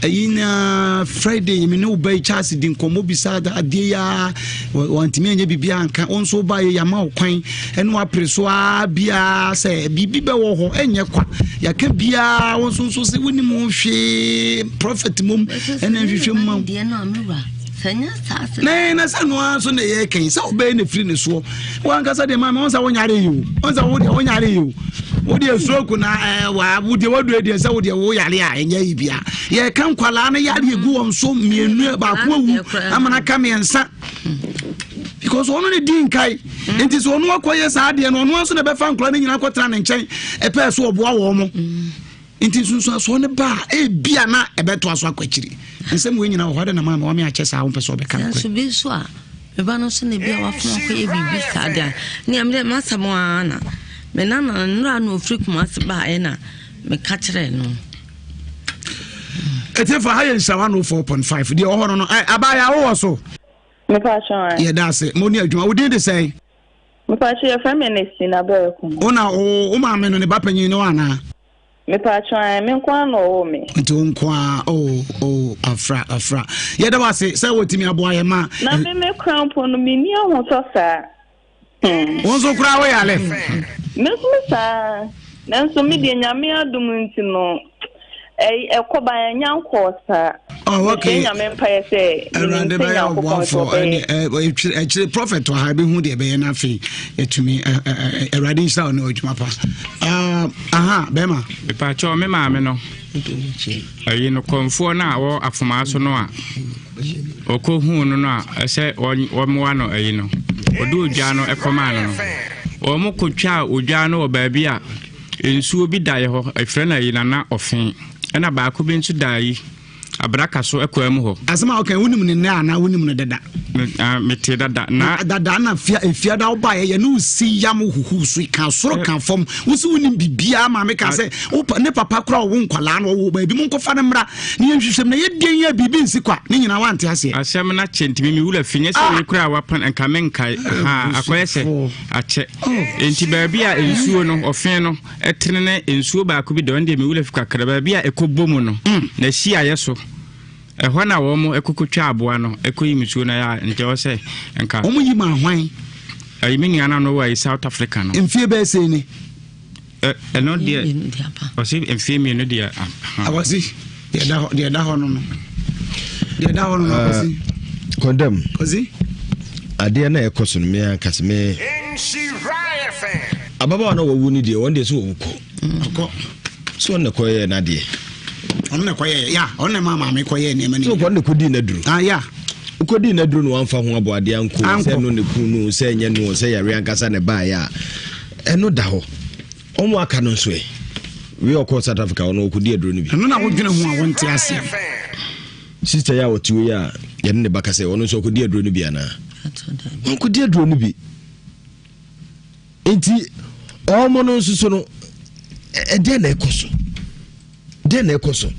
ayi na Friday me ne wo ba yi Charles di nkɔmmɔ bisa adeɛ ya wantumi anyɛ biribi anka wo nso wo ba yɛ yɛama wo kwan ɛne wapere so ara biara sɛ biribi bɛwɔ hɔ ɛnyɛ kwa yɛaka biara wo nso nso sɛ wonim ho hwee prophet mom ɛne nhwehwɛ mu ma na na sɛ no ara nso na ɛyɛ kɛn sɛ wobɛyɛ na firi ne soɔ wankasa deɛ maame wɔn sɛ wonyare yi o wɔn sɛ wo deɛ wonyare yi o wo deɛ stroke na ɛɛ wa wo deɛ waduro deɛ sɛ wo deɛ wo yare a ɛnyɛ yi bia yɛka nkwalaa no yare egu wɔn so mmienu baako awu ama no aka mmiɛnsa because ɔno ne di nkae nti sɛ ɔno akɔyɛ saa adeɛ no ɔno nso na ɛbɛfa nkwalaa no nyinaa akɔtena ne nkyɛn ɛpɛɛ so ɔboa wɔn mo. Nti nsunsuansoɔ no ba a, ebia na ɛbɛtoa so akɔ akyiri. Nsɛm wei nyinaa wɔ hɔ, adɛn na maame wame akyɛ saa wompɛ sɛ ɔbɛka nokorɛ? Nanso bi nso a, me ba no nso na ebia wafom akɔyɛ biribi saa de a, nea me deɛ m'asɛm ara na me nana no nnora na ɔfiri Kumasi baeɛ na meka kyerɛɛ no. Ɛtiefo ha yɛ nhyira 104.5 deɛ ɔhɔ no no abaayewa wowɔ so. Yɛda ase mo ne adwuma wo din de sɛn? Mepatwo yɛfrɛ me Ernestina Bereko. Wo na wo wo maame no ne ba panyin ne wo anaa? Mepatwo ae, me nko ara na ɔwoo me. Nti wo nko ara oh oh afra afra. Yɛda wo ase sɛ wotumi aboa yɛn ma. Na me me kora mpo no menni ahotɔ saa. Hmm. Wo nso koraa wo yare? Me nso me saa. Nanso me deɛ Nyame adom nti no ɛkɔ ba ɛnya nkɔɔ saa. Oh, okay. Nyame mpaeɛ sɛ Awurade bɛyɛ ɔboafoɔ ɛne ɛkyerɛ prophet wɔ ha ɛbɛhu deɛ ɛbɛyɛ no afei ɛtumi Awurade nhyira wo ne adwuma pa ah, aha bɛrima mepaakyɛw me maame no ɛyi no kɔmfoɔ no a wɔ afomaa so no a ɔkɔhuu no no a ɛsɛ wɔmmoa no ayi no ɔde odwa no ɛkɔmaa no no wɔn kɔtwaa odwa no wɔ baabi a nsuo bi da yɛ hɔ ɛfrɛ no ayi nana ɔfe ɛna baako bi nso da ayi abraka so ɛkwan mu hɔ. Asɛm a woka wonim no nnɛ anaa wonim no dada? Mete dada na. Dada na fia efia da wobaeɛ yɛ ne wosi yam huhu so ka soro ka fam wosi wonim biribiara maame ka sɛ ne papa kora ɔwo nkwalaa no ɔwo baabi mo nkɔfa no mmra ne yɛnhwehwɛm na yɛdeɛ yɛ biribi nsi kwa ne nyinaa wante aseɛ. Asɛm no akyɛ ntimi me wura fi nyɛ sɛ ah! wei koraa wapan nka menkae akɔyɛ sɛ akyɛ oh. enti baabi a nsuo no ɔfe no Ɛtene ne nsuo baako bi da, ɔno deɛ me werɛ fi kakra, baabi a ɛkɔbɔ mu no, mm. na hyiaeɛ so. Ɛhɔ na wɔn ɛkɔkɔtwa aboa no, ɛkɔyi nsuo no a nti ɛwɔ sɛ nka. Wɔn yi ma ahwan? Ɛyi me nua no ano wɔ South Africa no. Mfie bɛyɛ sɛ ni? Ɛno deɛ ɔsi mfie mmienu deɛ. Awɔsi deɛ ɛda hɔ no no deɛ ɛda hɔ no no ɔsi. Condemn. Ɔsi. Adeɛ na ɛkɔ so no me ankasa me. Ababaawa na wawu no deɛ wɔn deɛ so wɔwu kɔ. Ɔkɔ. So ɔno na kɔyɛ n'adeɛ. Ɔno na kɔyɛ ya ɔno na maa maame kɔyɛ nneɛma no. So ɔno na kɔdii n'aduro. Ah ya. Wokɔdii n'aduro no wamfa ho aboadeɛ anko sɛ no ne kun no sɛ ɛnyɛ no sɛ yare ankasa na ɛbaeɛ a ɛno da hɔ. Wɔn aka no nso ɛ. Wei ɔkɔɔ South Africa ɔno ɔkɔdi aduro no bi. Ɛno na wodwene ho a wonte aseɛ. Sister yi a ɔte wei a yɛne ne ba kasa ɔno nso ɔkɔdi aduro no bi anaa? Ɔnkɔdi aduro no bi. Nti ɔmo no nso so no ɛdeɛ na ɛkɔ so. Deɛ na ɛkɔ so.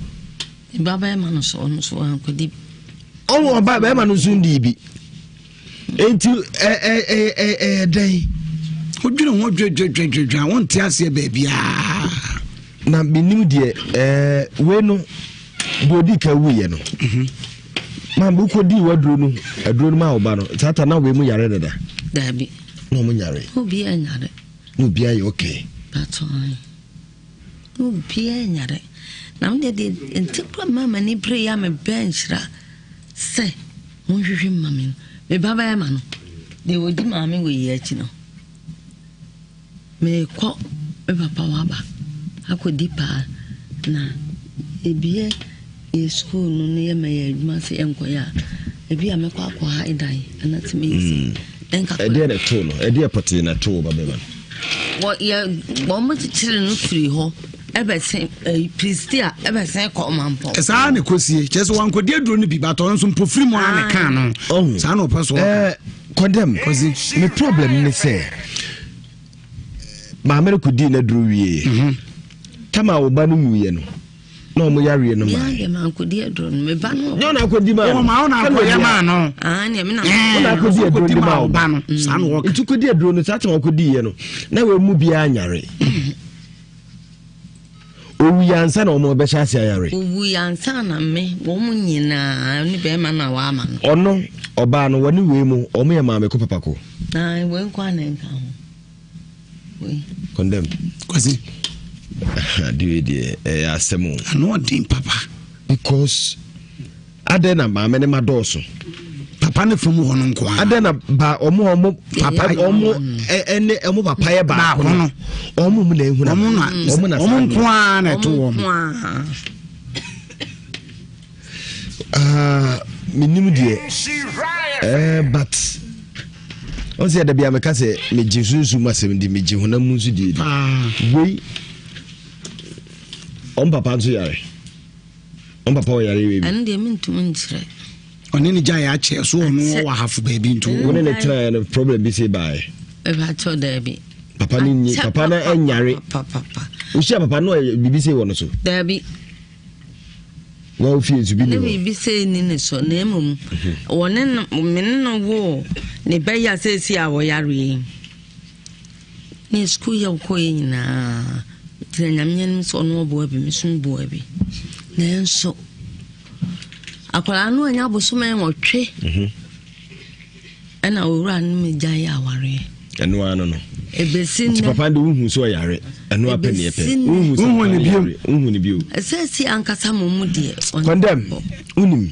Ba bɛrima no so ɔno nso ɔnkɔdi bi. Ɔmo ɔba bɛrima no nso ndii bi. Nti ɛyɛ dɛn? Wodwene ho dwedwedwedwe a wonte aseɛ baabiaa. Na menim deɛ ɛɛ wei no deɛ ɔdii ka wuiɛ no. Mhm. Maa wokɔdii w'aduro no aduro no maa wo ba no saa ta na wei mu yare dada. Daabi. Na ɔmo nyare. Obiara nyare. Na obiara yɛ okay. Batɔn. Na obiara nyare. Na me deɛ deɛ nti kura maa m'ani bere ya me bɛn nhyira sɛ monhwehwɛ mma me no. Me ba bɛrima no deɛ ɔdi maame wɔ yi akyi no. Merekɔ me papa hɔ aba akɔdi paa na ebia yɛ sukuu no ne yɛma yɛ adwuma sɛ yɛnkɔyɛ a ebi a mɛkɔ akɔ ha dan anaasɛ meyɛ sɛ hmm. ɛdeɛ na ɛtoo no ɛdeɛ pɔtee na ɛtoo ba bɛma no wɔ yɛ wɔn kyekyere no firi hɔ ɛbɛsɛn ɛyi piristia ɛbɛsɛn kɔ ɔmampɔ. saa na ɛkɔsie kyerɛ sɛ wankɔdi aduro no bi batɔ no nso mpofiri mu a na ɛkaa no saa na ɔpɛ so ɔka Kɔdɛm, me problem ne sɛ maame no kɔdii n'aduro wieɛ mhm. tama wo ba no nwuiɛ no na ɔmo yareɛ no maa nyɛ ɔna akɔdi maa no ɔna akɔdi aduro de maa wo ba no nti kɔdi aduro no saa tama ɔkɔdiiɛ no na wɔn mu biara nyare Owui ansa na wɔn bɛhyɛ ase ayare. Owui ansa na me wɔn nyinaa ne bɛrima no a wama no. Ɔno ɔbaa no wɔne wei mu wɔn yɛ maame ko papa ko. Na wei nko ana nka ho. Wei. Condemn. Kwasi. Ade wei deɛ ɛyɛ asɛm o. Ano ɔden papa. Because Adɛn na maame ne ma dɔɔso? Papa ne fam hɔ no nko ara. Adɛn na ba ɔmo ɔmo papa ɔmo ɛne ɔmo papa yɛ baako no ɔmo mu na ehu na ɔmo na ɔmo na ɔmo nko ara na ɛto wɔn. Ah, menim deɛ eh, but ɔn sɛ dabi a meka sɛ megye sunsum asɛm di megye honam mu nso die di wei ɔm papa nso yare Wɔn papa wɔ yare wei bi. Ɛno deɛ mentumi nkyerɛ. Ɔne ne gyaeɛ akyɛ so ɔno wɔ ahafo baabi nti. Wo ne ne tenaeɛ no problem bi se baeɛ. Ɛbɛkyɛw daabi. Papa no nyi papa no nyare. Wohyia papa no biribi se wɔ no so. Daabi. Wɔn ofie nso bi ni hɔ. Ne biribi se ni ne so na mmom mhm. wɔne no me ne no woo ne bɛyɛ a seesie a wɔyare yi. Ne sukuu yɛ wokɔeɛ nyinaa gyina Nyame anim sɛ ɔno ɔboa bi me nso meboa bi nanso akwadaa no anya abosome nwɔtwe mhm. ɛna owura no me gya yɛ awareɛ ɛno ano no ebesi nnɛ papa de wohu sɛ ɔyare ɛno apɛ ne ɛpɛ wohu sɛ ne bio wohu ne bio ɛsɛ si ankasa mo mu deɛ kɔndɛm wonim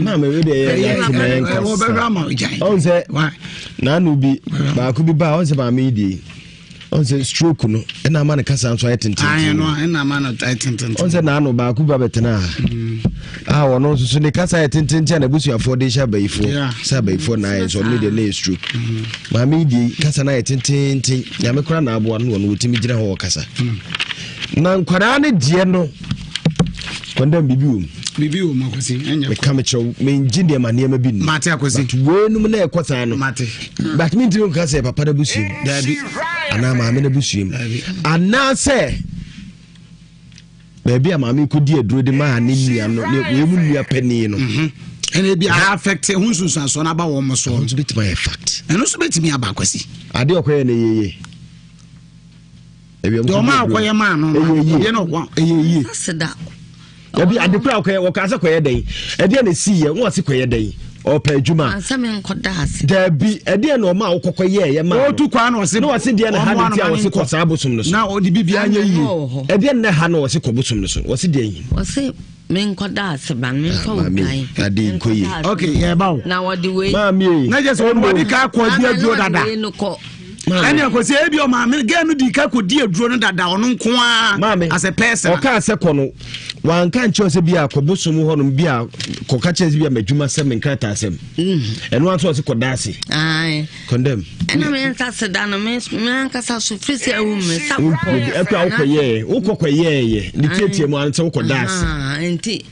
maame wei deɛ yɛ yɛ tena yɛn kasa ɔn sɛ n'ano bi baako bi ba ɔn sɛ maame yi die ɔn sɛ stroke no ɛna ama ne kasa nso ayɛ tententen ɔn sɛ n'ano baako bi ba bɛtena ha mm. a ɔno nso so ne kasa ayɛ tententen a n'abusuafoɔ de hyɛ abayifoɔ sɛ abayifoɔ na ayɛ nso ɔno deɛ ne yɛ stroke mm. maame yi die kasa no ayɛ tententen nyame koraa na aboa no ɔno wɔtumi gyina hɔ ɔkasa mm. Na nkwadaa no deɛ no kɔndɛm biribi wɔ mu. Biribi wɔ mu akwasi ɛnyɛ. Meka me kyerɛw mengye nneɛma nneɛma bi nni. Mate akwasi. But weinom na ɛkɔ saa no. Mate. But mentumi nka sɛ papa no abusua mu. Daabi. Anaa maame no abusua mu. Daabi. Anaasɛ baabi a maame kɔdi aduro de maa ne nua no ne wei mu nua panin no. Mhm. ɛna ebi a affect ho nsunsuansoɔ no aba wɔn so. Ɛno nso bɛtumi ayɛ fact. Ɛno nso bɛtumi aba akwasi. Adeɛ ɔkɔyɛ no yeye. deɛ ɔma akɔyɛ maa no ɛyɛ no ɛyɛ yie dabi ade kora ɔkɔyɛ wɔka sɛ kɔyɛ dɛn ɛdeɛ na ɛsi yɛ wɔn ase kɔyɛ dɛn ɔpɛ adwuma dabi ɛdeɛ na ɔma awokɔkɔ yɛ ɛyɛ maa ɔtu kwan na ɔse na ɔse deɛ na ha ne ti a ɔse kɔ saa bosom no so na ɔde biribi anyɛ yie ɛdeɛ na ha na ɔse kɔ bosom no so ɔse deɛ yi ɔse. Menkɔda ase ba no memfa wo dwan. Ade nkɔ yie. Ok yɛba o. Na wɔde wei. Maame yi. Na kyɛ sɛ wɔn wɔde ka akɔ di aduro dada. Ɛne akɔsi ebi ɔmaame gɛɛ no di ka kɔ di aduro no dada ɔno nko ara. Maame as a person. Ɔka sɛ kɔ no wanka nkyɛn sɛ bi a kɔ bosom hɔ nom bi a kɔka kyerɛ sɛ bi a m'adwuma sɛm me nkrataa sɛm. Ɛno ara nso ɔse kɔda ase. Condemn. Ɛna me nsa seda no me ankasa so firi sɛ awu me sa kɔ. Ɛkɔ a wokɔ yɛɛ wokɔ kɔ yɛɛyɛ ne tietie mu ara sɛ wokɔ da ase. Nti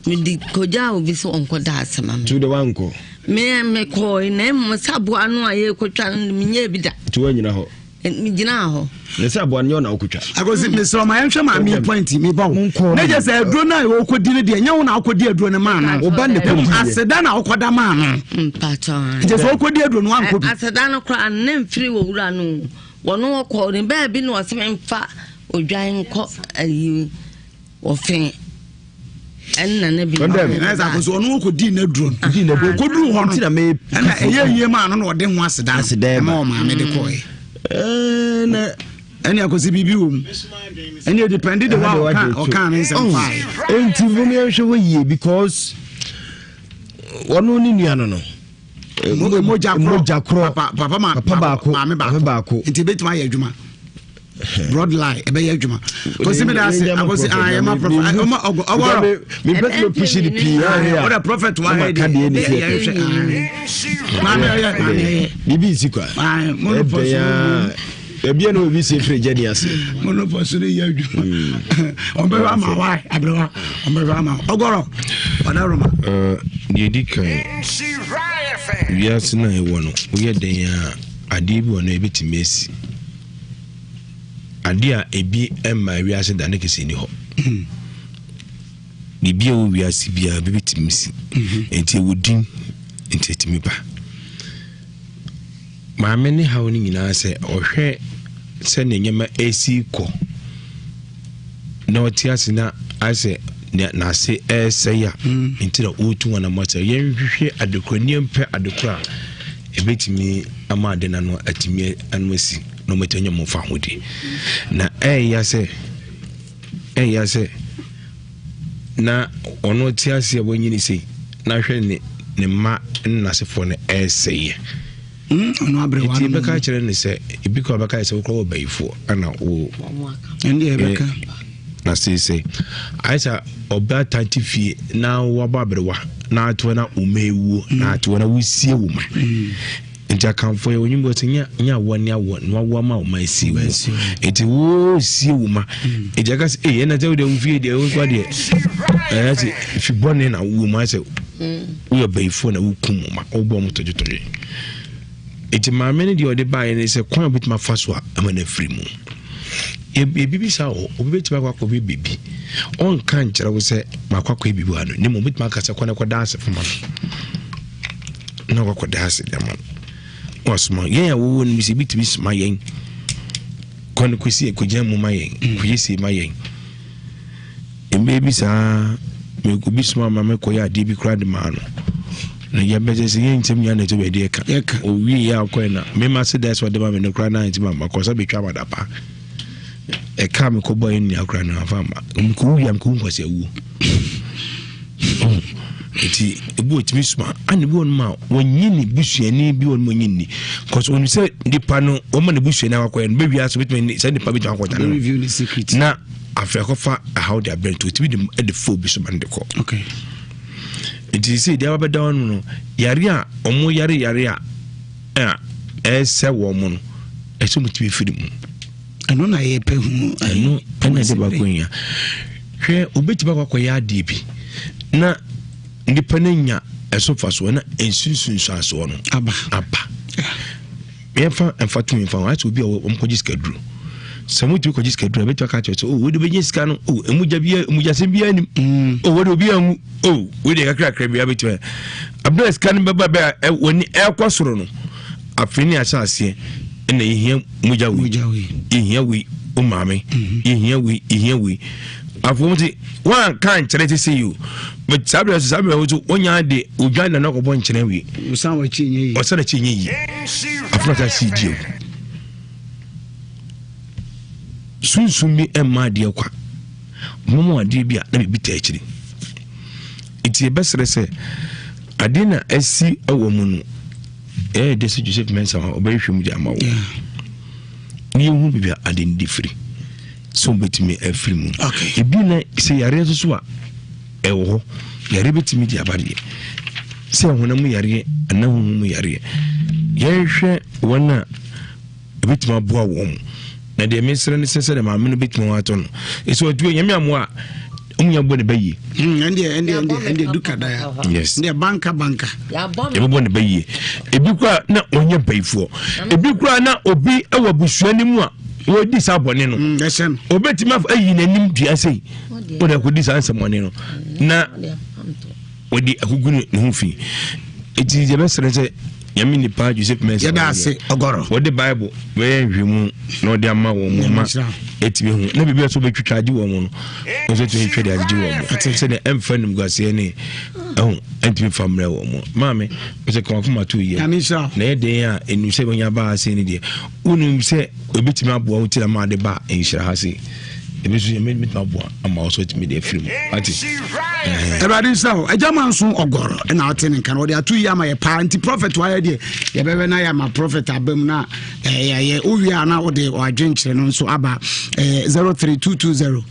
mede kɔgyaa obi sɛ ɔnkɔ da ase ma me. Nti wode wankɔ? Me mekɔe na mmom sɛ aboa no a yɛrekɔtwa no menyɛɛ bi da. Nti woanyina hɔ? Megyinaa hɔ. Ne sɛ aboa no nyɛ ɔna wokɔtwa. Akosi mesrɛ ma yɛnhwɛ maame yi point mi ba wo. Ne gye sɛ aduro no a wɔkɔdi no deɛ nyɛ wo na wokɔdi aduro no maa no. Woba ne kɔdi yɛ. Aseda na wokɔda maa no. Mpakyɛ. Nti sɛ wokɔdi aduro no wankɔ bi. Aseda no koraa ne mfiri wɔ wura no wɔno wɔkɔ ne baabi na ɔsɛ memfa odwan nkɔ ayi Wɔfe ɛnna na bi. Kɔndɛm. Ɛna ɛsɛ akɔso ɔno ɔkɔ di n'aduro no. Di n'aduro. Ɔkɔduru hɔ no. Ɛna ɛyɛ yie maa no na ɔde ho aseda no. Aseda ɛma ɔmaame de kɔɛ. Ɛna. Ɛne akɔsi biribi wɔ mu. Ɛne ɛdipɛndi de wa ɔka ɔka ne nsɛm fae. Enti mo yɛnhwɛ hɔ yie because ɔno ne nua no no. Mogya korɔ. Papa baako maame baako. Nti ebetumi ayɛ adwuma. Broad lie ɛbɛyɛ adwuma kɔsi mi da ase akɔsi ah yɛ ma prophet ɔma ɔgɔ ɔwɔrɔ mi mpɛ sɛ pushi ni pii ah ɔdɛ prophet wa yɛ de yɛ yɛ hwɛ ah maame ɔyɛ maame ɔyɛ bibi nsi kwa ɛbɛn ya ebi ɛna obi si efiri gya ni ase monopɔs no yɛ adwuma ɔmbɛhwɛ ama wa aberewa ɔmbɛhwɛ ama ɔgɔrɔ ɔdɛ roma. Deɛ di kan wiase no a ɛwɔ no woyɛ dɛn a adeɛ bi wɔ no ɛbɛtumi asi. Adeɛ a ebi mmaa wiase da ne kɛse nni hɔ. Biribi a ɛwɔ wiase biara bi bɛtumi si. Nti ɛwɔ din nti ɛtumi ba. Maame ne haw no nyinaa sɛ ɔhwɛ sɛ ne nneɛma ɛresi kɔ na ɔte ase na ayɛ sɛ n'ase ɛresɛe a nti na ɔretu wɔn anamɔ sɛ yɛnhwehwɛ adekora nneɛma adekora a ɛbɛtumi ama ade no ano atumi ano asi na wɔatumi anya wɔn fahodie. Na ɛyɛ sɛ ɛyɛ sɛ na ɔno te ase a wanyini sei na hwɛ ne ne mma ne n'asefoɔ no ɛresɛeɛ. Nti bɛka kyerɛ no sɛ ebi kɔ bɛka sɛ wokɔ wɔ bayifoɔ ɛna wo ɛnde ɛbɛka na seesei ayɛ sɛ ɔbaatan te fie na wabɔ aberewa na atoɔ na wo mma ewuo na atoɔ na wosie wo ma nti akanfoɔ yɛ onyim bɔ sɛ nya nya awoɔ ne awoɔ na wawoɔ ama wo ma esie wo nti wosie wo ma nti aka sɛ ee ɛna sɛ wodeɛ wo fie deɛ wo nkwa deɛ ɛyɛ sɛ fi bɔne na wo mu ayɛ sɛ woyɛ bayifoɔ na wokum wo ma wobɔ mo tɔdwetɔdwe Enti maame no deɛ ɔde baeɛ ne sɛ kwan a obɛtumi afa so a ama no afiri mu. Ebi bi saa wɔ obi bɛtumi akɔ akɔyɛ biribi ɔnka nkyerɛ wo sɛ makɔ akɔyɛ biribi wɔ ano ne mmom obɛtumi aka sɛ kɔ na kɔda ase fama no na wakɔda ase de ama no wasoma yɛn a wɔwɔ no bi sɛ ebi tumi soma yɛn kɔ no kɔsi kɔgyina mu ma yɛn kɔyɛ sie ma yɛn. Mmerɛ bi saa obi soma ma mekɔyɛ adeɛ bi koraa de maa no na yɛbɛsɛ sɛ yɛn nsɛm nyinaa na ɛsɛ bɛde ɛka owie yɛ akɔɛ na mema se da sɛ ɔde ma me no koraa na nti ma makɔ sɛ bɛtwa amadapa ɛka mekɔbɔ yɛ nua koraa no afa ma mekɔwu wia mekɔwu nkwasi awuo nti ebi wɔ tumi soma ana ebi wɔ nom a wɔnyi ne busuani bi wɔ nom wɔnyi ni kɔsɔ wɔn sɛ nipa no wɔn ma ne busuani akɔyɛ no bɛwia so bɛtumi sɛ nipa bɛtumi akɔda no na Afei akɔfa ahaw de abrɛ nti otumi de de fa obi so ma no de kɔ. Okay. Nti sɛ deɛ abɛda hɔ no yare a wɔn yare yare a a ɛsɛ wɔn no ɛsɛ wɔn tumi firi mu. Ɛno na yɛpɛ hu. Ɛno ɛna ɛde baako yia. Hwɛ obetumi akɔ akɔyɛ adeɛ bi na nipa no nya ɛso fa soɔ na nsunsunsuasoɔ no aba aba. Yɛmfa mfatoho mfa ho, ayɛ sɛ obi a wɔkɔgye sikaduro. Sɛ motumi kɔgye sikaduro a, bɛtumi aka kyerɛ sɛ, oh, wode bɛnya sika no, oh, emu gya biara, emu gyasɛm biara nim. Mm. Oh, wode obi anwu, oh, wode kakrakra biara bɛtumi. Abere sika no bɛba bɛ a wɔni ɛkɔ soro no, afei ne ahyɛ aseɛ ɛna yɛhia mogya wei, yɛhia wei, o maame, mm-hmm. yɛhia wei, yɛhia wei. Afei wɔn ti wɔn anka nkyerɛ sese yi o, but saa bɛrɛ so saa bɛrɛ so wɔn nyinaa de odwan na n'akɔbɔ nkyerɛ wie. Ɔsan w'akyi nyɛ yie. Ɔsan n'akyi nyɛ yie. Afei na si di o. Sunsun bi mma adeɛ kwa. Wɔn mu adeɛ bi a na biribi taa akyiri. Nti yɛbɛsrɛ sɛ adeɛ na asi wɔ mu no ɛyɛ de sɛ Joseph Mensah ɔbɛhwehwɛ mu de ama wo ne yɛhu baabi a ade no de firi sɛ wobɛtumi afiri mu. Ebi na sɛ yareɛ nso so a ɛwɔ hɔ yareɛ bɛtumi de aba deɛ sɛ honam mu yareɛ anaa honhom mu yareɛ yɛnhwɛ wɔn a ɛbɛtumi aboa wɔn mu na deɛ mesrɛ no sɛ sɛdeɛ maame no bɛtumi ho atɔ no ɛsɛ ɔtumi nyame amoa a ɔmu nya bɔ ne ba yie hmm, ɛndeɛ ɛndeɛ ɛndeɛ ɛndeɛ duka daya yes ɛndeɛ banka banka yɛbɛbɔ ne ba yie ebi koraa na ɔnyɛ mpayifoɔ ebi koraa na obi wɔ abusua no mu a wɔdi saa bɔne no hmm, obɛtumi ayi n'anim dua sei wode akɔdi saa nsɛmmɔne no na wɔde agugu ne ho fi eti yɛbɛsrɛ sɛ nyame nipa joseph mensah yɛda ase ɔgɔrɔ wɔde bible bɛyɛ nhwɛmu na ɔde ama wɔn mu ama ɛtumi hu na biribi a so bɛtwitwa agye wɔn mu no nso tumi twa de agyegye wɔn mu sɛdeɛ ɛmfa nimguaseɛ ne ɛho ɛntumi fa mmerɛ wɔn mu maame sɛ kɔmakoma to yɛ na ɛyɛ den a ɛnim sɛ bɛnya baa ase no deɛ wonim sɛ ɛbɛtumi aboa wo tira ma ade ba nhyira ha se ebi nso yɛ mɛtumi aboa ama wo so atumi de afiri mu ate awurade nhyira wo agya ma nso ɔgɔrɔ ɛna ɔte ne nka no ɔde ato yi ama yɛ paa nti prɔfɛt wayɛ deɛ yɛbɛbɛ na yɛ ama prɔfɛt aba mu na ɛyɛ wowie a na wode ɔadwenkyerɛ no nso aba 03220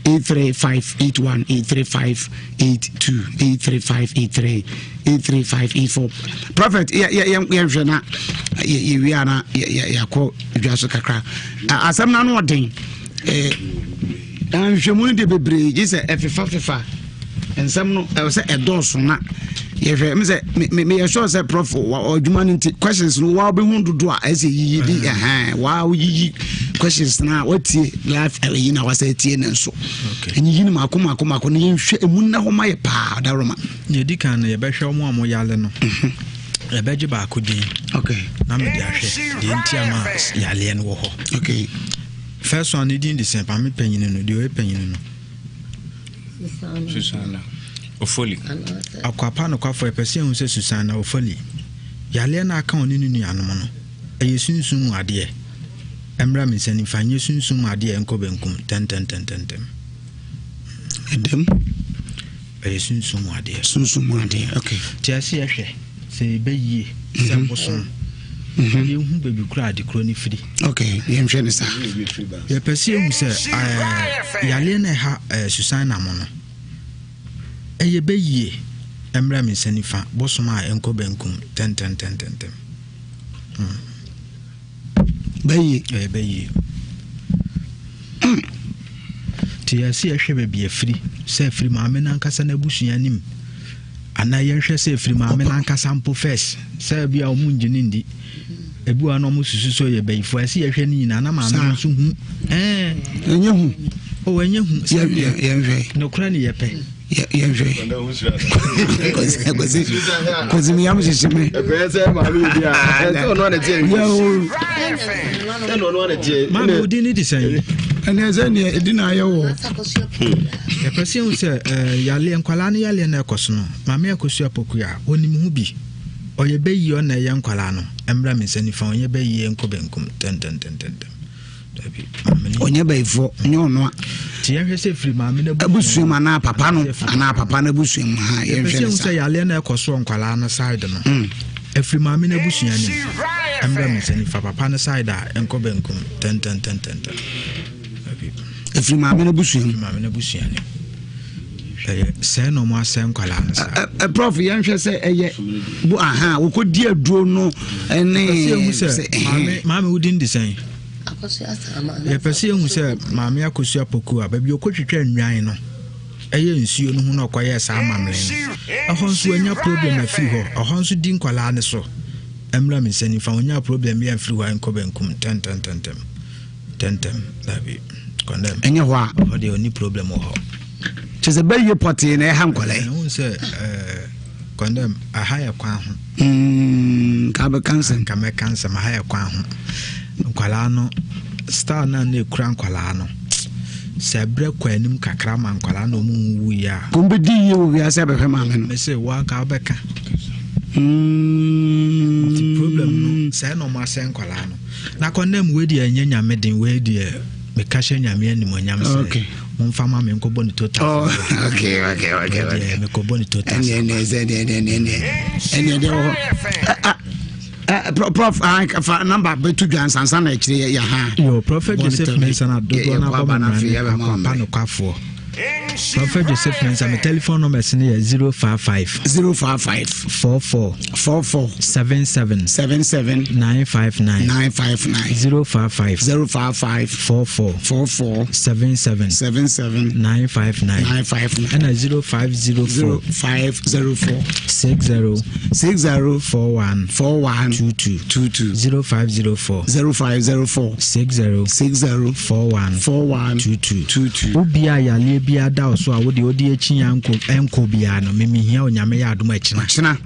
83581 83582 83583 83584 prɔfɛt yɛnhwɛ na yɛwie a na yɛakɔ dwa so kakra asɛm no ano ɔden nhwehwɛmu no deɛ bebree gye sɛ ɛfefafefa nsɛm no ɛwɔ sɛ ɛdɔɔso na yɛhwɛ m sɛ meyɛ sure sɛ prof adwuma no nti questions no waa wobɛhu dodo a ɛsɛ yiyi de ɛhɛn waa woyiyi questions no a watie life ɛyi na wasɛ atie ne nso ɛnyiyi no maako maako maako no yɛnhwɛ ɛmu nna hɔ ma yɛ paa ɔdaroma Deɛ kan no yɛbɛhwɛ wɔn a wɔyale no mhm. yɛbɛgye baako din na mede ahwɛ deɛ nti ama yaleɛ no wɔ hɔ okay. First one ne din de sɛn maame panyini no deɛ ɔyɛ panyini no. Susanna Ofoli. Akwapa nokwafo ɛpɛ sɛ ehu sɛ Susanna Ofoli yareɛ no aka ɔne ne nuanom no ɛyɛ sunsum mu adeɛ ɛmmra me nsa nifa nyɛ sunsum mu adeɛ ɛnkɔ benkum tɛntɛntɛntɛntɛm. Ɛdɛm. Ɛyɛ sunsum mu adeɛ. Sunsum mu adeɛ, okay. Nti ɛsɛ yɛhwɛ sɛ yɛbɛ yie sɛ mhm. bosom. Mhm. Yɛhu baabi koro ade koro no firi. Okay, yɛnhwɛ ne saa. Yɛpɛ sɛ yɛhu sɛ ɛɛ yareɛ na ɛha ɛɛ Susanna mo no. Ɛyɛ bɛ yie ɛmmerɛ me nsa nifa bosom a ɛnkɔ benkum tɛntɛntɛntɛntɛm. Hmm. Bɛyie. Ɛyɛ bɛyie. Nti yɛse yɛhwɛ baabi afiri, sɛ afiri maame no ankasa n'abusua anim anaa yɛnhwɛ sɛ afiri maame no ankasa mpo first, sɛ ebi a wɔn ngye ne ndi, ebi wɔ na wɔn susu sɛ ɔyɛ bayifoɔ, ɛsɛ yɛhwɛ ne nyinaa na maame no nso hu. Ɛɛ. Ɛnyɛ hu. O ɛnyɛ hu. Yɛnhwɛ. Nokorɛ ne yɛpɛ. Yɛnhwɛ. Kwasi kwasi mi yam hyehye me. Ɛkɔyɛ sɛ maame yi bi a ɛsɛ ɔno ana teɛ. Yɛo. Ɛna ɔno ana teɛ. Maame odi ne de sɛn. Ɛnɛ sɛ neɛ ɛdi na ayɛ wɔ. Yɛpɛ sɛ yɛhu sɛ yareɛ nkwadaa no yareɛ no ɛkɔ so no maame Akosua Poku a ɔnim ho bi ɔyɛ bɛyie ɔna ɛyɛ nkwadaa no ɛmmra me nsa nifa ɔnyɛ bɛyie nkɔ benkum tɛntɛntɛntɛntɛm. Ɔnyɛ bɛyifoɔ nyɛ ɔno a. Nti yɛhwɛ sɛ firi maame no abusua mu anaa papa no anaa papa no abusua mu ha yɛhwɛ ne sa. Yɛpɛ sɛ yareɛ no ɛkɔ soɔ nkwadaa no side no mm. ɛfiri maame no abusua no mu ɛmmerɛ me nsa nifa papa no side a ɛnkɔ benkum tɛntɛntɛntɛntɛm. Ɛfiri maame no abusua mu. Maame no abusua no ɛyɛ sɛɛ na ɔmo asɛ nkwadaa no saa. Ɛ prof yɛnhwɛ sɛ ɛyɛ bo aha wokɔdi aduro no ɛne sɛ maame maame wodi ndi sɛn. Yɛpɛ sɛ yɛhu sɛ maame Akosua Poku a baabi ɔkɔtwitwa nnwan no ɛyɛ nsuo no ho na ɔkɔyɛɛ saa amammerɛ no ɛhɔ nso anya problem afiri hɔ ɛhɔ nso di nkwadaa no so ɛmmra me nsa nifa ɔnya problem bi amfiri hɔ a ɛnkɔ benkum ntɛntɛntɛntɛm ntɛntɛm dabi kɔndɛm ɛnyɛ hɔ a hɔ deɛ ɔni problem wɔ hɔ kyɛ sɛ bɛyie pɔtee na ɛha nkwadaa yi ɛhu sɛ ɛɛ kɔndɛm aha yɛ kwan ho Mm, nka bɛka nsɛm. Nka mɛka nsɛm aha yɛ kwan ho. Nkwadaa no style no a na ekura nkwadaa no sɛ ɛbrɛ kɔ anim kakra ma nkwadaa no ɔmo nwu yie a. Kɔn bɛdi yie wɔ wiase abɛhwɛ maame no. Mese wo anka wobɛka. Mm. Nti problem no sɛ na ɔmo asɛ nkwadaa no. Na kɔndɛm wei deɛ ɛnyɛ nyame den wei deɛ. Meka hyɛ Nyame animuonyam sɛ okay. momfa ma me nkɔbɔ ne total. Oh, okay, okay, okay, okay. Mekɔbɔ ne total. Ɛneɛ ɛneɛ sɛ ɛneɛ ɛneɛ ɛneɛ ɛneɛ ɛneɛ deɛ wɔ hɔ. Prof, ah, fa number bɛto dwa nsansa na akyire yɛ ha. Yo, Prophet Joseph Mensah na dodoɔ no abɔ me mmara ne akwapa nokwafoɔ. Prophet Joseph Mensah, my telephone number is 055 055 44 44 77 77 959 959 055 055 44 44 77 77 959 959 and 0504 0504 60 60 41 41 22 22 0504 0504 60 60 41 41 22 22. Obi a yareɛ bi ada wo so a wode wode akyi ya nkɔ ɛnkɔ biara no memehia Onyame yɛ adom akyina Kyena.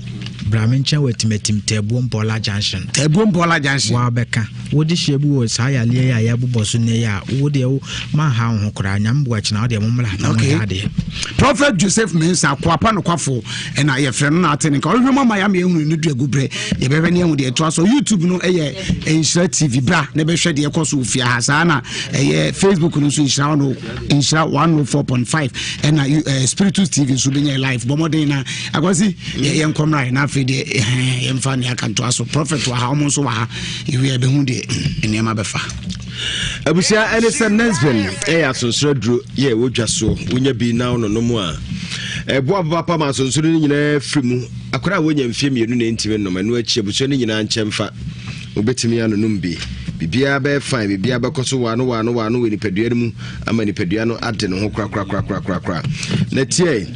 Bra me nkyɛn wɔ Atimatim Taabuo Mpɔla Junction. Taabuo Mpɔla Junction. Waa bɛka. Wode hyia bi wɔ saa yareɛ yi a yɛabobɔ so nnɛ yi a wo deɛ wo manha wo ho koraa. Nyame boa kyena wo deɛ mommra na Okay. monyɛ adeɛ. Prophet Joseph Mensah Koapa nokwafo ɛna yɛfrɛ no na ate ne nka ɔhwehwɛ mu ama yɛama yɛhunu ne dua gu berɛ yɛbɛhwɛ ne yɛhu deɛ ɛtoa so. YouTube no ɛyɛ Nhyira TV, bra na bɛhwɛ deɛ ɛkɔ so wɔ fie ha. Saa na ɛyɛ Facebook no nso Nhyira no Nhyira 104.5 ɛna Spiritus TV nso bɛnya live. Bɔ mmɔden na akwasi yɛnkɔmmra na afei deɛ yɛmfa ne aka ntoa so. Prophet wɔ ha, ɔmo nso wɔ ha, yɛwie a yɛbɛhu deɛ nneɛma bɛfa. Abusua ɛne sɛ Nesvin ɛyɛ asonsoro aduro yɛ ɛwɔ dwa so, wonya bi na wononom a ɛboa papaapa ma asonsoro no nyinaa firi mu. Akwadaa a wonya mfeɛ 2 na ɛntumi nnom, ɛno akyi abusua no nyinaa nkyɛn fa wobɛtumi anonom bi. Biribiara bɛyɛ fine, biribiara bɛkɔ so waano waano waano wɔ nipadua no mu ama nipadua no ade ne ho korakorakorakorakora. Na tiɛ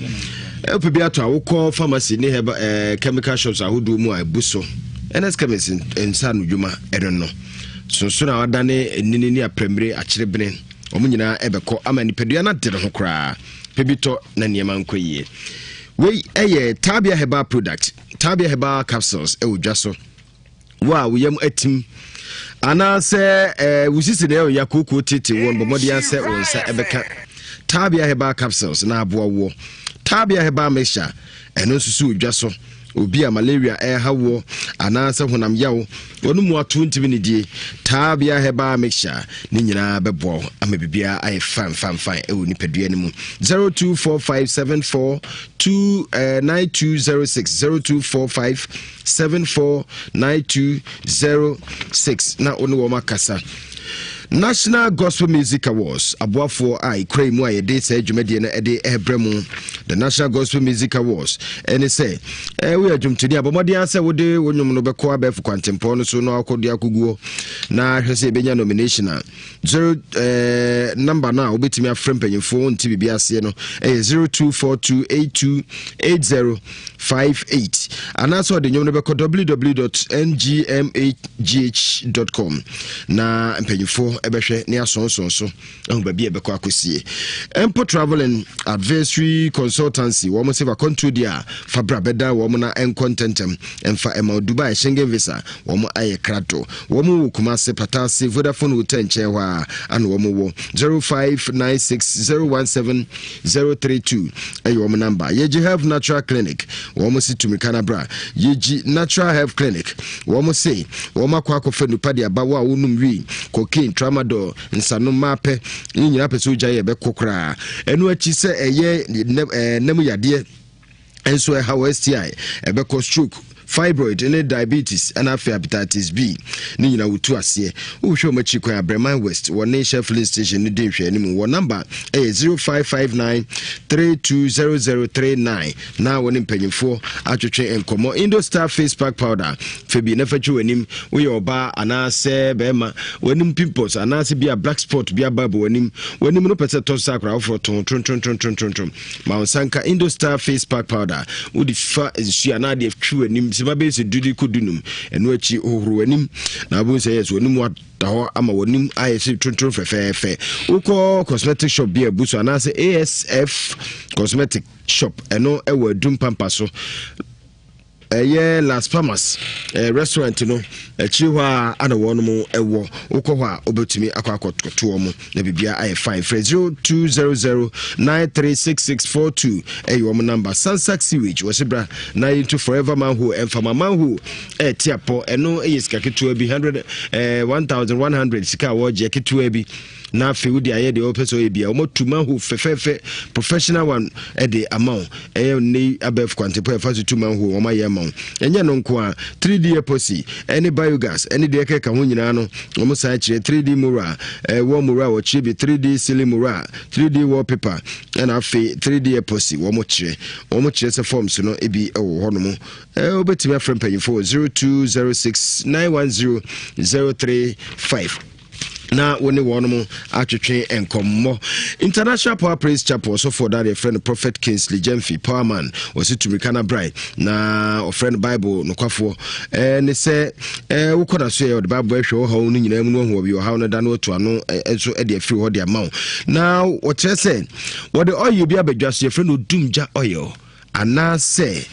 wopɛ bi atɔ a wokɔ pharmacy ne herbal, chemical shops ahodoɔ mu a ɛbu so. NS Chemist nsa no dwuma ɛno no sonsono a wadane nini ne aprɛmmire akyerebene wɔn nyinaa ɛbɛkɔ ama nipadua no ade ne ho koraa. Pɛ bi tɔ na nneɛma nkɔ yie. Wei ɛyɛ Tabia Herbal product, Tabia Herbal capsules ɛwɔ dwa so. Wo a wo yam atim anaasɛ wo sisi na ɛyɛ kooko tete wɔn, bɔ mmɔden sɛ wɔn nsa ɛbɛka Tabia Herbal capsules na aboa woɔ. Tabia Herbal mixture ɛno nso so dwa so. Obi a malaria ɛha woɔ anaasɛ honam yaw wɔn mu ato ntumi ne die, Tabia Herbal mixture ne nyinaa bɛboa wo ama biribiara ayɛ fan fan fan ɛwɔ nipadua no mu. 0245 74 9206 0245 749206 na wo ne wɔn akasa. National Gospel Music Awards aboafoɔ a ekura mu a yɛde saa dwumadie no de ɛrebrɛ mu, the National Gospel Music Awards ɛne sɛ woyɛ dwomtoni a bɔmmɔden sɛ wode wo nnwom no bɛkɔ abɛɛfo kwantempɔn no so na wakɔde akɔguɔ na hwɛ sɛ yɛbɛnya nomination a zero number no a wobɛtumi afrɛ mpanyimfoɔ nti biribi aseɛ no ɛyɛ 0242828058 anaasɛ ɔde nnwom no bɛkɔ www.ngmagh.com na mpanyimfoɔ ɛbɛhwɛ ne asɔnsɔn so ahu baabi a ɛbɛkɔ akɔsie. Mpo Travel and Advisory Consultancy wɔn sɛ fakɔntuo deɛ a fabra bɛda wɔn na ɛnkɔ ntɛntɛm ɛmfa ɛma Dubai Schengen visa. Wɔn ayɛ krado. Wɔn wɔ Kumase Patase Vodafone Hotel nkyɛn hɔ a ana wɔn wɔ. 0596017032 ɛyɛ wɔn number. Yɛgye Health Natural Clinic, wɔn si tumika na bra. Yɛgye Natural Health Clinic, wɔn se wɔn akɔ akɔfa nipa de aba. Wo a wɔnum wii, cocaine, tramadol, nsanom maapɛ ne nyinaa pɛ sɛ ogya yɛ bɛkɔ koraa. Ɛno akyi sɛ ɛyɛ nam yadeɛ nso ɛha wɔ STI ɛbɛkɔ, stroke, fibroid ne diabetes ɛna afei hepatitis B ne nyinaa wotu aseɛ. Wohwɛ wɔn akyi kwan Abrɛman West, wɔne Shell filling station no di nhwɛ anim. Wɔ number ɛyɛ 0559 320039 na wɔne mpanyinfoɔ atwetwe nkɔmmɔ. Indostar face pack powder fɛ na fa twi w'anim. Woyɛ ɔbaa anaasɛ bɛrima, w'anim pimples anaasɛ bi a black spot bi aba bɔ w'anim, w'anim no pɛ sɛ tɔ so sɛ akora foforɔ to tontontontontontom, ma wo nsa nka Indostar face pack powder. Wode fa nsuo anaa deɛ twi w'anim sɛ ma bɛyɛ sɛ dudu kɔ dunum, ɛno akyi hohoro w'anim na wobɛhu sɛ yɛ so w'anim da hɔ ama w'anim ayɛ sɛ tontrom fɛfɛɛfɛ. Wokɔ cosmetic shop bi a abu so anaasɛ ASF Cosmetic Shop, ɛno ɛwɔ Adum Pampa so, ɛyɛ Las Palmas restaurant no akyiri hɔ a ana wɔnom ɛwɔ. Wokɔ hɔ a wobɛtumi akɔ akɔto wɔ mo na biribia ayɛ fine. Frɛ 0200 936642 ɛyɛ wɔn number. Sansak Sewage wɔsi bra na yɛntu forever manhole ɛmfama manhole ɛɛte apɔ. Ɛno ɛyɛ sika ketewa bi, 100 1100 sika a wɔregye ketewa bi. na afei wode ayɛ deɛ wɔpɛ sɛ ɔyɛ bia. Wɔatu manhole fɛfɛɛfɛ, professional one, ɛde ama wo. Ɛyɛ nnɛ abɛɛfo kwantepɔ ɛfa so tu manhole, wɔn ayɛ ama wo. Ɛnyɛ no nko a, 3D epoxy ɛne biogas ɛne deɛ ɛkeka ho nyinaa no, wɔn san kyerɛ 3D mural, ɛwɔ mural wɔkyerɛ bi, 3D ceiling mural, 3D wallpaper, ɛna afei 3D epoxy wɔn kyerɛ sɛ forms no ebi ɛwɔ hɔnom. Wobɛtumi afrɛ mpanyinfoɔ 0206 910 035 na wo ne wɔn atwetwe nkɔmmɔ. International Power Praise Chapel ɔsɔfoɔ da yɛfrɛ no Prophet Kingsley Gyamfi Powerman, wɔsi tumirika no brae na ɔfrɛ no Bible nokwafoɔ. Ne sɛ wokɔ na so yɛ ɔde Bible ahwɛ ɔhaw no nyinaa mu no, wahu ɔbi ɔhaw no da no atu ano nso de afiri hɔ de ama wo. Na wɔkyerɛ sɛ wɔde oil bi abadwa so, yɛfrɛ no Odumgya oil anaasɛ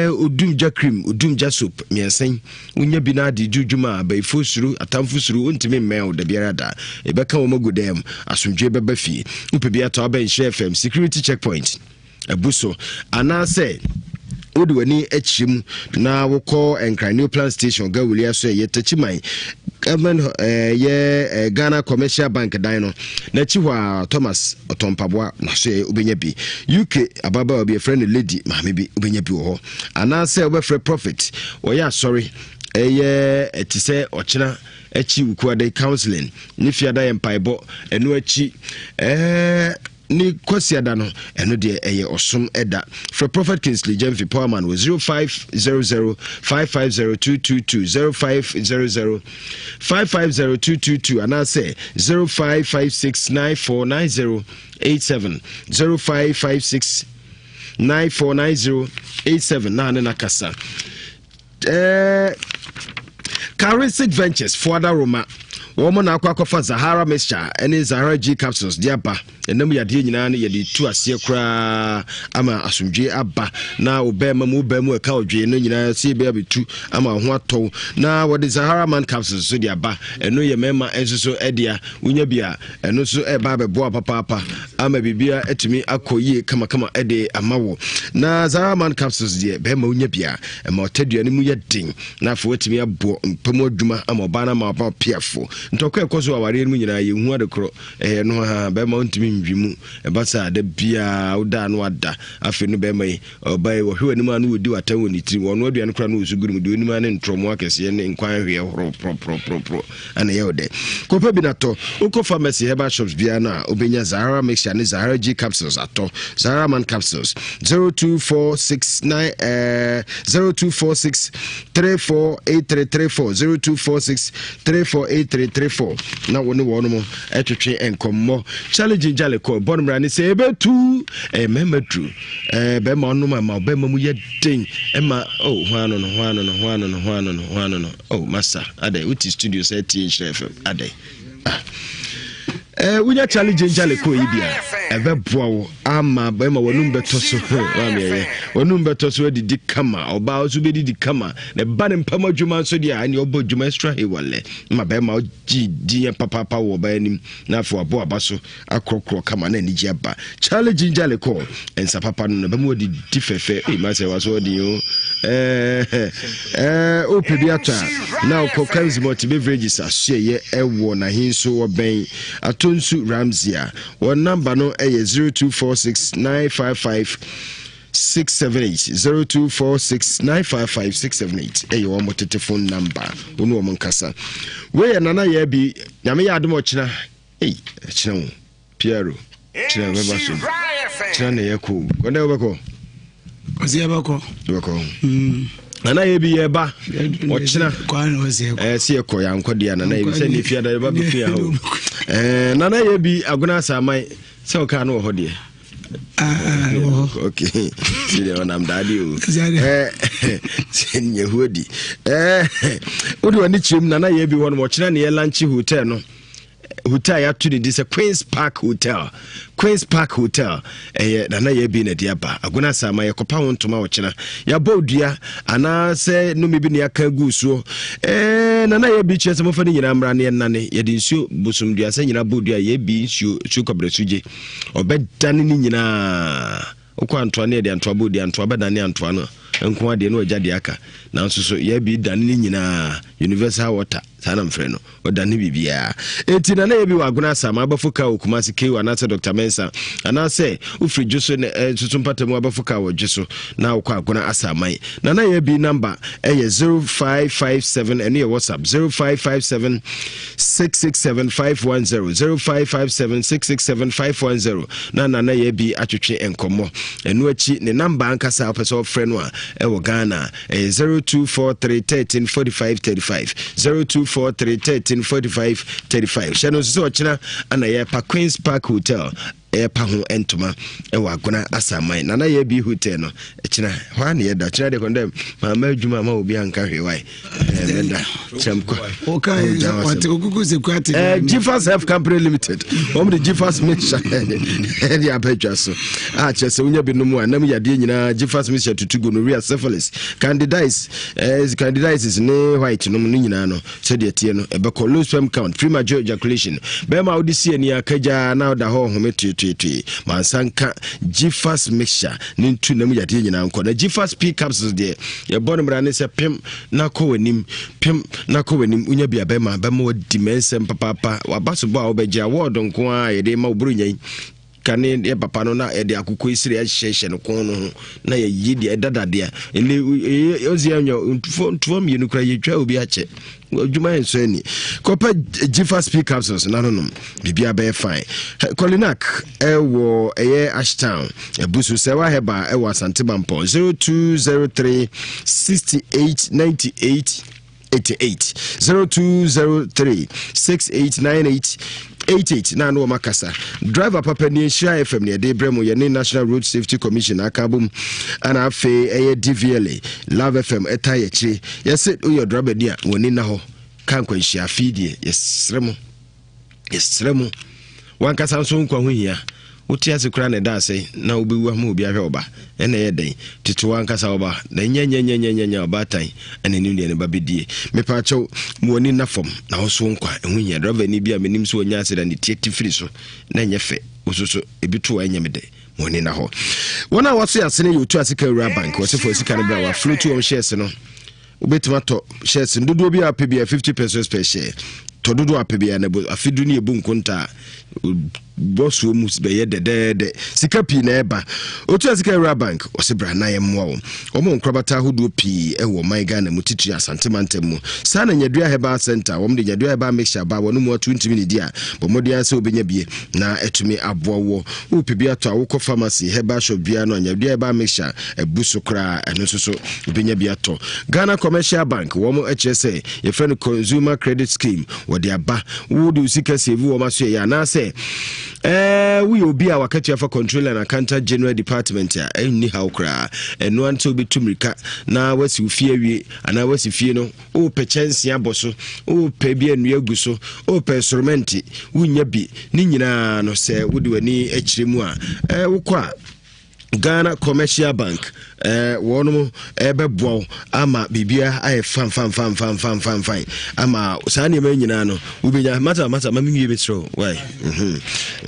Odumgya cream, Odumgya soap mmiɛnsa yi. Wonya bi no ade di dwuma a, abayifoɔ suro, atamfo suro, wontumi mmɛn wo da biara da. Ɛbɛka wɔn agu dɛm, asomdwe bɛba fie. Wopɛ bi atɔ abɛn Nhyira FM security checkpoint abu so, anaasɛ wode w'ani akyerɛ mu na wokɔ Nkran New Plan Station Gawulia so, ɛyɛ Takyiman government, ɛyɛ Ghana Commercial Bank dan no n'akyi hɔ a, Thomas ɔtɔmpaboa naso yɛ wobɛnya bi. UK ababaawa bi yɛfrɛ no Lady Maame bi, wobɛnya bi wɔ hɔ, anaasɛ wobɛfrɛ Prophet. Wɔyɛ asɔre, ɛyɛ ɛte sɛ ɔkyena akyi Wukuada counseling ne Fiada yɛ mpaebɔ, ɛno akyi ne Kwasiada no, ɛno deɛ ɛyɛ ɔsom ɛda. Frɛ Prophet Kingsley Gyamfi Powerman wɔ 0500 550 222, 0500 550 222, anaasɛ 0556 9490 87, 0556 9490 87 na ne nakasa. Caristic Ventures Fuada Roma, wɔn na akɔ akɔfa Zahara mixture ne Zahara G capsules de aba. Ɛnam yadeɛ nyinaa no yɛde tu aseɛ koraa ama asomdwe aba na wobɛɛma mu, wobɛɛ mu ɛka ɔdwee no nyinaa sɛ yɛbɛyɛ abɛtu ama wo ho atɔw. Na wɔde Zahara Man capsules so de aba. Ɛno yɛ mmarima nso so ɛdea. Wonya bi a, ɛno nso ɛba abɛboa papaapa ama biribia atumi akɔ yie kamakama ɛde ama wo. Na Zahara Man capsules deɛ, bɛrima wonya bi a, ɛma ɔtaduane mu yɛ den na afei watumi abɔ mpamu adwuma ama ɔbaa no ama ɔba piafo. Ntɔkwa ɛkɔ so awareɛ no mu nyinaa, yɛhu ade korɔ ɛyɛ no ha. Bɛrima wontumi nhwi mu, ɛba sɛ ada biaa wodaa no ada. Afei no bɛrima yi, ɔba yi, wɔhwɛ w'anim a no wɔdi w'atɛn wɔ ne tirim. Ɔno aduane koraa no wɔsu gu no mu deɛ onim a ne ntorɔmo akɛseɛ ne nkwan hweɛ horo porɔporɔporɔporɔ ana ɛyɛ wo dɛ. Kɔpɛ bi natɔ. Wokɔ pharmacy, herbal shops biara no a, wobɛnya Zahara mixture ne Zahara G capsules atɔ, Zahara Man capsules. 0246 9 0246 348334, 0246 348334 na wo ne wɔn mo ɛtwetwe nkɔmmɔ. Charlie Ginger kɔ bɔ no mmara ne sɛ ɛbɛtu ɛyɛ mmarima duru bɛrima ɔnom ama ɔbɛrima mu yɛ den ɛma oh ho ano no, ho ano no, ho ano no, ho ano no, ho ano no. Oh masa adɛ, wote studio sɛ tie Nhyerɛ FM adɛ. Ah, wonya Charlie Ginger kɔ yi bia, ɛbɛboa wo ama bɛrima w'anum bɛtɔ so. Maame, ɛyɛ w'anum bɛtɔ so adidi kama, ɔbaa nso bɛdidi kama na ɛba ne mpam adwuma nso deɛ a, ɛne ɔbɔ adwuma extra hewalɛ ma bɛrima ɔgye diɛ papaapa wɔ ɔbaa anim na afei wabɔ aba so akorɔkorɔ kama na anigye aba. Charlie Ginger kɔ nsa papa no na bɛma wadidi fɛfɛ. Ei, masɛ waso ɔden o. Wopɛ bi atɔ a, na wokɔ Kensmont Beverages asoɛyɛ ɛwɔ n'ahenso, wɔbɛn Atonsu Ramsey a wɔn number no ɛyɛ 0246 955 678, 0246 955 678 ɛyɛ wɔn tete phone number. Wɔn ne wɔn nkasa. Wei yɛ Nana yɛ bi. Nyame yɛ adom, ɔkyena. Ei, ɛkyena wo Piero, kyena bɛba so, kyena na yɛkɔ kɔndɛ, wobɛkɔ. Ɔsɛ yɛbɛkɔ. Yɛbɛkɔ. Nana yɛ bi, yɛba ɔkyena. Ɛsɛ yɛkɔ, yɛankɔ deɛ nana yɛ bi sɛ ne fiada yɛba bɛfia hɔ. Nana yɛ bi Agona Asaman sɛ ɔkaa no wɔ hɔ deɛ. Ok, sɛdeɛ ɔnam daade o, sɛ nyahu adi wode w'ani kyerɛ mu. Nana yɛ bi hɔ nom ɔkyena ne yɛ launch hotel no, hotel a yɛato ne di sɛ Queens Park Hotel. Queens Park Hotel ɛyɛ Nana yɛ bi na de aba Agona Asama. Yɛkɔpa ho ntoma ɔkyena. Yɛabɔ dua anaasɛ nnome bi ne yɛaka gu soɔ. Nana yɛ bi kyerɛ sɛ mofa no nyinaa mmra ne yɛnane yɛde nsuo bosom dua sɛ nyinaa bɔ dua yɛ bi nsuo nsuo kɔbrɛ so gye ɔbɛdane ne nyinaa. Wokɔ antoa ne yɛde antoa bɔ dua, antoa bɛdane antoa no. nko adeɛ na wagya deɛ aka. Nanso so yɛ bi dane ne nyinaa universal water saa na mfrɛ no ɔdane biribiara. Enti na na yɛ bi wɔ Agona Asam abɛfo kaa wɔ Kumasi KU anaasɛ Dr. Mensah anaasɛ wofiri dwo so ne eh, nsoso mpata mu abɛfo kaa wɔ dwo so na wokɔ Agona Asaman. Na na yɛ bi namba ɛyɛ 0557 ɛno yɛ WhatsApp 0557 667 510 0557 667 510 na Nana yɛ bi atwetwe nkɔmmɔ. Ɛno akyi ne namba ankasa a wopɛ sɛ ɔfrɛ no a ɛwɔ Ghana ɛyɛ 0243 13 45 35 0243 13 45 35. Hyɛ no nso sɛ ɔkyena ana yɛpa Queens Park Hotel ɛpa ho ntoma ɛwɔ Agona Asaman Nana yɛ bi hotel no ɛkyena hɔ a na yɛda kyena deɛ kɔndɛ maama adwuma ama obi anka hwee wae mɛda kyerɛm kɔ Gfas Health Company Limited wɔn de Gfas mixture ɛde aba adwa so a kyerɛ sɛ wonya binom a nam yadeɛ nyinaa Gfas mixture tutu gonorrhea syphilis candidiasis candidiasis ne white nom no nyinaa no sɛdeɛ teɛ no ɛbɛkɔ low sperm count premature ejaculation bɛrima a wode si ani akagyaa na woda hɔ home tuetuetue mansa nka Gfas mixture ne ntu nam yadeɛ nyinaa nkɔ na Gfas P capsules deɛ yɛbɔ no mmara ne sɛ pem na kɔ w'anim pem na kɔ w'anim wonya bi a bɛma bɛma wadi mɛnsɛm papaapa waba so bɔ a wobɛgye awɔɔdo nko a yɛde ma woboro nya yi kane yɛ papa no na yɛde akokɔ esiri ahyehyɛ no kɔn no ho na yɛyi deɛ ɛda dadeɛ ɛnɛ ɔsi anya ntoa mmienu kora yɛtwa obi akyɛ adwuma yɛ nsɔ ani kɔpɛ gyifa speed capsules na nonom biribiara bɛyɛ fine Kolinak ɛwɔ ɛyɛ Ashtown ɛbu so sɛ wahɛba ɛwɔ Asante Mampɔn 0203 68 98 88 0203 6898 88 na ano wɔn akasa driver papa ni nhyira fm ne yɛde brɛ mu yɛne national road safety commission aka abom ana afei ɛyɛ dvla love fm ɛta yɛkyire yɛsɛ woyɛ driver ni a wɔn ani na hɔ ka nkwanhyia afei deɛ yɛsrɛ mo Yɛsrɛ mo, w'ankasa nso wo nkwa ho hia. Wote ase koraa na ɛda ase na wobɛwu ama obi ahwɛ wo ba. Ɛna ɛyɛ dɛn? Tete w'ankasa wo ba. Na nyɛnyɛnyɛnyɛnyɛ ɔbaatan ɛna ɛnim deɛ ne ba bɛdie. Mepaakyɛw, ma w'ani nna fam na wo nso wo nkwa ɛho hia. Driver-ni bi a menim sɛ wanya ase da ne ti ati firi so na ɛnyɛ fɛ. Wo nso so, ebi to a ɛnyɛ me dɛ. Ma w'ani nna hɔ. Wɔn a wɔaso yɛ ase no yɛ Otu Ase Kawura Bank. Wɔse fa wo sika no bra wɔafloat wɔn shares no. Wobɛtumi atɔ shares no dodoɔ bi a wopɛ biara, 50 pesos per share. Tɔ dodoɔ a wopɛ biara na afe du ne yɛbu nkonta a, bɔ soɔ mu bɛyɛ dɛdɛɛdɛ. Sika pii na ɛba. Otua Sika Awura Bank, ɔse bra na yɛmmoa wo. Wɔn nkorabata ahodoɔ pii wɔ ɔman Ghana mu, titiri Asante mantam mu. Saa na Nyadua Herbal Center, wɔn de Nyadua Herbal Mixture ba, wɔn mu ato ntumi ne di a, bɔ mmɔden ara sɛ wobɛnya bie na atumi aboa woɔ. Wopɛ bi atɔ a, wokɔ pharmacy, herbal shop biara no a, Nyadua Herbal Mixture abu so koraa, ɛno nso so wobɛnya bi atɔ. Ghana Commercial Bank, wɔn kyerɛ sɛ yɛfrɛ no Consumer Credit Scheme, wɔde aba. Wode wo sika save wɔn aso ɛyɛ anaasɛ ɛɛ woyɛ obi a wakatua fa Controller and Accountant General Department a, ɛnni haw koraa. Ɛno ara sɛ wobɛtu mmirika na wasi wo fie awie anaa wasi fie no, wopɛ kyɛnsee abɔ so, wopɛ bi nnua agu so, wopɛ soromɛnte, wonnya bi. Ne nyinaa no sɛ wode w'ani akyerɛ mu a, ɛɛ wokɔ a Ghana Commercial Bank eh, wɔnom ɛbɛboa wo ama biribia ayɛ fanfanfanfanfanfanfan ama saa nneɛma nyinaa no wobɛnya mata mata ma menwie bɛkyerɛ wo wai mhm.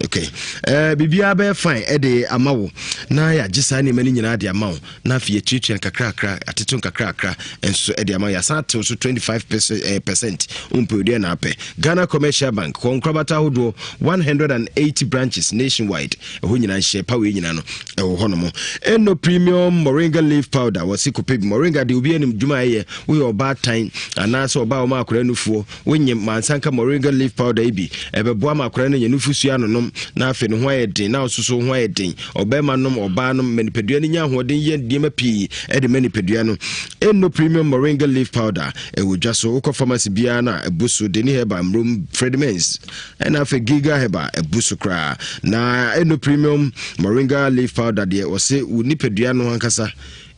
okay eh, biribiaa bɛyɛ fine ɛde ama wo na yɛagye saa nneɛma no nyinaa de ama wo na afei yɛtuatua nkakrakra ateto nkakrakra nso de ama yɛasan atew so 25 eh, percent wompɛ odeɛ na apɛ Ghana Commercial Bank kɔ nkorabata ahodoɔ 180 branches nationwide ɛhɔ nyinaa nhyɛ pa wei nyinaa no ɛwɔ hɔ nom ɛno premium moringa leaf powder wɔse kɔpɛ bi moringa deɛ obi anim dwuma ɛyɛ woyɛ ɔbaatan anaasɛ ɔbaa wɔma akora nufoɔ wonyem mansa nka moringa leaf powder yi bi ɛbɛboa ma akora no nya nufosuo anonom na afei ne ho ayɛ den na ɔsoso ho ayɛ den ɔbarima nom ɔbaa nom ma nipadua no nya ahoɔden yɛ nneɛma pii ɛde ma nipadua no ɛno premium moringa leaf powder ɛwɔ dwa so wokɔ pharmacy biara no a ɛbu so deni herbal mmrom fredimens ɛna afei giga herbal ɛbu so koraa na ɛno premium moringa leaf powder deɛ wɔse wo nipadua no ankasa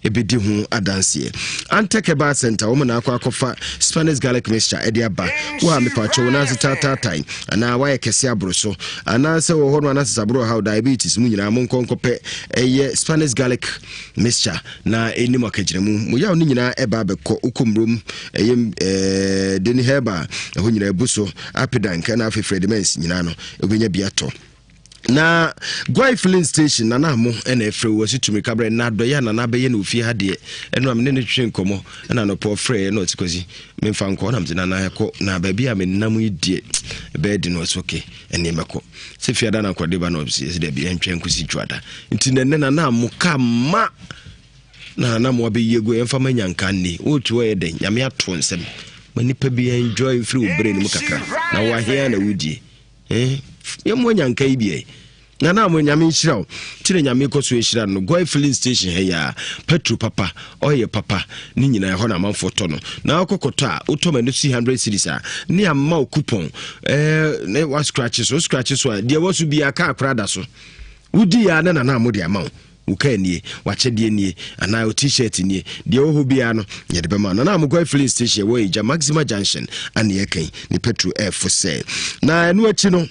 ɛbɛdi ho adanseɛ. Antec Herbal Center wɔn na akɔ akɔfa Spanish garlic mixture ɛde aba. Wo a mepaakyɛ wo nan ase taataatae anaa wayɛ kɛse aboro so anaasɛ wɔ hɔ no anaa sesaboro ɔhaw diabetes mu nyinaa monkɔ nkɔpɛ ɛyɛ Spanish garlic mixture na ɛni mo akagyina mu. Mo yaw no nyinaa ɛba abɛkɔ wokɔ mmurom ɛyɛ ɛɛ Deni Herbal ɛhɔ nyinaa ɛbu so Apidank ɛna afei Fredimens nyinaa no wobɛnya bi atɔ. Na Guai filling station Nana Amo ɛna ɛfrɛ wo ɔsi tumi kabrɛ na adɔyɛ a Nana abɛyɛ no ofie ha deɛ ɛno a mene no twetwe nkɔmmɔ ɛna anɔpɔ ɔfrɛ ɛna ɔsi kwasi memfa nkɔ na mese Nana ɛkɔ na baabi a menam yi deɛ ɛbɛyɛ de no ɔsi okay ɛneɛ mɛkɔ sɛ fiada na nkɔde ba na ɔsi ɛsi dɛbi ɛntwɛn nkɔsi dwoada nti nɛnɛ Nana Amo ka ma na Nana Amo abɛyi agu ɛmfa ma nyanka nni wotu ɔyɛ dɛn nyame ato nsɛm ma nipa bi enjoy mfiri wo berɛ no mu kakra na wahea na wodie Eh, yɛmmoa nyanka yi bi ɛ. Nana mo nyame nhyira wo. Ti na nyame kɔ so ahyira no. Goy filling station ha ya. Petrol papa, oil papa, ne nyinaa ɛhɔ na amanfoɔ tɔ no. Na wokɔ kɔtɔ a, wotɔ ma no si 100 series a, ne ama wo coupon. Eh, ne wa scratch so, scratch so a, deɛ wɔ so biara kaa koraa da so. Wodi ya na nana mo de ama wo. Wo kaa nie, w'akyɛdeɛ nie, anaa wo t-shirt nie, deɛ ɛwɔ hɔ biara no, yɛde bɛma no. Na Amokwai filling station ɛwɔ Agya Maxima Junction ane ɛka yi, ne petrol ɛɛfo sɛ. Na ɛno akyi no,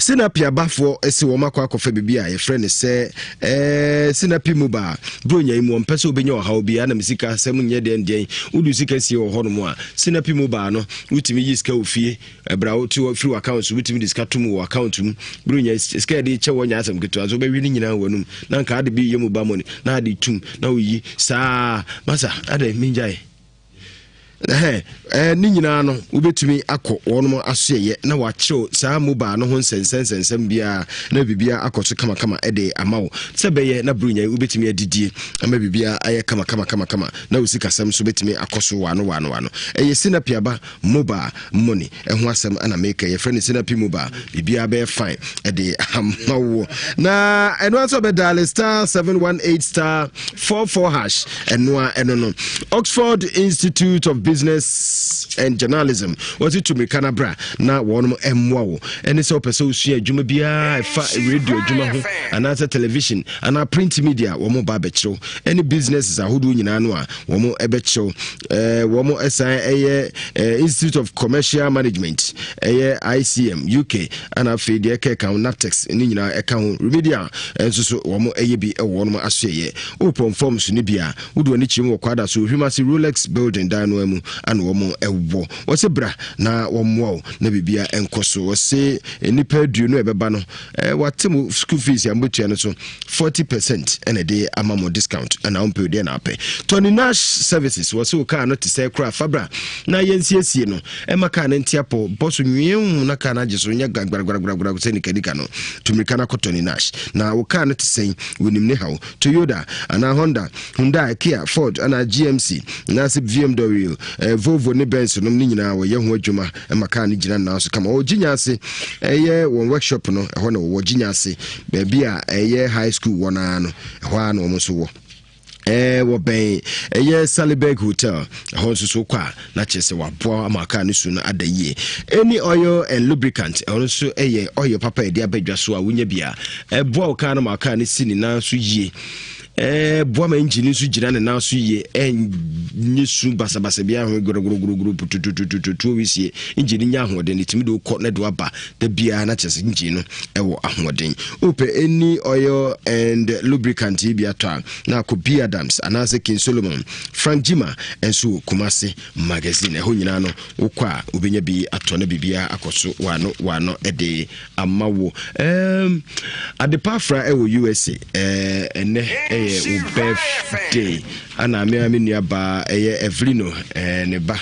Sinapi abafoɔ se wɔn akɔ akɔfa biribi a yɛfrɛ no sɛ ɛɛ Sinapi mobile. Buronya yi mu wɔn mpɛ sɛ wobɛnya ɔhaw biara na me sika asɛm nyɛ deɛn deɛn. Wode sika sie wɔ hɔnom a, Sinapi mobile no, wotumi yi sika wɔ fie. Ɛberɛ a wote hɔ firi w'account so wotumi de sika tom wɔ account mu. Bere nya sika yɛde kyɛ wɔ nyɛ asɛm ketewa nso wobɛwe ne nyinaa wɔ anum na nka ade bi yɛ mobile money na ade tum na woyi saa masa adɛ mengyae ɛhɛn ne nyinaa no wobɛtumi akɔ wɔnom asoɛyɛ na wakyerɛw saa mobile no ho nsɛnsɛnsɛnsɛm biara na biribiara akɔ so kamakama de ama wo sɛ bɛyɛ na bere nya wobɛtumi adidie ama biribiara ayɛ kamakamakamakama na wo sikasɛm nso bɛtumi akɔ so wano wano wano ɛyɛ sinapiaba Mobile money ɛho asɛm na meka yɛfrɛ no Sinapi mobile biribiara bɛyɛ fine ɛde ama wo na ɛno nso bɛdaale star 718 star 44 hash ɛno a ɛno no Oxford Institute of Business and Journalism wɔte tu mmirika no bra na wɔnom mmoa wo ɛne sɛ wopɛ sɛ wosua adwuma biara ɛfa radio adwuma ho anaasɛ television anaa print media wɔn ba abɛkyerɛw ɛne businesses ahodoɔ nyinaa no a wɔn ɛbɛkyerɛw ɛɛ wɔn ɛsan ɛyɛ ɛɛ Institute of Commercial Management ɛyɛ ICM UK ɛna afei deɛ ɛka ɛka ho NAPTEX ne nyinaa ɛka ho remedial ɛnso so wɔn ɛyɛ bi ɛwɔ wɔn asoɛyɛ wopɔn forms ne bi a wode wɔn kyerɛ mu wɔ kwada so ohwim ase Rolex building dan no mu ana wɔn ɛwɔ wɔsɛ bra na wɔn mmoa wo na biribia ɛnkɔ so wɔse nnipa aduonu ɛbɛba no Eh, wate mo school fees a mobɛtua no so 40 percent ɛna ɛde ama mo discount ɛna wompɛ deɛ na apɛ. Tony Nash Services wɔ sɛ wo kaa no te sɛ koraa fabra na yɛnsiesie no ɛma kaa no nte apɔ bɔ so nweew na kaa no agye so nyɛ gbagbagbagbagba sɛ nikanika no tumirika no akɔ Tony Nash na wo kaa no te sɛn wonim ne haw Toyota anaa Honda Hyundai Kia Ford anaa GMC anaasɛ BMW eh, Volvo ne Benz nom ne nyinaa wɔyɛ ho adwuma ma kaa no gyina nan so kama. Ɔwɔ Gyinya ase, ɛyɛ wɔn workshop no, ɛhɔ na wɔwɔ Gyinya ase, baabi a ɛyɛ high school wɔ no ara no, ɛhɔ ara na wɔn nso wɔ. Ɛɛ wɔbɛn ɛyɛ Saliberg Hotel, ɛhɔ nso so kɔ a na kyerɛ sɛ waboa ama kaa no su no ada yie. Any oil and lubricant, ɛhɔ nso ɛyɛ oil papa yɛde aba dwa so a wonya bi a ɛboa wo kaa no ma kaa no si ne nan so yie. Ɛboa ma engine nso gyina ne nan so yie, ɛnyɛ su basabasa biara ho gorogorogorogoro putututututuo wisie. Engine nya ahoɔden, ɛtumi de wokɔ na de waba da biara na kyerɛ sɛ engine no ɛwɔ ahoɔden. Wopɛ any oil and lubricant yi bi atɔ a, na akɔ B Adams anaasɛ King Solomon, Frank Jima nso wɔ Kumasi Magazine. Ɛhɔ nyinaa no wokɔ a wobɛnya bi atɔ na biribiara akɔ so wano wano de ama wo. Um, Adepa Afra ɛwɔ USA ɛnɛ ɛyɛ wo birthday ana me a me nua baa ɛyɛ Evelino eh, ne ba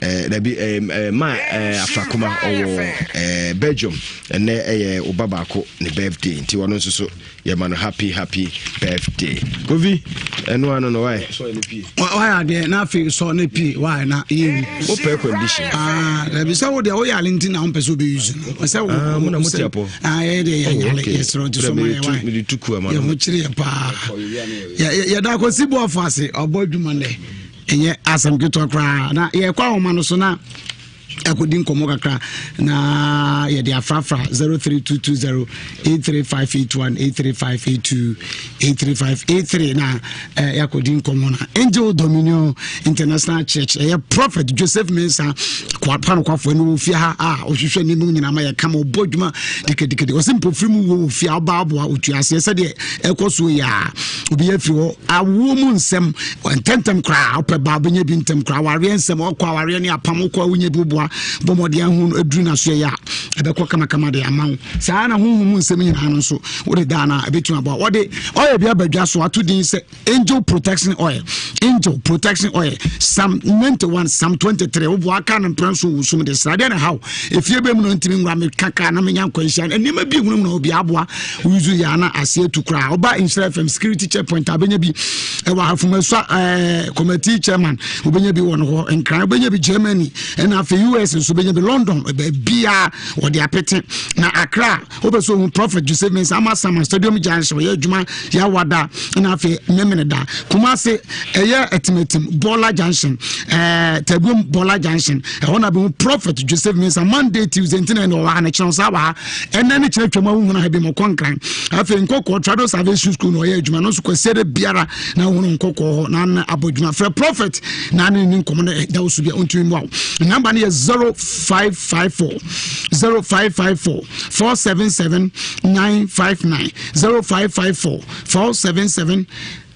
eh, dabi eh, eh, ma eh, Afrakoma ɔwɔ eh, Belgium ɛnɛ ɛyɛ wo ba baako ne birthday nti ɔno nso so yɛma no happy happy birthday Kofi ɛno ano no wae wayɛ adeɛ na afei sɔ ne pie wae na yɛwu wopɛ condition ah, dabi sɛ wo deɛ woyɛ ale nti na wompɛ sɛ wobɛyi so no sɛ ah, mo na mote apɔ ah, yɛyɛ deɛ yɛnyale oh, yɛserɛ nti so ma yɛ wae yɛho kyere yɛ paa yɛda akɔsi boafo ase ɔbɔ adwuma nnɛ ɛnyɛ asɛm ketewa koraa na yɛkɔ ahoma no so na akɔdi nkɔmmɔ kakra na yɛde afrafra 03220 83581 83582 83583 na eh, yɛakɔdi nkɔmmɔ no Angel Dominion International Church ɛyɛ Prophet Joseph Mensah kwapanokwafo ɛne wɔ fie ha a ɔhwehwɛ nneɛma nyinaa ma yɛka ma ɔbɔ adwuma dikadikadi ɔsɛ mpofiri mu wɔ wɔ fie a ɔba aboa ɔtua aseɛ sɛdeɛ ɛkɔ soɔ yi a obi afiri hɔ awoɔ mu nsɛm ntɛntɛm koraa wopɛ ba wobɛnya bi ntɛm koraa awareɛ nsɛm ɔkɔ awareɛ ne apam wokɔ a wonya bi woboa Bɔ mmɔden ahu no aduru no asoɛeɛ a, ɛbɛkɔ kamakama de ama wo. Saa na honhom mu nsɛm nyinaa no nso, wode daa no a, ɛbɛtumi aboa. Wɔde oil bi aba dwa so, ato din sɛ Angel Protection Oil. Angel Protection Oil, Psalm 91, Psalm 23, woboa ka no mprɛ nso wɔ sum de sradeɛ na haw. Efie bɛ mu no ntumi nwura me kaka na menya nkwanhyia. Nneɛma bi ehunahuna obi aboa. Woyuzu yɛ ana ase atu koraa. Ɔba Nhyira FM security checkpoint abɛnya bi ɛwɔ Afumasua ɛɛ committee chairman wobɛnya bi wɔ no hɔ. Nkran wobɛnya bi Germany ɛna afei US nso wobɛnya bi London baabiara wɔde apete na Accra wopɛ sɛ ohu Prophet Joseph Mensah ama Sama Stadium Junction ɔyɛ adwuma Yawada ɛna afei Memeneda Kumase ɛyɛ Atimatim Bɔla Junction ɛɛ Taguom Bɔla Junction ɛhɔ na bɛhu Prophet Joseph Mensah Monday Tuesday ntina ɛna ɔwɔ ha ne kyerɛw saa wɔ ha ɛnɛ ne kyerɛ twam ahohunu ha bi mu kɔ nkran afei nkɔkɔɔ Trado Salvation School na ɔyɛ adwuma no nso kwasiada biara na ahohunu nkɔkɔɔ hɔ na ana abɔ adwuma frɛ Prophet na ne ne nkɔmɔ no ɛda wo so bia ɔntumi mmoa wo namba no yɛ 0554 0554 477 959 0554 477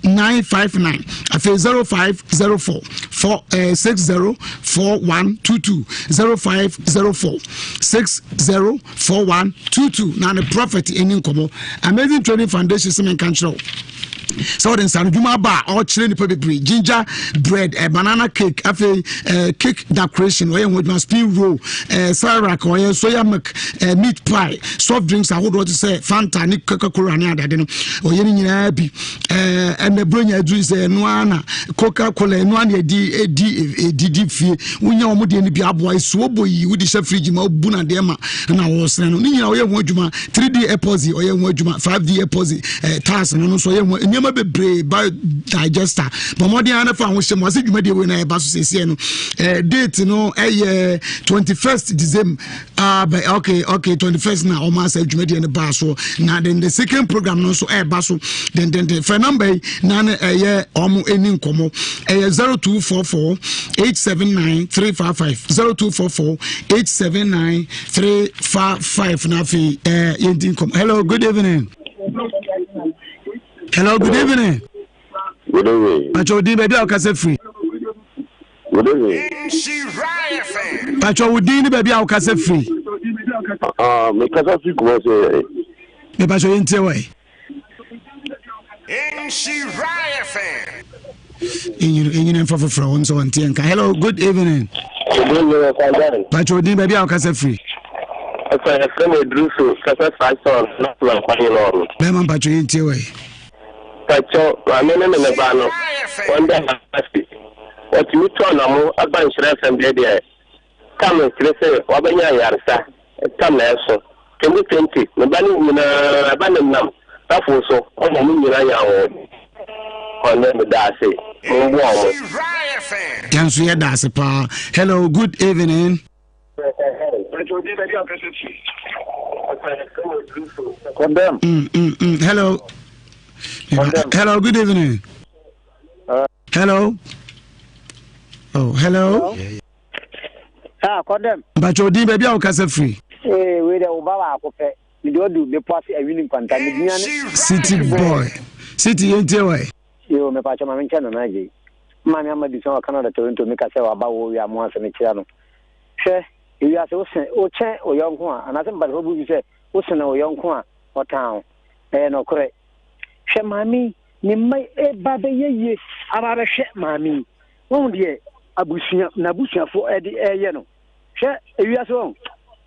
959 afei 0504 4 60 4122 0504 60 4122 na ne prophet ɛni nkɔmmɔ Amazing Trading Foundation sɛ menka nkyerɛ wo sɛ wɔde nsanodwuma aba a ɔkyerɛ nipa bebree ginger bread eh, banana cake afei eh, cake decoration ɔyɛ ho adwuma spin roll eh, sarak ɔyɛ soya milk eh, meat pie soft drinks ahodoɔ te sɛ fanta ne coca cola ne adade no ɔyɛ no nyinaa bi eh, ɛnɛ buronya aduru sɛ ɛno ara na coca cola ɛno ara na ɛdi ɛdi ɛdidi fie wonya wɔn deɛ no bi aboa esuo bɔ yi wode hyɛ fridge ma wobu no adeɛ ma na wɔsene no ne nyinaa ɔyɛ ho adwuma 3D epoxy ɔyɛ ho adwuma 5D epoxy eh, tiles no nso ɔyɛ ho nneɛma bebree ba digester bɔ mmɔden ara fa ho hyɛ mu ase dwumadie wei na ɛba so sɛsiɛ no eh, date no ɛyɛ 21st December ah, but okay okay 21st na ɔma asɛ dwumadie no baa so na then the second program no nso ɛba so dendenden fɛ number yi na ne ɛyɛ ɔmo ɛni nkɔmɔ ɛyɛ 0244 879 355 0244 879 355 na afei ɛɛ yɛndi nkɔmɔ hello good evening hello good evening. Good evening. Pàtó odin baabi a ɔkasa firi. Good evening. Pàtó odin ni baabi a ɔkasa firi. Ah, mi kasa firi Kumasi. Mi pàtó yɛn tiɛ wɔ yi. Enyini mfa foforɔ wɔn nso wɔn tiɛ nka. Hello, good evening. Good evening, Kwandan. Pàtó odin baabi a ɔkasa firi. Ɛsɛ ɛfɛ mi duru so kasa fraction na fúlàn kwan yìí lọ́rùn. Bẹ́ẹ̀ ma pàtó yɛn tiɛ wɔ yi. Pakyɛw, maame no ne ne ba no, wɔn da ase. Wɔtumi tu anamo ba nhyira fam deɛ deɛ, tam kyerɛ sɛ wabɛnya ayaresa, tam na ɛso. 2020, ne ba no nyinaa, ɛba ne nam safo so, ɔma wɔn nyinaa nya ahoɔden. Ɔne meda ase, momboa wɔn. Yɛn nso yɛda ase paa. Hello, good evening. Condemn. Hello. Condemn. Hello, good evening. Hello. Oh, hello. hello. Ah, condemn. Mpacho odin baabi a wokasa firi. Eh, wei dɛ wo ba baako pɛ. Mede wadu bepɔ ase awini nkwanta. Medua ne. City boy. City yɛntie wɔ. Yo, mepacho ma menkyɛ Nana Agyei. Maame Ama Dusan wɔ Canada Toronto meka sɛ waba wɔ owia mo ase mekyea no. Hwɛ, ewiase wo se wo kyɛn wo yɔnko a anaasɛ mpatefoɔ bu bi sɛ wo sene wo yɔnko a ɔtan wo. Ɛyɛ nɔkorɛ. Hwɛ maame yi, ne mma yi reba abɛyɛ yie aba abɛhwɛ maame yi. Woahu deɛ abusua, n'abusuafoɔ de reyɛ no. Hwɛ ewiase wɔn,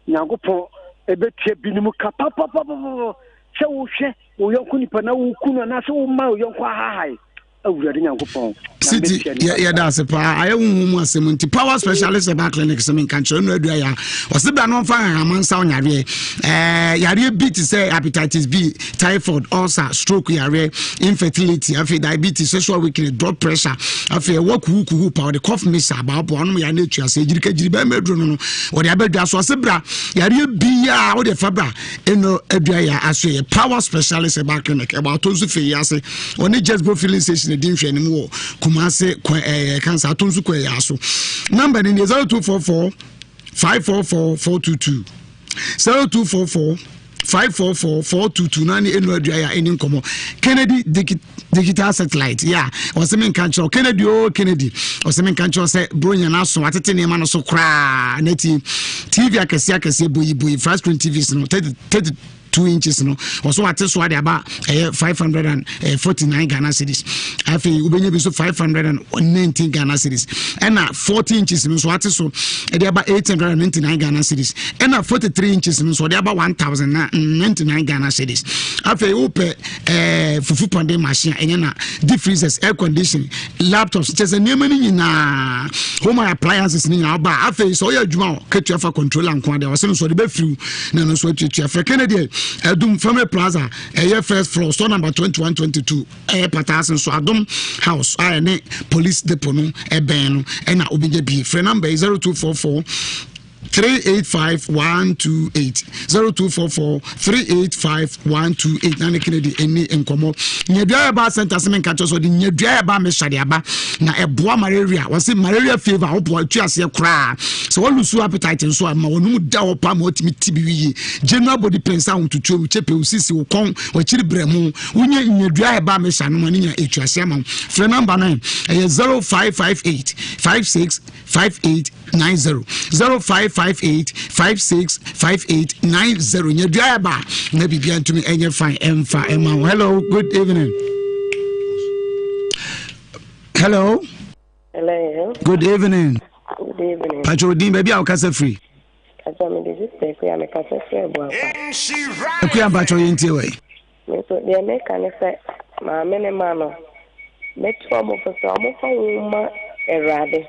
Nyankopɔn ɛbɛtua binom ka papapapapa sɛ wohwɛ wo yɔnko nipa na woku no anaasɛ woma wo yɔnko ahahae. Awurade Nyankopɔn. City yɛda ase paa ayɛ honhom mu asɛm nti power specialist herbal clinic sɛ menka nkyerɛ no adua yɛ a ɔse bra no ɔmfa nhahama nsa wo nyareɛ ɛɛ yareɛ bi te sɛ hepatitis B typhoid ulcer stroke yareɛ infertility afei diabetes sexual weakness blood pressure afei ɛwɔ kuhukuhu pa ɔde cough mixture abaaboa ɔnom yareɛ no atua sɛ gyirikagyiri bɛrima aduro no no ɔde abɛdwa so ɔse bra yareɛ biaa wode fa bra ɛno adua yɛ aso yɛ power specialist herbal clinic ɛwɔ atɔ nso fɛ yi ase ɔne jesbo filling station di nhwɛanim wɔ kumase kwan ɛɛ kansa atɔ nso kwan yɛ aso namba no nie 0244 544 422 0244. 544 422 na ne ɛnu adua yɛ a ɛni nkɔmmɔ. Kennedy digital satellite yɛ a ɔsɛ menka nkyerɛ Kennedy o Kennedy ɔsɛ menka nkyerɛ sɛ bronya no aso atete nneɛma no so koraa na ti TV akɛseɛ akɛseɛ boyi boyi flat screen TVs no 30 32 inches no ɔso ate so ade aba ɛyɛ 549 Ghana cedis. Afei wobɛnya bi nso 519 Ghana cedis, ɛna 40 inches no nso ate so ɛde aba 899 Ghana cedis, ɛna 43 inches no nso ɔde aba 1099 Ghana cedis. Afei wopɛ fufu pɔnden machine a ɛnyɛ na deep freezers, air condition, laptops, kyɛ sɛ nneɛma no nyinaa, home appliances no nyinaa ɔba. Afei sɛ ɔyɛ adwuma a ketua fa controller nko adeɛ ɔsɛ no nso ɔde bɛfiriw na ɛno nso atuatua. Frɛ Kennedy Adum Family Plaza, ɛyɛ first floor, store number 21 22, ɛyɛ Pataase nso Adom House a ɛne police depot no ɛbɛn no ɛna wobɛnya bi. Frɛ number yi 0244 385 128, 0244 385 128 na ne Kennedy ɛni nkɔmmɔ. Nyadua yɛ ba center sɛ menka kyerɛ sɛ ɔde nyadua yɛ ba mehyɛde aba na ɛboa malaria. Wɔse malaria fever woboa tu aseɛ koraa. Sɛ wɔlose appetite nso a ma wɔnom da hɔ pa ma wɔtumi ti bi yie. General body pains a ahotutuo, wo kyɛpɛ, wo sisi, wo kɔn, wakyiri brɛ mu, wonyɛ nyadua yɛ ba mehyɛ no ma ne nya ɛtu aseɛ ama wo. Frɛ number no ɛyɛ 0558 56 58 90, 0558 56 58 90. Nyadua yɛ ba na biribia ntumi ɛnyɛ fine ɛmfa ɛma wo. Hello, good evening. Hello. Hello. Good evening. Good evening. Patro odin, baabi a wokasa firi? Kakyɛ me de sister Akua, mekasa firi Abuakwa. Akua, mpatro yɛntie wɔ yi. Me nso deɛ meka ne sɛ maame ne ma no mɛtu ɔmo fo sɛ ɔmo fa wɔn ma Awurade.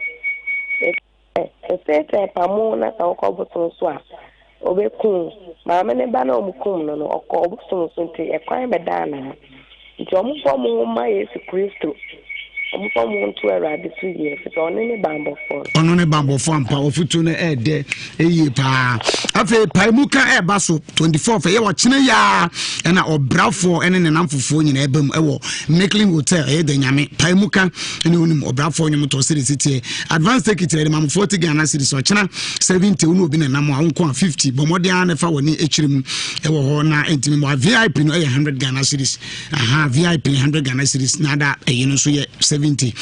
Sɛ Satan pamo na sɛ wokɔ bosom so a ɔbɛkum maame ne ba na ɔmo kum no, ɔkɔ bosom so nti ɛkwan bɛda ne ho. Nti ɔmo fa ɔmo ho ma Yesu Kristo. Ɔmo fa ɔmo ho nto Awurade so yie efisɛ ɔno ne bambɔfoɔ. Ɔno ne bambɔfoɔ ampa. Ɔfotu no ɛɛdɛ ɛyie paa. Afei paemu ka ɛɛba so 24 ɛyɛ ɔkyene yaa ɛna ɔbrafoɔ ɛne ne namfofoɔ nyinaa ɛba mu ɛwɔ Micklin Hotel, ɛyɛ da Nyame. Paemu ka ɛne onim ɔbrafoɔ nwom tɔ sɛde siteɛ. Advance ticket ɛde mam 40 Ghana cedis, ɔkyena 70, wo ne obi nenam a wonko a 50. Bɔ mmɔden ara ne fa w'ani akyiri mu ɛwɔ hɔ na ɛntimi mɔ. VIP no ɛyɛ 100 Ghana cedis. Aha, VIP 100 Ghana cedis na ada ɛyi no nso yɛ 70. Nti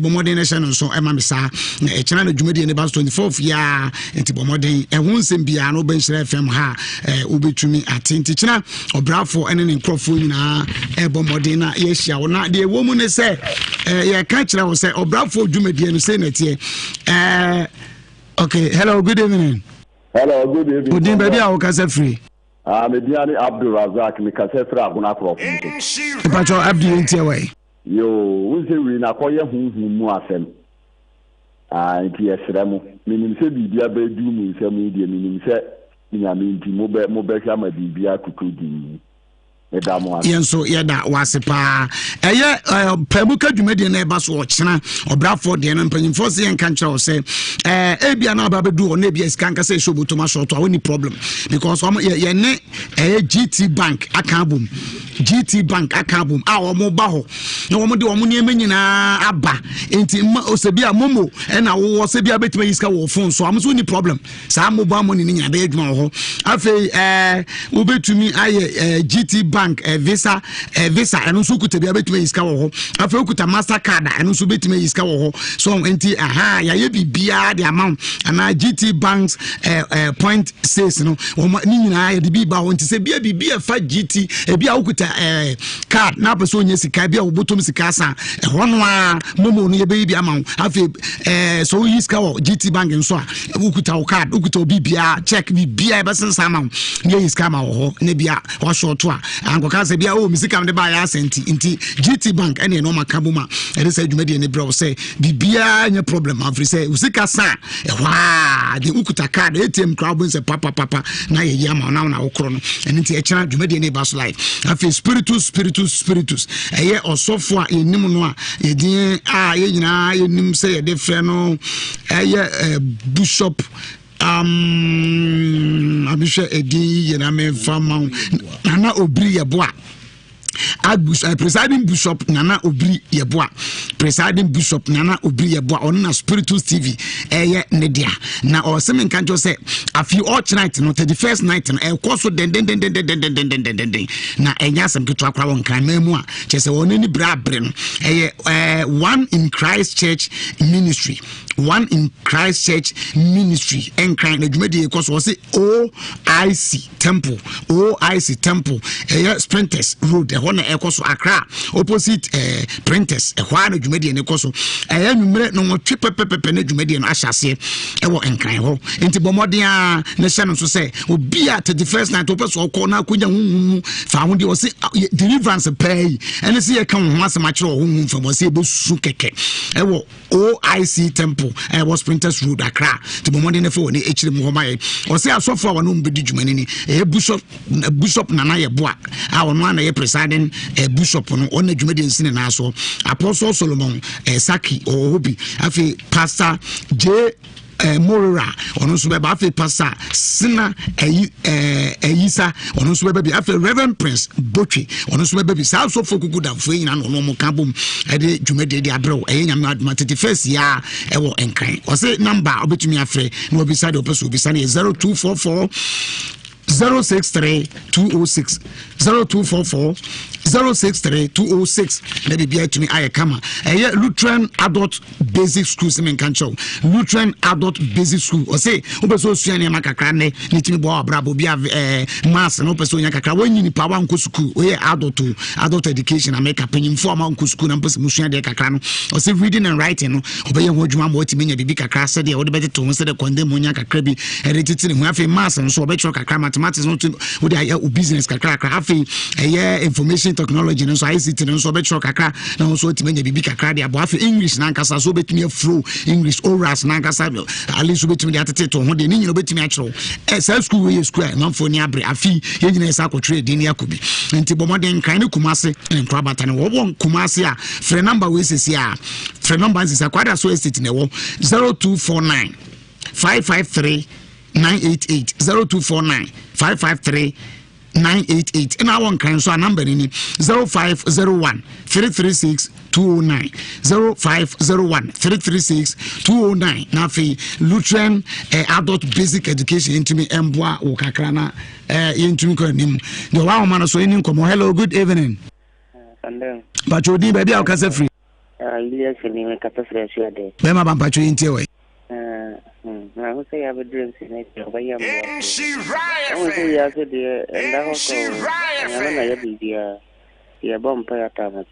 bɔ mmɔden no hyɛ no nso ɛma me saa na ɛkyena no dwumadie ne ba so 24 yaa. Nti bɔ mmɔden, ɛho nsɛm biara no wobɛnhyerɛ FM ha a wobɛtumi ate. Nti kyena ɔbrafoɔ ɛne ne nkurɔfoɔ nyinaa ɛbɔ mmɔden na yɛahyia wo. Na deɛ ɛwɔ mu ne sɛ yɛka kyerɛ wo sɛ ɔbrafoɔ dwumadie no sei na ɛteɛ. Okay, hello, good evening. Hello, good evening. Odin, baabi a wokasa firi? Ah, me din ne Abdul Razak, me kasa firi Agona Korɔfo so. Mpatwɔ Abdul, yɛntie wɔ yi. Yoo, wo sɛ wei na akɔyɛ honhom mu asɛm. Ah, nti yɛsrɛ mo. Menim sɛ biribi abɛdu mu nsɛm yi deɛ, menim sɛ Nyame nti mobɛ mobɛhwɛ ama biribi atotɔ din. Meda mo ase. Yɛn nso yɛda wase paa. Ɛyɛ pɛmu ka dwumadie no ɛba so ɔkyena ɔbrafoɔ deɛ no mpanyimfoɔ sɛ yɛnka nkyerɛ wo sɛ ebia na aba bɛdu hɔ na ebia sika nkasa ɛhyɛ obotom asɔɔto a wonni problem because ɔmo yɛne ɛyɛ GT Bank aka abom, GT Bank aka abom a wɔn ba hɔ na wɔn de wɔn nneɛma nyinaa aba. Nti mma sɛ bi a momo ɛna wowɔ sɛ bi a bɛtumi ayi sika wɔ phone so a wɔn nso wonni problem. Saa mobile money no nyinaa bɛyɛ adwuma wɔ hɔ. Afei wobɛtumi ayɛ GT Bank visa, visa ɛno nso wokuta bi a wobɛtumi ayi sika wɔ hɔ. Afei wokuta Master Card a ɛno nso wobɛtumi ayi sika wɔ hɔ. So nti aha yɛayɛ biribiara de ama wo anaa GT Banks point sales no wɔn ne nyinaa yɛde bi ba hɔ. Nti sɛ bia biribi a ɛfa GT ebi a wokuta card na apɛ sɛ onya sika bi a wɔbɔtɔm sika asa ɛhɔ no a momo no yɛbɛyi bi ama wo. Afei sɛ woyi sika wɔ GT Bank nso a wokuta wo card, wokuta wo biribiara, check biribiara yɛbɛsensa ama wo na yɛyi sika ama wɔ hɔ na bia wahyɛ to a ankɔka sɛ bia oh me sika mede baayɛ asɛ. Nti GT Bank ɛne ɛno ɔma ka bom a ɛde sɛ dwumadie ne brɛ wo sɛ biribiara nyɛ problem afiri sɛ wo sika sa ɛhɔ a de wokuta card ATM koraa wobɛhu sɛ papapapa na yɛyi ama wo na wo na wokorɔ no. Ɛno nti ɛkyena dwumadie ne ba so live. Afei spiritus spiritus spiritus ɛyɛ ɔsɔfo a yɛnim no a yɛdin a yɛn nyinaa yɛnim sɛ yɛde frɛ no ɛyɛ Bishop abihwɛ ɛdin yi yɛ na memfa ma wo Nana Obiri Yɛboa. Archbishop, eh, presiding bishop Nana Obiri Yeboah, presiding bishop Nana Obiri Yeboah, ɔno na Spiritus TV ɛyɛ ne dea. Na ɔsɛ me nka nkyɛw sɛ afi ɔkye night no, 31st night no, ɛkɔ so dendendendendendendendenden. Na ɛnyɛ asɛm ketewa koraa wɔ Nkranman mu a, kyerɛ sɛ wɔn ani bere abere no, ɛyɛ eh, One in Christ Church Ministry, One in Christ Church Ministry, Nkran na dwumadie kɔ so. Ɔsɛ OIC Temple, OIC Temple, ɛyɛ Sprinters Road, ɛhɔ na ɛkɔ so, Accra opposite eh, Printers, ɛhɔ a na dwumadie no kɔ so. Ɛyɛ nwummerɛ na wɔtwe pɛpɛpɛpɛ na dwumadie no ahyɛ aseɛ ɛwɔ Nkran hɔ. Nti bɔ mmɔden a na hyɛ no nso sɛ obi a 31st night wopɛ sɛ ɔkɔ na akɔnya honhom mu fa ho deɛ, ɔse ah, deliverance pɛɛ yi ɛne sɛ yɛka wo ho asɛm akyerɛ wɔ honhom fam, ɔsɛ yɛbɛsu kɛkɛ ɛwɔ OIC Temple a ɛwɔ Sprinters Road, Accra. Nti bɔ mmɔden no fa w'ani akyiri mu hɔ ma yɛ. Ɔsɛ asɔfo a wɔne wɔn bɛdi dwuma no ni. Ɛyɛ Bishop, Bishop Nana Yeboah a ɔno ara na ɛyɛ presiding eh, bishop no, ɔno na dwumadie nsi ne nan so. Apostle Solomon eh, Saki ɔwɔ hɔ bi. Afei Pastor J eh, Morera ɔno nso bɛba. Afei Pastor Sina ɛyi eh, Ɛyisa ɔno nso bɛba bi. Afei Reverend Prince Botwe ɔno nso bɛba bi. Saa asɔfoɔ kuku damfoɔ yi nyinaa na ɔno ɔmo ka bom ɛde dwumadie de abrɛw. Ɛyɛ Nyame adoma 31st yi a ɛwɔ Nkran. Ɔse namba a wobɛtumi afrɛ na wabisa deɛ ɔpɛ so obisa no yɛ 0244 063 206, 0244 063 206, na biribiara atumi ayɛ kama. Ɛyɛ Lutheran Adult Basic School, sɛ menka nkyɛw Lutheran Adult Basic School. Ɔse wopɛ sɛ osua nneɛma kakra nnɛ ne tumi boa wabrabɔ bi a ɛɛ maths no, wopɛ sɛ onya kakra, wɔnyi nipa wankɔ sukuu, woyɛ adult o, adult education ameka panyimfoɔ a wankɔ sukuu na mpɛ sɛ musua deɛ kakra no, ɔse reading and writing no ɔbɛyɛ ho adwuma ma watumi anya biribi kakra sɛdeɛ wode bɛtete ho, sɛdeɛ kɔndɛ mu nya kakra bi ɛde tete ne ho. Afei maths nso ɔbɛkyerɛ kakra, mathematics no wode ayɛ wo business kakra kakra. Afei ɛyɛ information technology no nso, ICT no nso ɔbɛkyerɛ kakra na wo nso watumi anya biribi kakra de aboa. Afei English nankasa so wobɛtumi afuro English orals nankasa, at least wobɛtumi de atetete ho deɛ ne nyina wobɛtumi akyerɛw. Saa sukuu wei yɛ sukuu a ɛmanfoɔ ni abere. Afei yɛn nyina yɛ sɛ akɔtwerɛ ɛdin ne akɔ bi. Nti bɔ mmɔden, Nkran ne Kumase ne nkorabata no wɔwɔ Kumase a, frɛ namba wei sɛsi a, frɛ nɔmba nsesa Kwada so Estate na ɛwɔ 0249 553 988, 0249 553 988. Ɛna awɔ Nkran nso a, namba no ni 0501 336 209, 0501 336 209. Na afei Lutheran Adult Basic Education ntumi mboa wo kakra na yɛntumi kɔ anim. Deɛ ɔwɔ ahoma no so ɛni nkɔmmɔ. Hello, good evening. Mpatwa odin, baabi a wokasa firi? Elias ni, mekasa firi Asuade. Bɛrima ba, mpatwa yɛntie wɔ. Mahu sɛ yɛabɛduru nsi no deɛ ɔbɛyɛ mmoa. Ɛhu sɛ wiase deɛ ɛnda hɔ kɔ o. Nyame na yɛ biribiara. Yɛbɔ mpaeɛ ataa mo.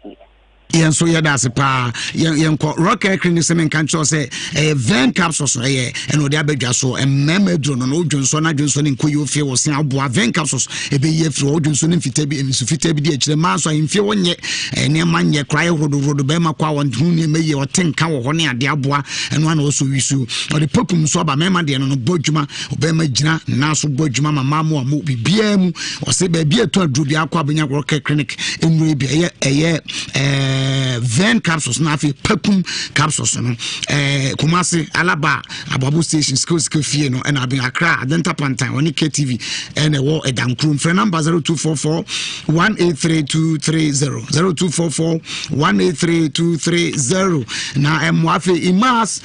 Yɛn nso yɛda ase paa. Yɛnkɔ Rock Air Clinic sɛ menka nkyerɛ sɛ ɛyɛ ven capsules no ɛyɛ ɛna ɔde abɛdwa so. Mmarima aduro no no wodwo nsɔ no adwo nsɔ no nkɔ yi ofie wɔ se aboa ven capsules ɛbɛyi afiri hɔ. Wodwo nsɔ no mfitaa bi, nsu fitaa bi di akyire. Mmaa nso ahemfie hɔ nyɛ nneɛma nyɛ koraa, yɛ horodohorodo. Bɛrima kɔ a wɔn ho nneɛma yie, ɔte nka wɔ hɔ ne adeɛ aboa ɛno ana ɔsɔ wisu. Ɔde pakum nso aba, mmarima deɛ no no bɔ adwuma, ɔbɛrima gyina nan so bɔ adwuma ma mmaa mu a mo biribiara mu. Ɔsɛ baabi a ɛtɔ aduro bi akɔ abɛnya Rock Clinic nnuro bi ɛyɛ ven capsules na afei pakum capsules no. Kumase Alaba Aboabo station skill skill fie no ɛna abɛn Accra Adenta Pantan ɔne KTV ɛna ɛwɔ Ɛdankurom. Frɛ number 0244 183230, 0244 183230 na ɛmo. Afei Imas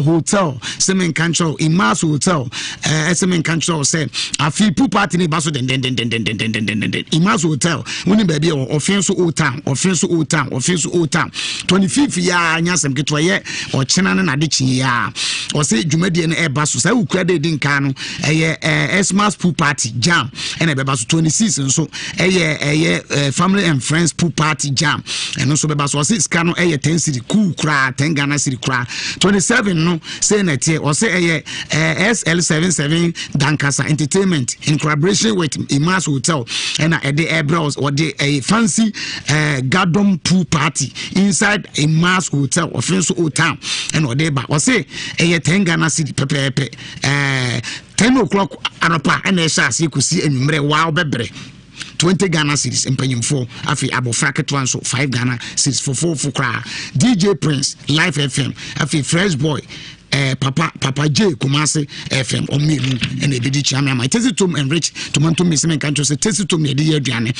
Hotel sɛ menka nkyerɛw, Imas Hotel ɛsɛ menka nkyerɛw sɛ afei pool party ne ba so dendendendendendendenden. Imas Hotel wone baabi ɛwɔ Ɔfe so Old Town, Ɔfe so Old Town, Ɔfe so Old Town, 25th yɛ a nyɛ asɛm ketewa, yɛ ɔkyena ne nade kye yɛ a ɔsɛ dwumadie no ɛba so. Saa wukura de di nkan no ɛyɛ Xmas pool party jam ɛna ɛbɛba so. 26 nso ɛyɛ family and friends pool party jam, ɛno nso bɛba so. Ɔsɛ sika no ɛyɛ 10 cedi cool koraa, 10 Ghana cedi koraa. 27 no sei na ɛteɛ, ɔsɛ ɛyɛ SL77 Dankasa Entertainment in collaboration with Imas Hotel ɛna ɛde ɛbrɛ. Ɔde ɛyɛ fancy gadom pool party inside Imas Hotel, Ɔfe nso Old Town ɛna ɔde ba. Ɔsɛ ɛyɛ 10 Ghana cedi pɛpɛɛpɛ. 10 o'clock anɔpa ɛna ɛhyɛ aseɛ kɔsi anwummerɛ waa ɔbɛbrɛ 20 Ghana cedis mpanyimfoɔ, afei abɔfra ketewa nso 5 Ghana cedis fofoofo koraa. DJ Prince, Life FM, afei Fresh Boy. eh, papa papa J Kumasi FM ɔmo mmienu ɛna ebedi kyia me ama. Tasty Tom enrich tomato mix me nka nkyerɛ sɛ Tasty Tom na yɛde yɛ aduane.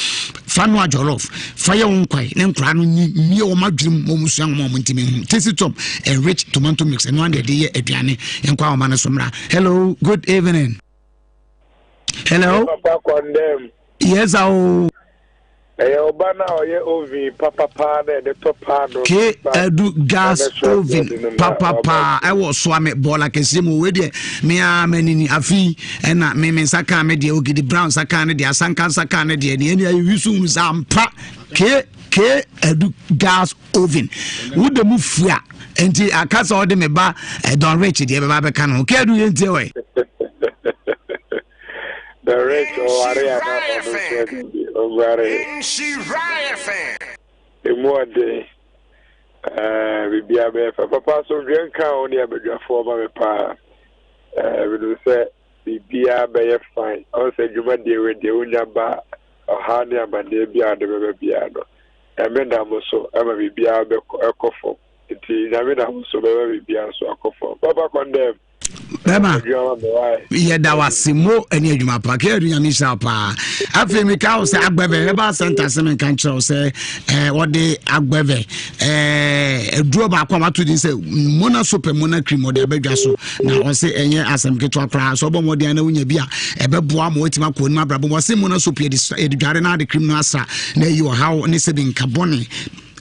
Fa noa jollof, fa yɛ wo nkwae ne nkoraa no nyi mmie wɔn adwene mu wɔn sua nwoma wɔn ntumi hu. Tasty Tom enrich tomato mix ɛno ara na yɛde yɛ aduane. Yɛnkɔ ahoma no so mmra. Hello, good evening. Hello. Papa condemn. Yes, awo. Ɛyɛ ɔba no a ɔyɛ oven papapaa na yɛde tɔ paano. K adu gas oven papapaa ɛwɔ soame bɔɔla kɛseɛ mu wei deɛ me ara m'ani ni afi ɛna me me nsa kaa me deɛ ogidi brown nsa kaa ne deɛ asanka nsa kaa ne deɛ deɛ ɛne ayɛ wi so hunu sɛ ampa K K adu gas oven wode mu fua nti aka sɛ ɔde me ba eh, Don Rich deɛ bɛba bɛka no ho K adu yɛ ntie wɛ. The rich ɔware a na ɔno nso adi bi ɔguare. Emu ɔden ɛɛ biribiara bɛyɛ fɛ papa asomdwoeɛ nka wo ne abadwafoɔ ma me paa ɛɛ menim sɛ biribiara bɛyɛ fine ɔn sɛ dwumadie wei deɛ wonya ba ɔhaw ne amanneɛ bi a ɔde bɛba biara no Nyame nam so ɛma biribiara bɛkɔ ɛkɔ fam nti Nyame nam so bɛma biribiara nso akɔ fam papa kɔndɛm bɛma yɛda wase mo ne adwuma pa kɛ adu nyame nhyira paa afei meka wo sɛ agbɛvɛ herbal center sɛ menka nkyerɛ wo sɛ eh, wɔde agbɛvɛ eh, aduro baako a wato din sɛ mona soap and mona cream wɔde abɛdwa so na ɔse ɛnyɛ asɛm ketewa koraa sɛ ɔbɔ mmɔden na wonya bi a ɛbɛboa ma watumi akɔ anim abrabɔ mu ɔse mona soap yɛde dware na ade cream no asra na ɛyi ɔhaw ne sɛbi nka bɔne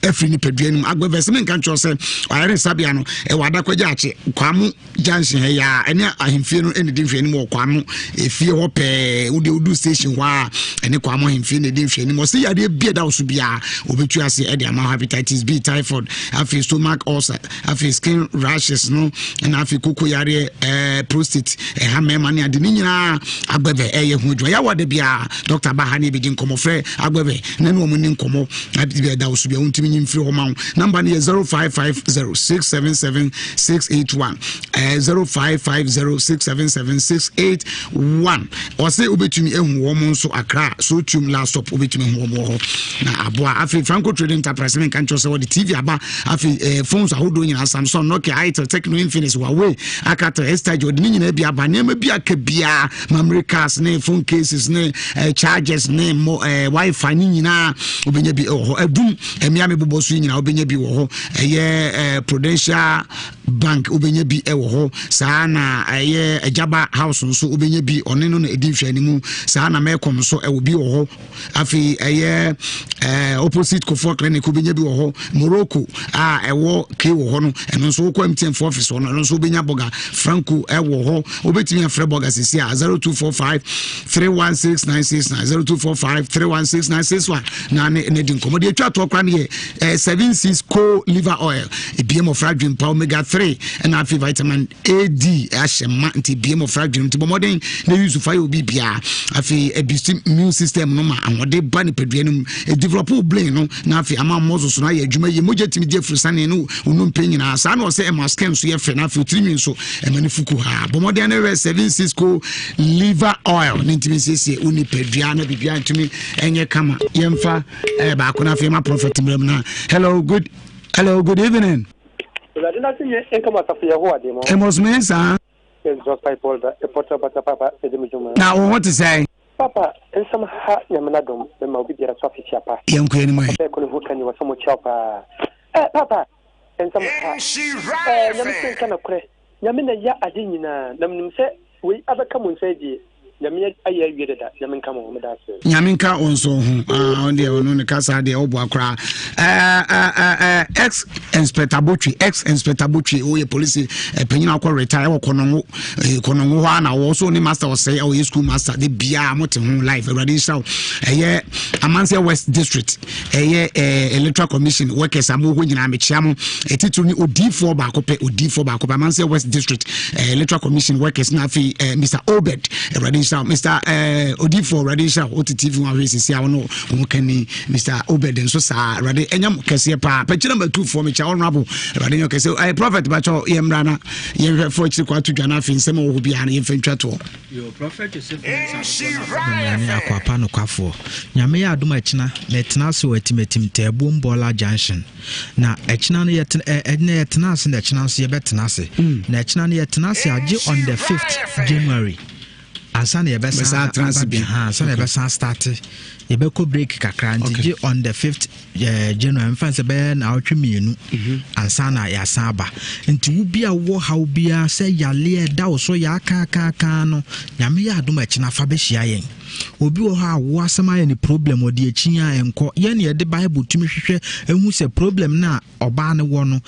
afiri nipadua no mu agbɛvɛ sɛ menka nkyerɛ sɛ ayaresabea no ɛwɔ adakwagya akye kwamo junction ha yi a ɛne ahemfie no ɛna di nhwɛanim wɔ kwamo efie hɔ pɛɛ wode wodu station hɔ a ɛne kwamo ahemfie na ɛdi nhwɛanim ɔsɛ yadeɛ bi ɛda wo so biara wɔbɛtu ase ɛde ama hepatitis B typhoid afei stomach ulcer afei skin rashes no ɛna afei koko yareɛ ɛɛ prostate ɛha mmarima ne ade ne nyinaa agbɛbɛ ɛyɛ ho adwuma yɛawɔ da biara dɔkta ba ha ne ɛbɛdi nkɔmmɔ frɛ agbɛbɛ na ne wɔn ni nkɔmmɔ ade bi ɛda wo so biara wontumi nyi mfiri hɔ ma wo namba no yɛ 0550 677 681 0550 677 681 ɔse wobɛtumi ahu wɔn nso akra so tuum last stop wobɛtumi ahu wɔn wɔ hɔ na aboa afei Franco Trading Enterprise menka nkyerɛ sɛ wɔde TV aba afei eh, phones ahodoɔ nyinaa Samsung Nokia Itel Tecno Infinix Huawei Alcatel Estage ɔde ne nyinaa bi aba nneɛma bi aka biara memory cards ne phone cases ne eh, chargers ne mo eh, wifi ne nyinaa wobɛnya bi wɔ hɔ adum mmea mebobɔ so nyinaa wobɛnya bi wɔ hɔ ɛyɛ eh, Prudential Bank wobɛnya bi wɔ hɔ saa na ɛyɛ Agyaba House nso wobɛnya bi ɔne no na ɛdi nhwɛanimu saa na Mɛkɔm nso ɛwɔ bi wɔ hɔ afei ɛyɛ eh, opposite Kofoɔ Clinic wobɛnya bi wɔ hɔ Morocco a ɛwɔ K wɔ hɔ no ɛno nso wokɔ MTN fo office hɔ no ɛno nso wobɛnya bɔga Franco ɛwɔ hɔ wobɛtumi afrɛ bɔga sisi a 0245 316969 0245 316961 na ne ne di nkɔmmɔ deɛ ɛtwa toɔ koraa no yɛ eh, 76 co liver oil ebie mmɔfra adwempa omega 3 ɛna afei vitamin a d ahyɛ ma nti ebie mmɔfra adwene nti bɔ mmɔden na use fa yɛ obi biara afei ebisti immune system no ma ahoɔden ba nipadua no mu edevelop brain no na afei ama muscles no ayɛ adwuma yie mogya tumi di afurusane no onumpe nyinaa saa na ɔsɛ ɛma skin so yɛ fɛ na afei tirinwi nso ɛma ne fuku ha bɔ mmɔden na wɛ 76 co liver oil ne ntumi nsiesie wo nipadua na biribiara ntumi ɛnyɛ kama yɛmfa eh, baako no afei ma prophet mmerɛ mu no hello good hello good evening Awurade n'ase nye nka mo asafo Yehowa de mo. Amos Mensah. Na wo ho te sɛn? Papa, nsɛm ha Nyame n'adom mema obi biara so afehyia pa. Yɛnkɔ anim ɛ. Papa ɛkɔ ne ho ka ni wɔ sɛ mo kyɛw paa. Eh papa, nsɛm ha. Eh Nyame sɛ nka nokorɛ. Nyame na ya ade nyinaa na menim sɛ wei abɛka mo nsa adie Nyame ayɛ awie dada Nyame nka mo ho meda ase. Nyame nka wo nso ho ah ɔno deɛ ɔno ne kasa deɛ ɔboa koraa eh, eh, eh, eh, ex inspector Botwe ex inspector Botwe ɔyɛ polisi eh, panyin akɔ retire ɛwɔ Kɔnɔngo eh, Kɔnɔngo hɔ a na wɔ so ne master ɔsɛe ɔyɛ school master de biara mo te ho live awurade nhyira wo ɛyɛ Amansia West District ɛyɛ eh, electoral commission workers a mowɔ hɔ nyinaa mekyea mo ɛtitiri ne odiifoɔ baako pɛ odiifoɔ baako pɛ Amansia West District eh, electoral commission workers na afei eh, Mr Obed awurade nhyira nhyira Mr. Eh, Odifo Awurade nhyira wo. Wote TV ho ahwɛ sisi a wo ne wo kani Mr. Obed nso saa. Awurade ɛnyɛ mo kɛseɛ paa. Pɛkyerɛ matufoɔ mekyɛ honorable. Awurade nyɛ kɛseɛ. Eh, prophet bakyɛ yɛ mmra na yɛnhwɛ fo akyiri kɔ ato dwa no afei nsɛm a wɔ hɔ biara no yɛmfa ntwa toɔ. Yo, Prophet Joseph Mensah dodoɔ no afɔ Akwapa nokwafoɔ. Nyame yɛ adom ɛkyena metena ase wɔ Atimatim Taabuom Bɔɔla Junction. Na ɛkyena no yɛtena ɛ ɛnɛ yɛtena ase na ɛkyena nso yɛbɛtena ase. Na ɛkyena no yɛtena ase agye on the fifth January ansa na yɛbɛsan atena ase bi. Ansa na yɛbɛsan start yɛbɛkɔ break kakra nti gye on the fifth eh, January mfa sɛ bɛyɛ naawɔtwe mmienu mhm. ansa na yɛasan aba nti wo bi a wowɔ haw biara sɛ yaleɛ da wo so yɛakaakaakaa no nyame yɛ adom ɛkyena fa bɛhyia yɛn Obi wɔ hɔ a wo asɛm ayɛ no problem ɔde akyi a ɛnkɔ. Yɛn na yɛde Bible tumi hwehwɛ ehu sɛ problem no a ɔbaa no wɔ no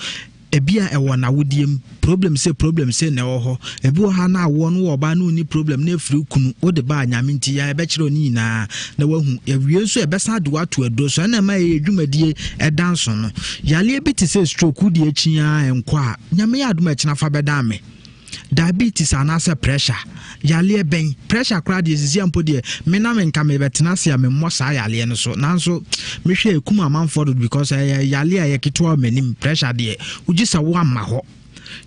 ebi a ɛwɔ n'awodeɛ mu problem sɛ problem sɛ na ɛwɔ hɔ. Ebi wɔ ha na awoɔ no wɔ ɔbaa no nni problem na efiri kunu wode ba a nyame nti yɛn ɛbɛkyerɛ ne nyinaa na wahu. Yɛwie nso ɛbɛsan de wato aduro so ɛna ɛma yɛyɛ dwumadie ɛda nso no. Yareɛ bi te sɛ stroke wode akyi a ɛnkɔ a nyame yɛ adom a ɛkyena fa bɛdan me. Diabetes anaasɛ pressure yareɛ bɛn? Pressure koraa deɛ sisi mpo deɛ me na me nka mebɛtena ase a memmɔ saa yareɛ no so nanso mehwɛ ɛkum amanfoɔ dodo because ɛyɛ yareɛ a ɛyɛ ketewa wɔ m'anim pressure deɛ wogye sɛ woamma hɔ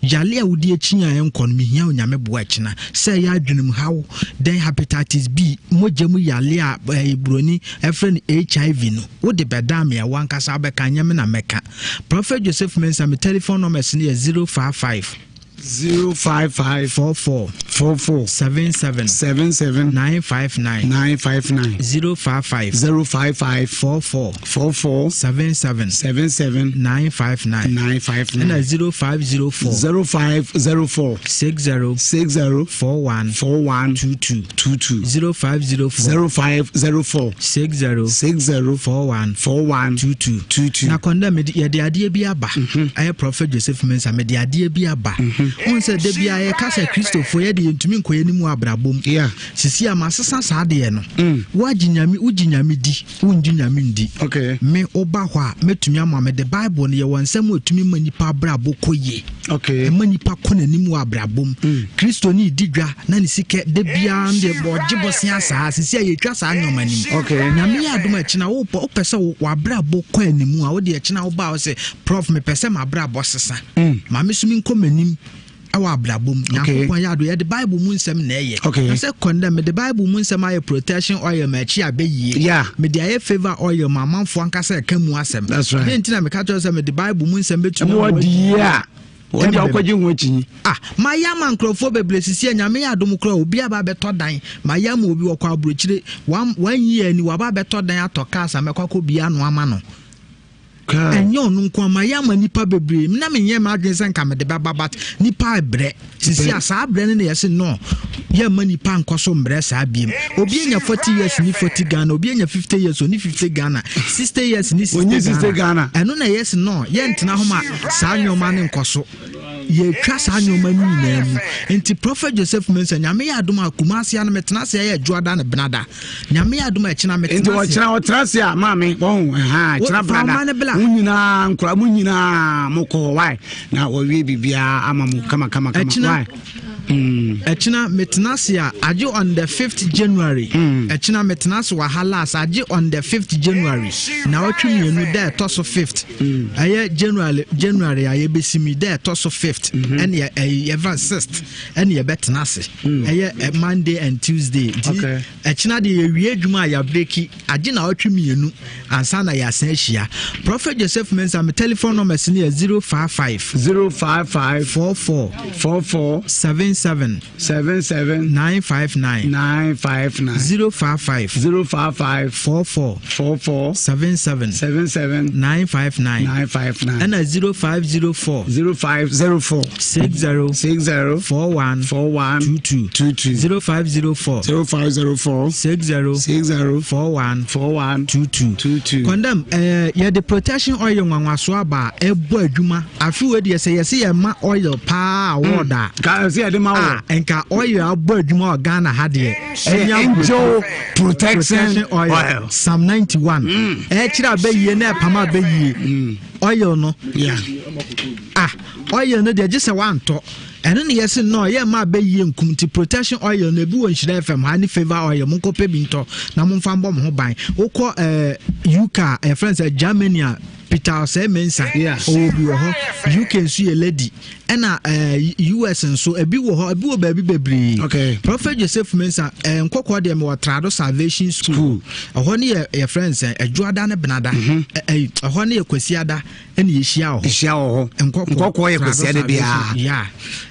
yale a wodi akyi a ɛnkɔ no mehia onyame boa akyina sɛ ɛyɛ adwenem haw dɛn hepatitis B mogya mu yale a ɛyɛ buroni ɛfrɛ no HIV no wode bɛda me a wankasa wobɛka nyɛ me na mɛka Prophet Joseph Mensah me telephone numbers no yɛ 055 055 44 44 77 77 959 959 055 055 44 44 77 77 959 959 ɛna 0504 0504 60 60 41 41 22 22 0504 0504 60 60 41 41 22 22 na kɔndɛ mede yɛde adeɛ bi aba mhm. ɛyɛ prɔfɛt joseph mensa mede adeɛ bi aba mhm. wohu sɛ da biara yɛka sɛ kristofoɔ yɛde yɛntumi nkɔ yɛne mu abrabɔ mu sisi a masesa saa adeɛ no mm. woagye nyame wogye nyame di wongye nyame ndi me woba hɔ a mɛtumi ama mede bible no yɛwɔ nsɛm a ɛtumi ma nipa abrabɔ kɔ yie ɛma nipa kɔ n'anim wɔ abrabɔ mu mm. kristo ne di dwa na ne sika da biara no deɛ ɔgye bɔsea saa sisi a yɛtwa saa nneɛma nim nyame yɛ adom akyina wopɛ wopɛ sɛ w'abrabɔ kɔ anim a wode akyina woba wo sɛ prof mepɛ sɛ m'abrabɔ sesa mm. ma me so menkɔ m'anim ɛwɔ abrabɔ mu nyankopɔn yɛ ado yɛde bible mu nsɛm na ɛyɛ na sɛ kɔndɛ mede bible mu nsɛm ayɛ protection oil ma akyi abɛyie mede ayɛ favor oil ma amanfoɔ ankasa ɛka mu asɛm ne nti na meka kyerɛ sɛ mede bible mu nsɛm bɛtumi Wɔn deɛ wokɔgye ho akyi. Ah, mayɛ ama nkurɔfoɔ bebree sisi a nyame yɛ adom koraa obi aba abɛtɔ dan mayɛ ama obi wɔkɔ aburokyire one one year ni waba abɛtɔ dan atɔ cars a mɛkɔ akɔ bia ano ama no ɛnyɛ ɔno nko a mayɛ ama nipa bebree na menyɛ m'adwene sɛ nka mede bɛba but nipa brɛ sisi a saa brɛ no na yɛse no yɛmma nipa nkɔ so mbrɛ saa biem obi anya 40 years ni 40 Ghana obi anya 50 years oni 50 Ghana 60 years ni 60 Ghana ɛno na yɛse no yɛntena hɔ ma saa nneɛma no nkɔ so yɛtwa saa nneɛma no nyinaa mu nti prophet joseph mensah nyame yɛ adom a kumase ano metena ase ɛyɛ adwoada ne benada nyame yɛ adom a ɛkyena metena ase nti ɔkyena ɔtena ase a maame wɔn ɛha kyena benada mo nyinaa nkora mo nyinaa mo kɔ hɔ wae na wɔwie biribiara ama mo kama kama kama wae ɛkyena metena ase a agye on the 5th january ɛkyena mm. metena ase wɔ ha last agye on the 5th january na ɔtwe mmienu da ɛtɔ so 5th mm. ɛyɛ january january a yɛbɛsi mi da ɛtɔ so 5th mm-hmm. ɛne ɛyɛ yɛfa 6th ɛne yɛbɛtena ase mm. ɛyɛ monday and tuesday nti ɛkyena deɛ yɛwie adwuma a yɛabreki agye na ɔtwe mmienu ansa na yɛasan ahyia prophet joseph mensah me telephone numbers no yɛ 055 055 44 44 77 77 959 959 055 055 44 44 77 77 959 959 ɛna 0504 0504 60 60 41 41 22 22 0504 0504 60 60 41 41 22 22 Condemn eh, yɛde protection oil nwanwaso aba a ɛbɔ adwuma afe wei deɛ sɛ yɛse yɛma oil paa award a ka sɛ yɛde ma wɔ a nka oil abɔ adwuma wɔ Ghana ha deɛ ɛyɛ angel protection oil, oil. Psalm 91 ɛkyerɛ abɛyie na ɛpam abɛyie oil no yeah. ah oil no deɛ gye sɛ woantɔ. Ɛno ne yɛse no yɛ mma abɛyie nkum nti protection oil no ebi wɔ Nhyira FM ha ne favour oil monkɔ pɛ bi ntɔ na momfa mbɔ mo ho ban. Wokɔ eh, UK a yɛfrɛ no sɛ Germany a Peter Osei Mensah ɔwɔ bi wɔ hɔ. UK nso yɛ lady ɛna eh, US nso ebi wɔ hɔ ebi wɔ baabi bebree. Okay. Prophet Joseph Mensah eh, nkɔkɔɔ deɛ mewɔ Trado Salvation School. Ɛhɔ ne yɛ yɛfrɛ no sɛ Adwoada ne Benada. Ɛhɔ ne yɛ Kwasiada. Ɛna yɛhyia wɔ hɔ. Yɛhyia wɔ hɔ. Nkɔkɔɔ. Nkɔkɔɔ yɛ Kwasiada biara. Yeah.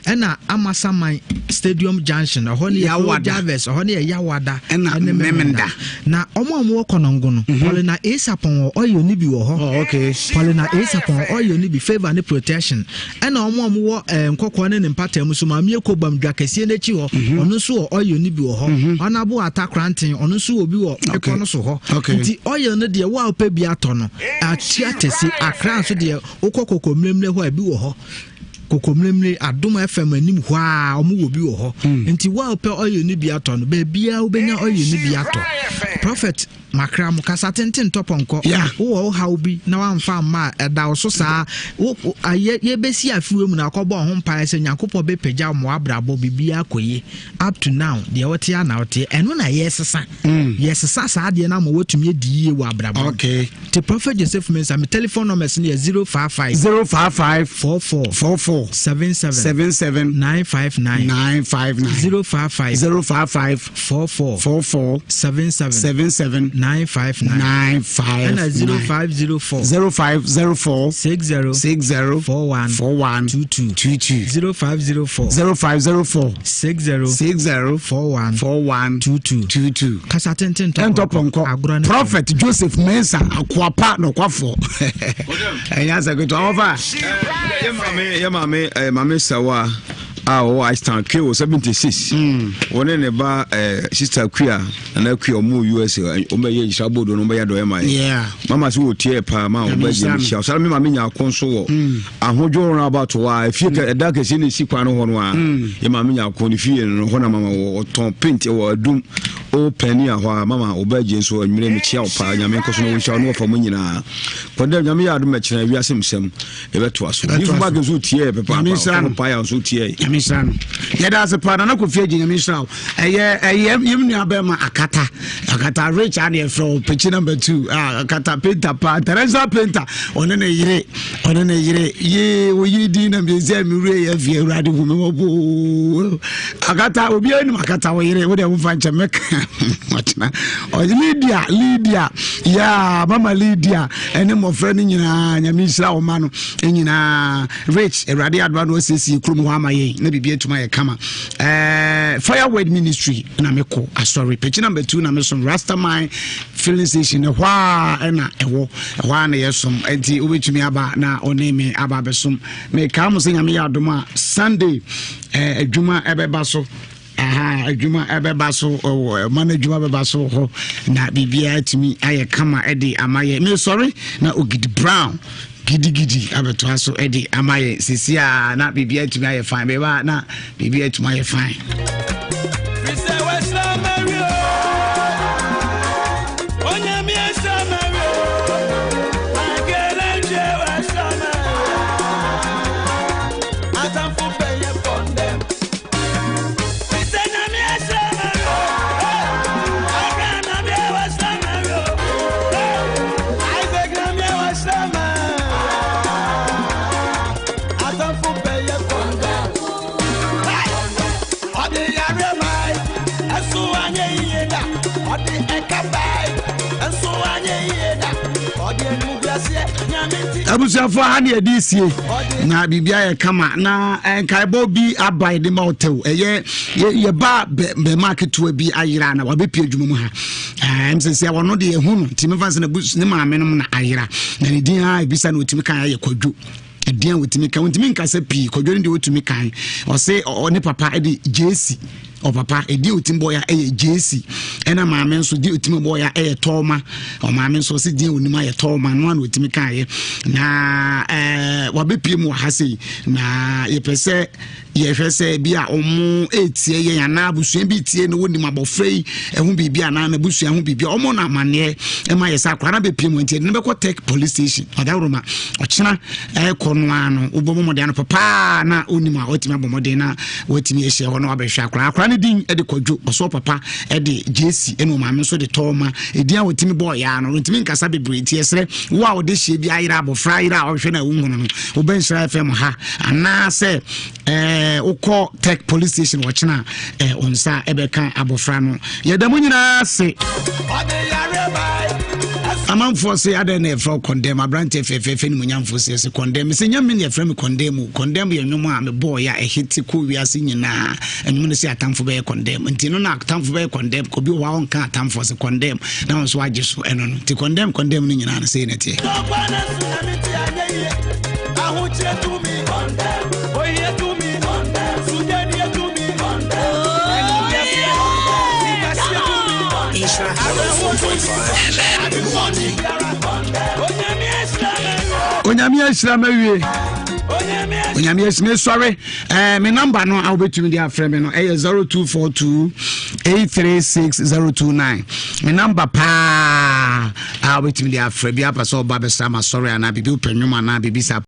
Ɛna Amasaman Stadium Junction ɛhɔ ne yɛ Jarvis ɛhɔ ne yɛ Yawada. Ɛna Memenda. Na ɔmo a ɔmo wɔ Kɔnɔngo no. Mhm. Paulina Esapɔn wɔ oil ne bi wɔ hɔ. Oh, okay. Paulina Esapɔn oil ne bi favour ne protection. Ɛna ɔmo a ɔmo wɔ eh, nkɔkɔɔ ne ne mpata mu so Maame Ekobam dwa kɛseɛ n'akyi hɔ. Mhm. Ɔno nso wɔ oil ne bi wɔ hɔ. Mhm. Ɔnabo Atakranten ɔno nso wɔ bi wɔ bepɔ no so hɔ. Nti oil no deɛ wo a wopɛ bi atɔ no. Atua tɛsi Accra nso deɛ wokɔ kɔkɔmmeremmerɛ hɔ a ebi wɔ hɔ kɔkɔmmeremmerɛ Adom FM anim hɔ a wɔn wɔ bi wɔ hɔ hmm. nti wo a wopɛ oil no bi atɔ no baabiara wobɛnya oil no bi atɔ prophet makra mo kasa tenten tɔpɔnkɔ wowɔ wo haw bi na wamfa mma a ɛda wo so saa yɛbɛsi afewe mu na akɔbɔ ho mpaeɛ sɛ nyankopɔn bɛpagya mo abrabɔ biribiara kɔye up to now deɛ wote a na woteɛ ɛno na yɛsesa mm. yɛsesa saa adeɛ no ama woatumi adi yie wɔ abrabɔ okay. nti prophet joseph mensa me telephone numbers no yɛ 055 055 44 44 77 77 959 959 055 055 44 44 77 77 959 959 ɛna 0504 0504 60 60 41 41 22 22 0504 0504 60 60 41 41 22 22 kasa tenten tɔ pɔnkɔ agorɔ ne prophet joseph mensah akoapa nɔkwafoɔ ɛnyɛ asɛ ketewa wɔfa yɛ maame yɛ maame eh, maame sawa a ɔwɔ Ashtown KO 76 wɔne ne ba eh, sister Kua nana Kua ɔmo US ɔmo bɛyɛ nhyira bodo no ɔmo bɛyɛ dɔyɛ ma yɛ mama so wɔ tie paa ma ɔmo bɛgye me hyia ɔsara me maame nya ako nso wɔ mm. ahodwo roundabout hɔ a efie mm. ɛda kɛseɛ na esi kwan no hɔ no a mm. yɛ maame nya ako ne fie no hɔ na mama wɔ ɔtɔn paint wɔ adum o pɛni a hɔ a mama ɔbɛgye nso anwummerɛ mekyia wo paa nyame nkɔ so na wɔnhyia wo ne wɔfa mu nyinaa kɔdɛ nyame yɛ adom ɛkyerɛ wiase nsɛm yɛbɛtoa so difo mark nso tiɛ pɛpaapa ɔkɔ paaya nso tiɛ nyame nhyira no yɛda ase paa nana kofi agye nyame nhyira wo ɛyɛ ɛyɛ yɛm nua bɛma akata akata rich a ne yɛfrɛ wo pekyi number 2 akata painter paa international painter ɔne ne yere ɔne ne yere yee wo yere din na mbiɛsɛ mewura yɛ afie awurade hu me wɔboo akata obiara nim akata wo yere wode wofa nkyɛ mɛka ɔkyena ɔyɛ lydia lydia yaa mama lydia ɛne mmɔfra no nyinaa nyame nhyira wo ma no nyinaa rich awurade adoa na wasiesie kurom hɔ ama yɛn na biribi atumi ayɛ kama eh, fireword ministry na mekɔ asɔre pɛkyi number 2 na mesom rasterman filling station ɛhɔ a ɛna ɛwɔ ɛhɔ a na yɛsom nti wobɛtumi aba na ɔne me aba abɛsom mekaa mo sɛ nyame yɛ adom a sunday eh, adwuma ɛbɛba so Aha, adwuma ɛbɛba so wɔ ɛma no adwuma bɛba so hɔ na biribiara atumi ayɛ kama ɛde ama yɛ mesɔre na ogidi brown gidigidi abɛtoa so ɛde ama yɛ sisi a na biribiara atumi ayɛ fine bɛba na biribiara atumi ayɛ fine. Abusuafoɔ ha ne yɛde sie na biribi ayɛ kama na eh, nkaebɔ bi aba yɛde ma ɔtɛw ɛyɛ yɛba bɛma ketewa bi ayera na wabɛpie adwuma mu ha ɛm sɛ sɛ ɔno deɛ ɛhu no nti mefa sɛ ne maame nom na ayera na ne din a ebisa na ɔtumi kan ayɛ kwadwo ɛdeɛn wɔtumi ka wɔntumi nkasa pii kwadwo no deɛ wɔtumi kan ɔse ɔne papa de gyesi ɔpapa ɛdi ɔtumi bɔ ya ɛyɛ gyesi ɛna maame nso di ɔtumi bɔ ya ɛyɛ tɔɔma ɔmaame nso ɔse deɛ ɔnim ayɛ tɔɔma no ana ɔtumi kaeɛ na ɛɛ wabɛpie mu wɔ ha sei na yɛpɛ sɛ. Yɛhwɛ sɛ bi a ɔmo etie yɛn anaa abusua bi tie no wɔnim abɔfra yi ɛho biribi anaa n'abusua ho biribi a ɔmo na amaneɛ ɛma yɛ sɛ akora no abɛpie mu nti ɛde no bɛkɔ tech police station ɔdaworoma ɔkyena ɛkɔ no ara no wobɔ mmɔden ano papaa na onim a watumi abɔ mmɔden na watumi ahyia hɔ na wabɛhwɛ akora akora no din ɛde kwadwo ɔsɔ papa ɛde jesi ɛna ɔmaame nso de tɔɔma ɛdin a wɔtumi bɔɔ yaa no ɔntumi nkasa bebree nti ɛsrɛ wo a wɔde hyia bi ayera abɔfra ayera a ɔhwɛ no a wohunu no wobɛnhyira fm ha anaasɛ ɛɛ wokɔ tech police station wɔkyena ɛɛ wɔn nsa ɛbɛka abɔfra no yɛda mu nyinaa ase amanfoɔ se adɛn na yɛfrɛ kɔndɛm aberanteɛ fɛfɛɛfɛ ne munyamfoɔ se ɛsɛ kɔndɛm sɛ nyɛ me ne yɛfrɛ me kɔndɛm o kɔndɛm yɛ nnwom a mebɔɔ yɛ a ɛhete kɔ wiase nyinaa nnwom no sɛ atamfo bɛyɛ kɔndɛm nti no na atamfo bɛyɛ kɔndɛm obi wɔ hɔ a ɔnka atamfoɔ sɛ kɔndɛm na wɔn nso agye so ɛno no nti kɔndɛm kɔndɛm no nyinaa no sei na ɛteɛ. Onyame ahyira ma wie onyame ahyira sɔre eh, me namba no a wobɛtumi de afrɛ me no ɛyɛ 0242 836029 me namba paa a wobɛtumi de afrɛ bi apɛ sɛ ɔba bɛsra ma sɔre anaa biribi wopɛ nnwom anaa biribi saa.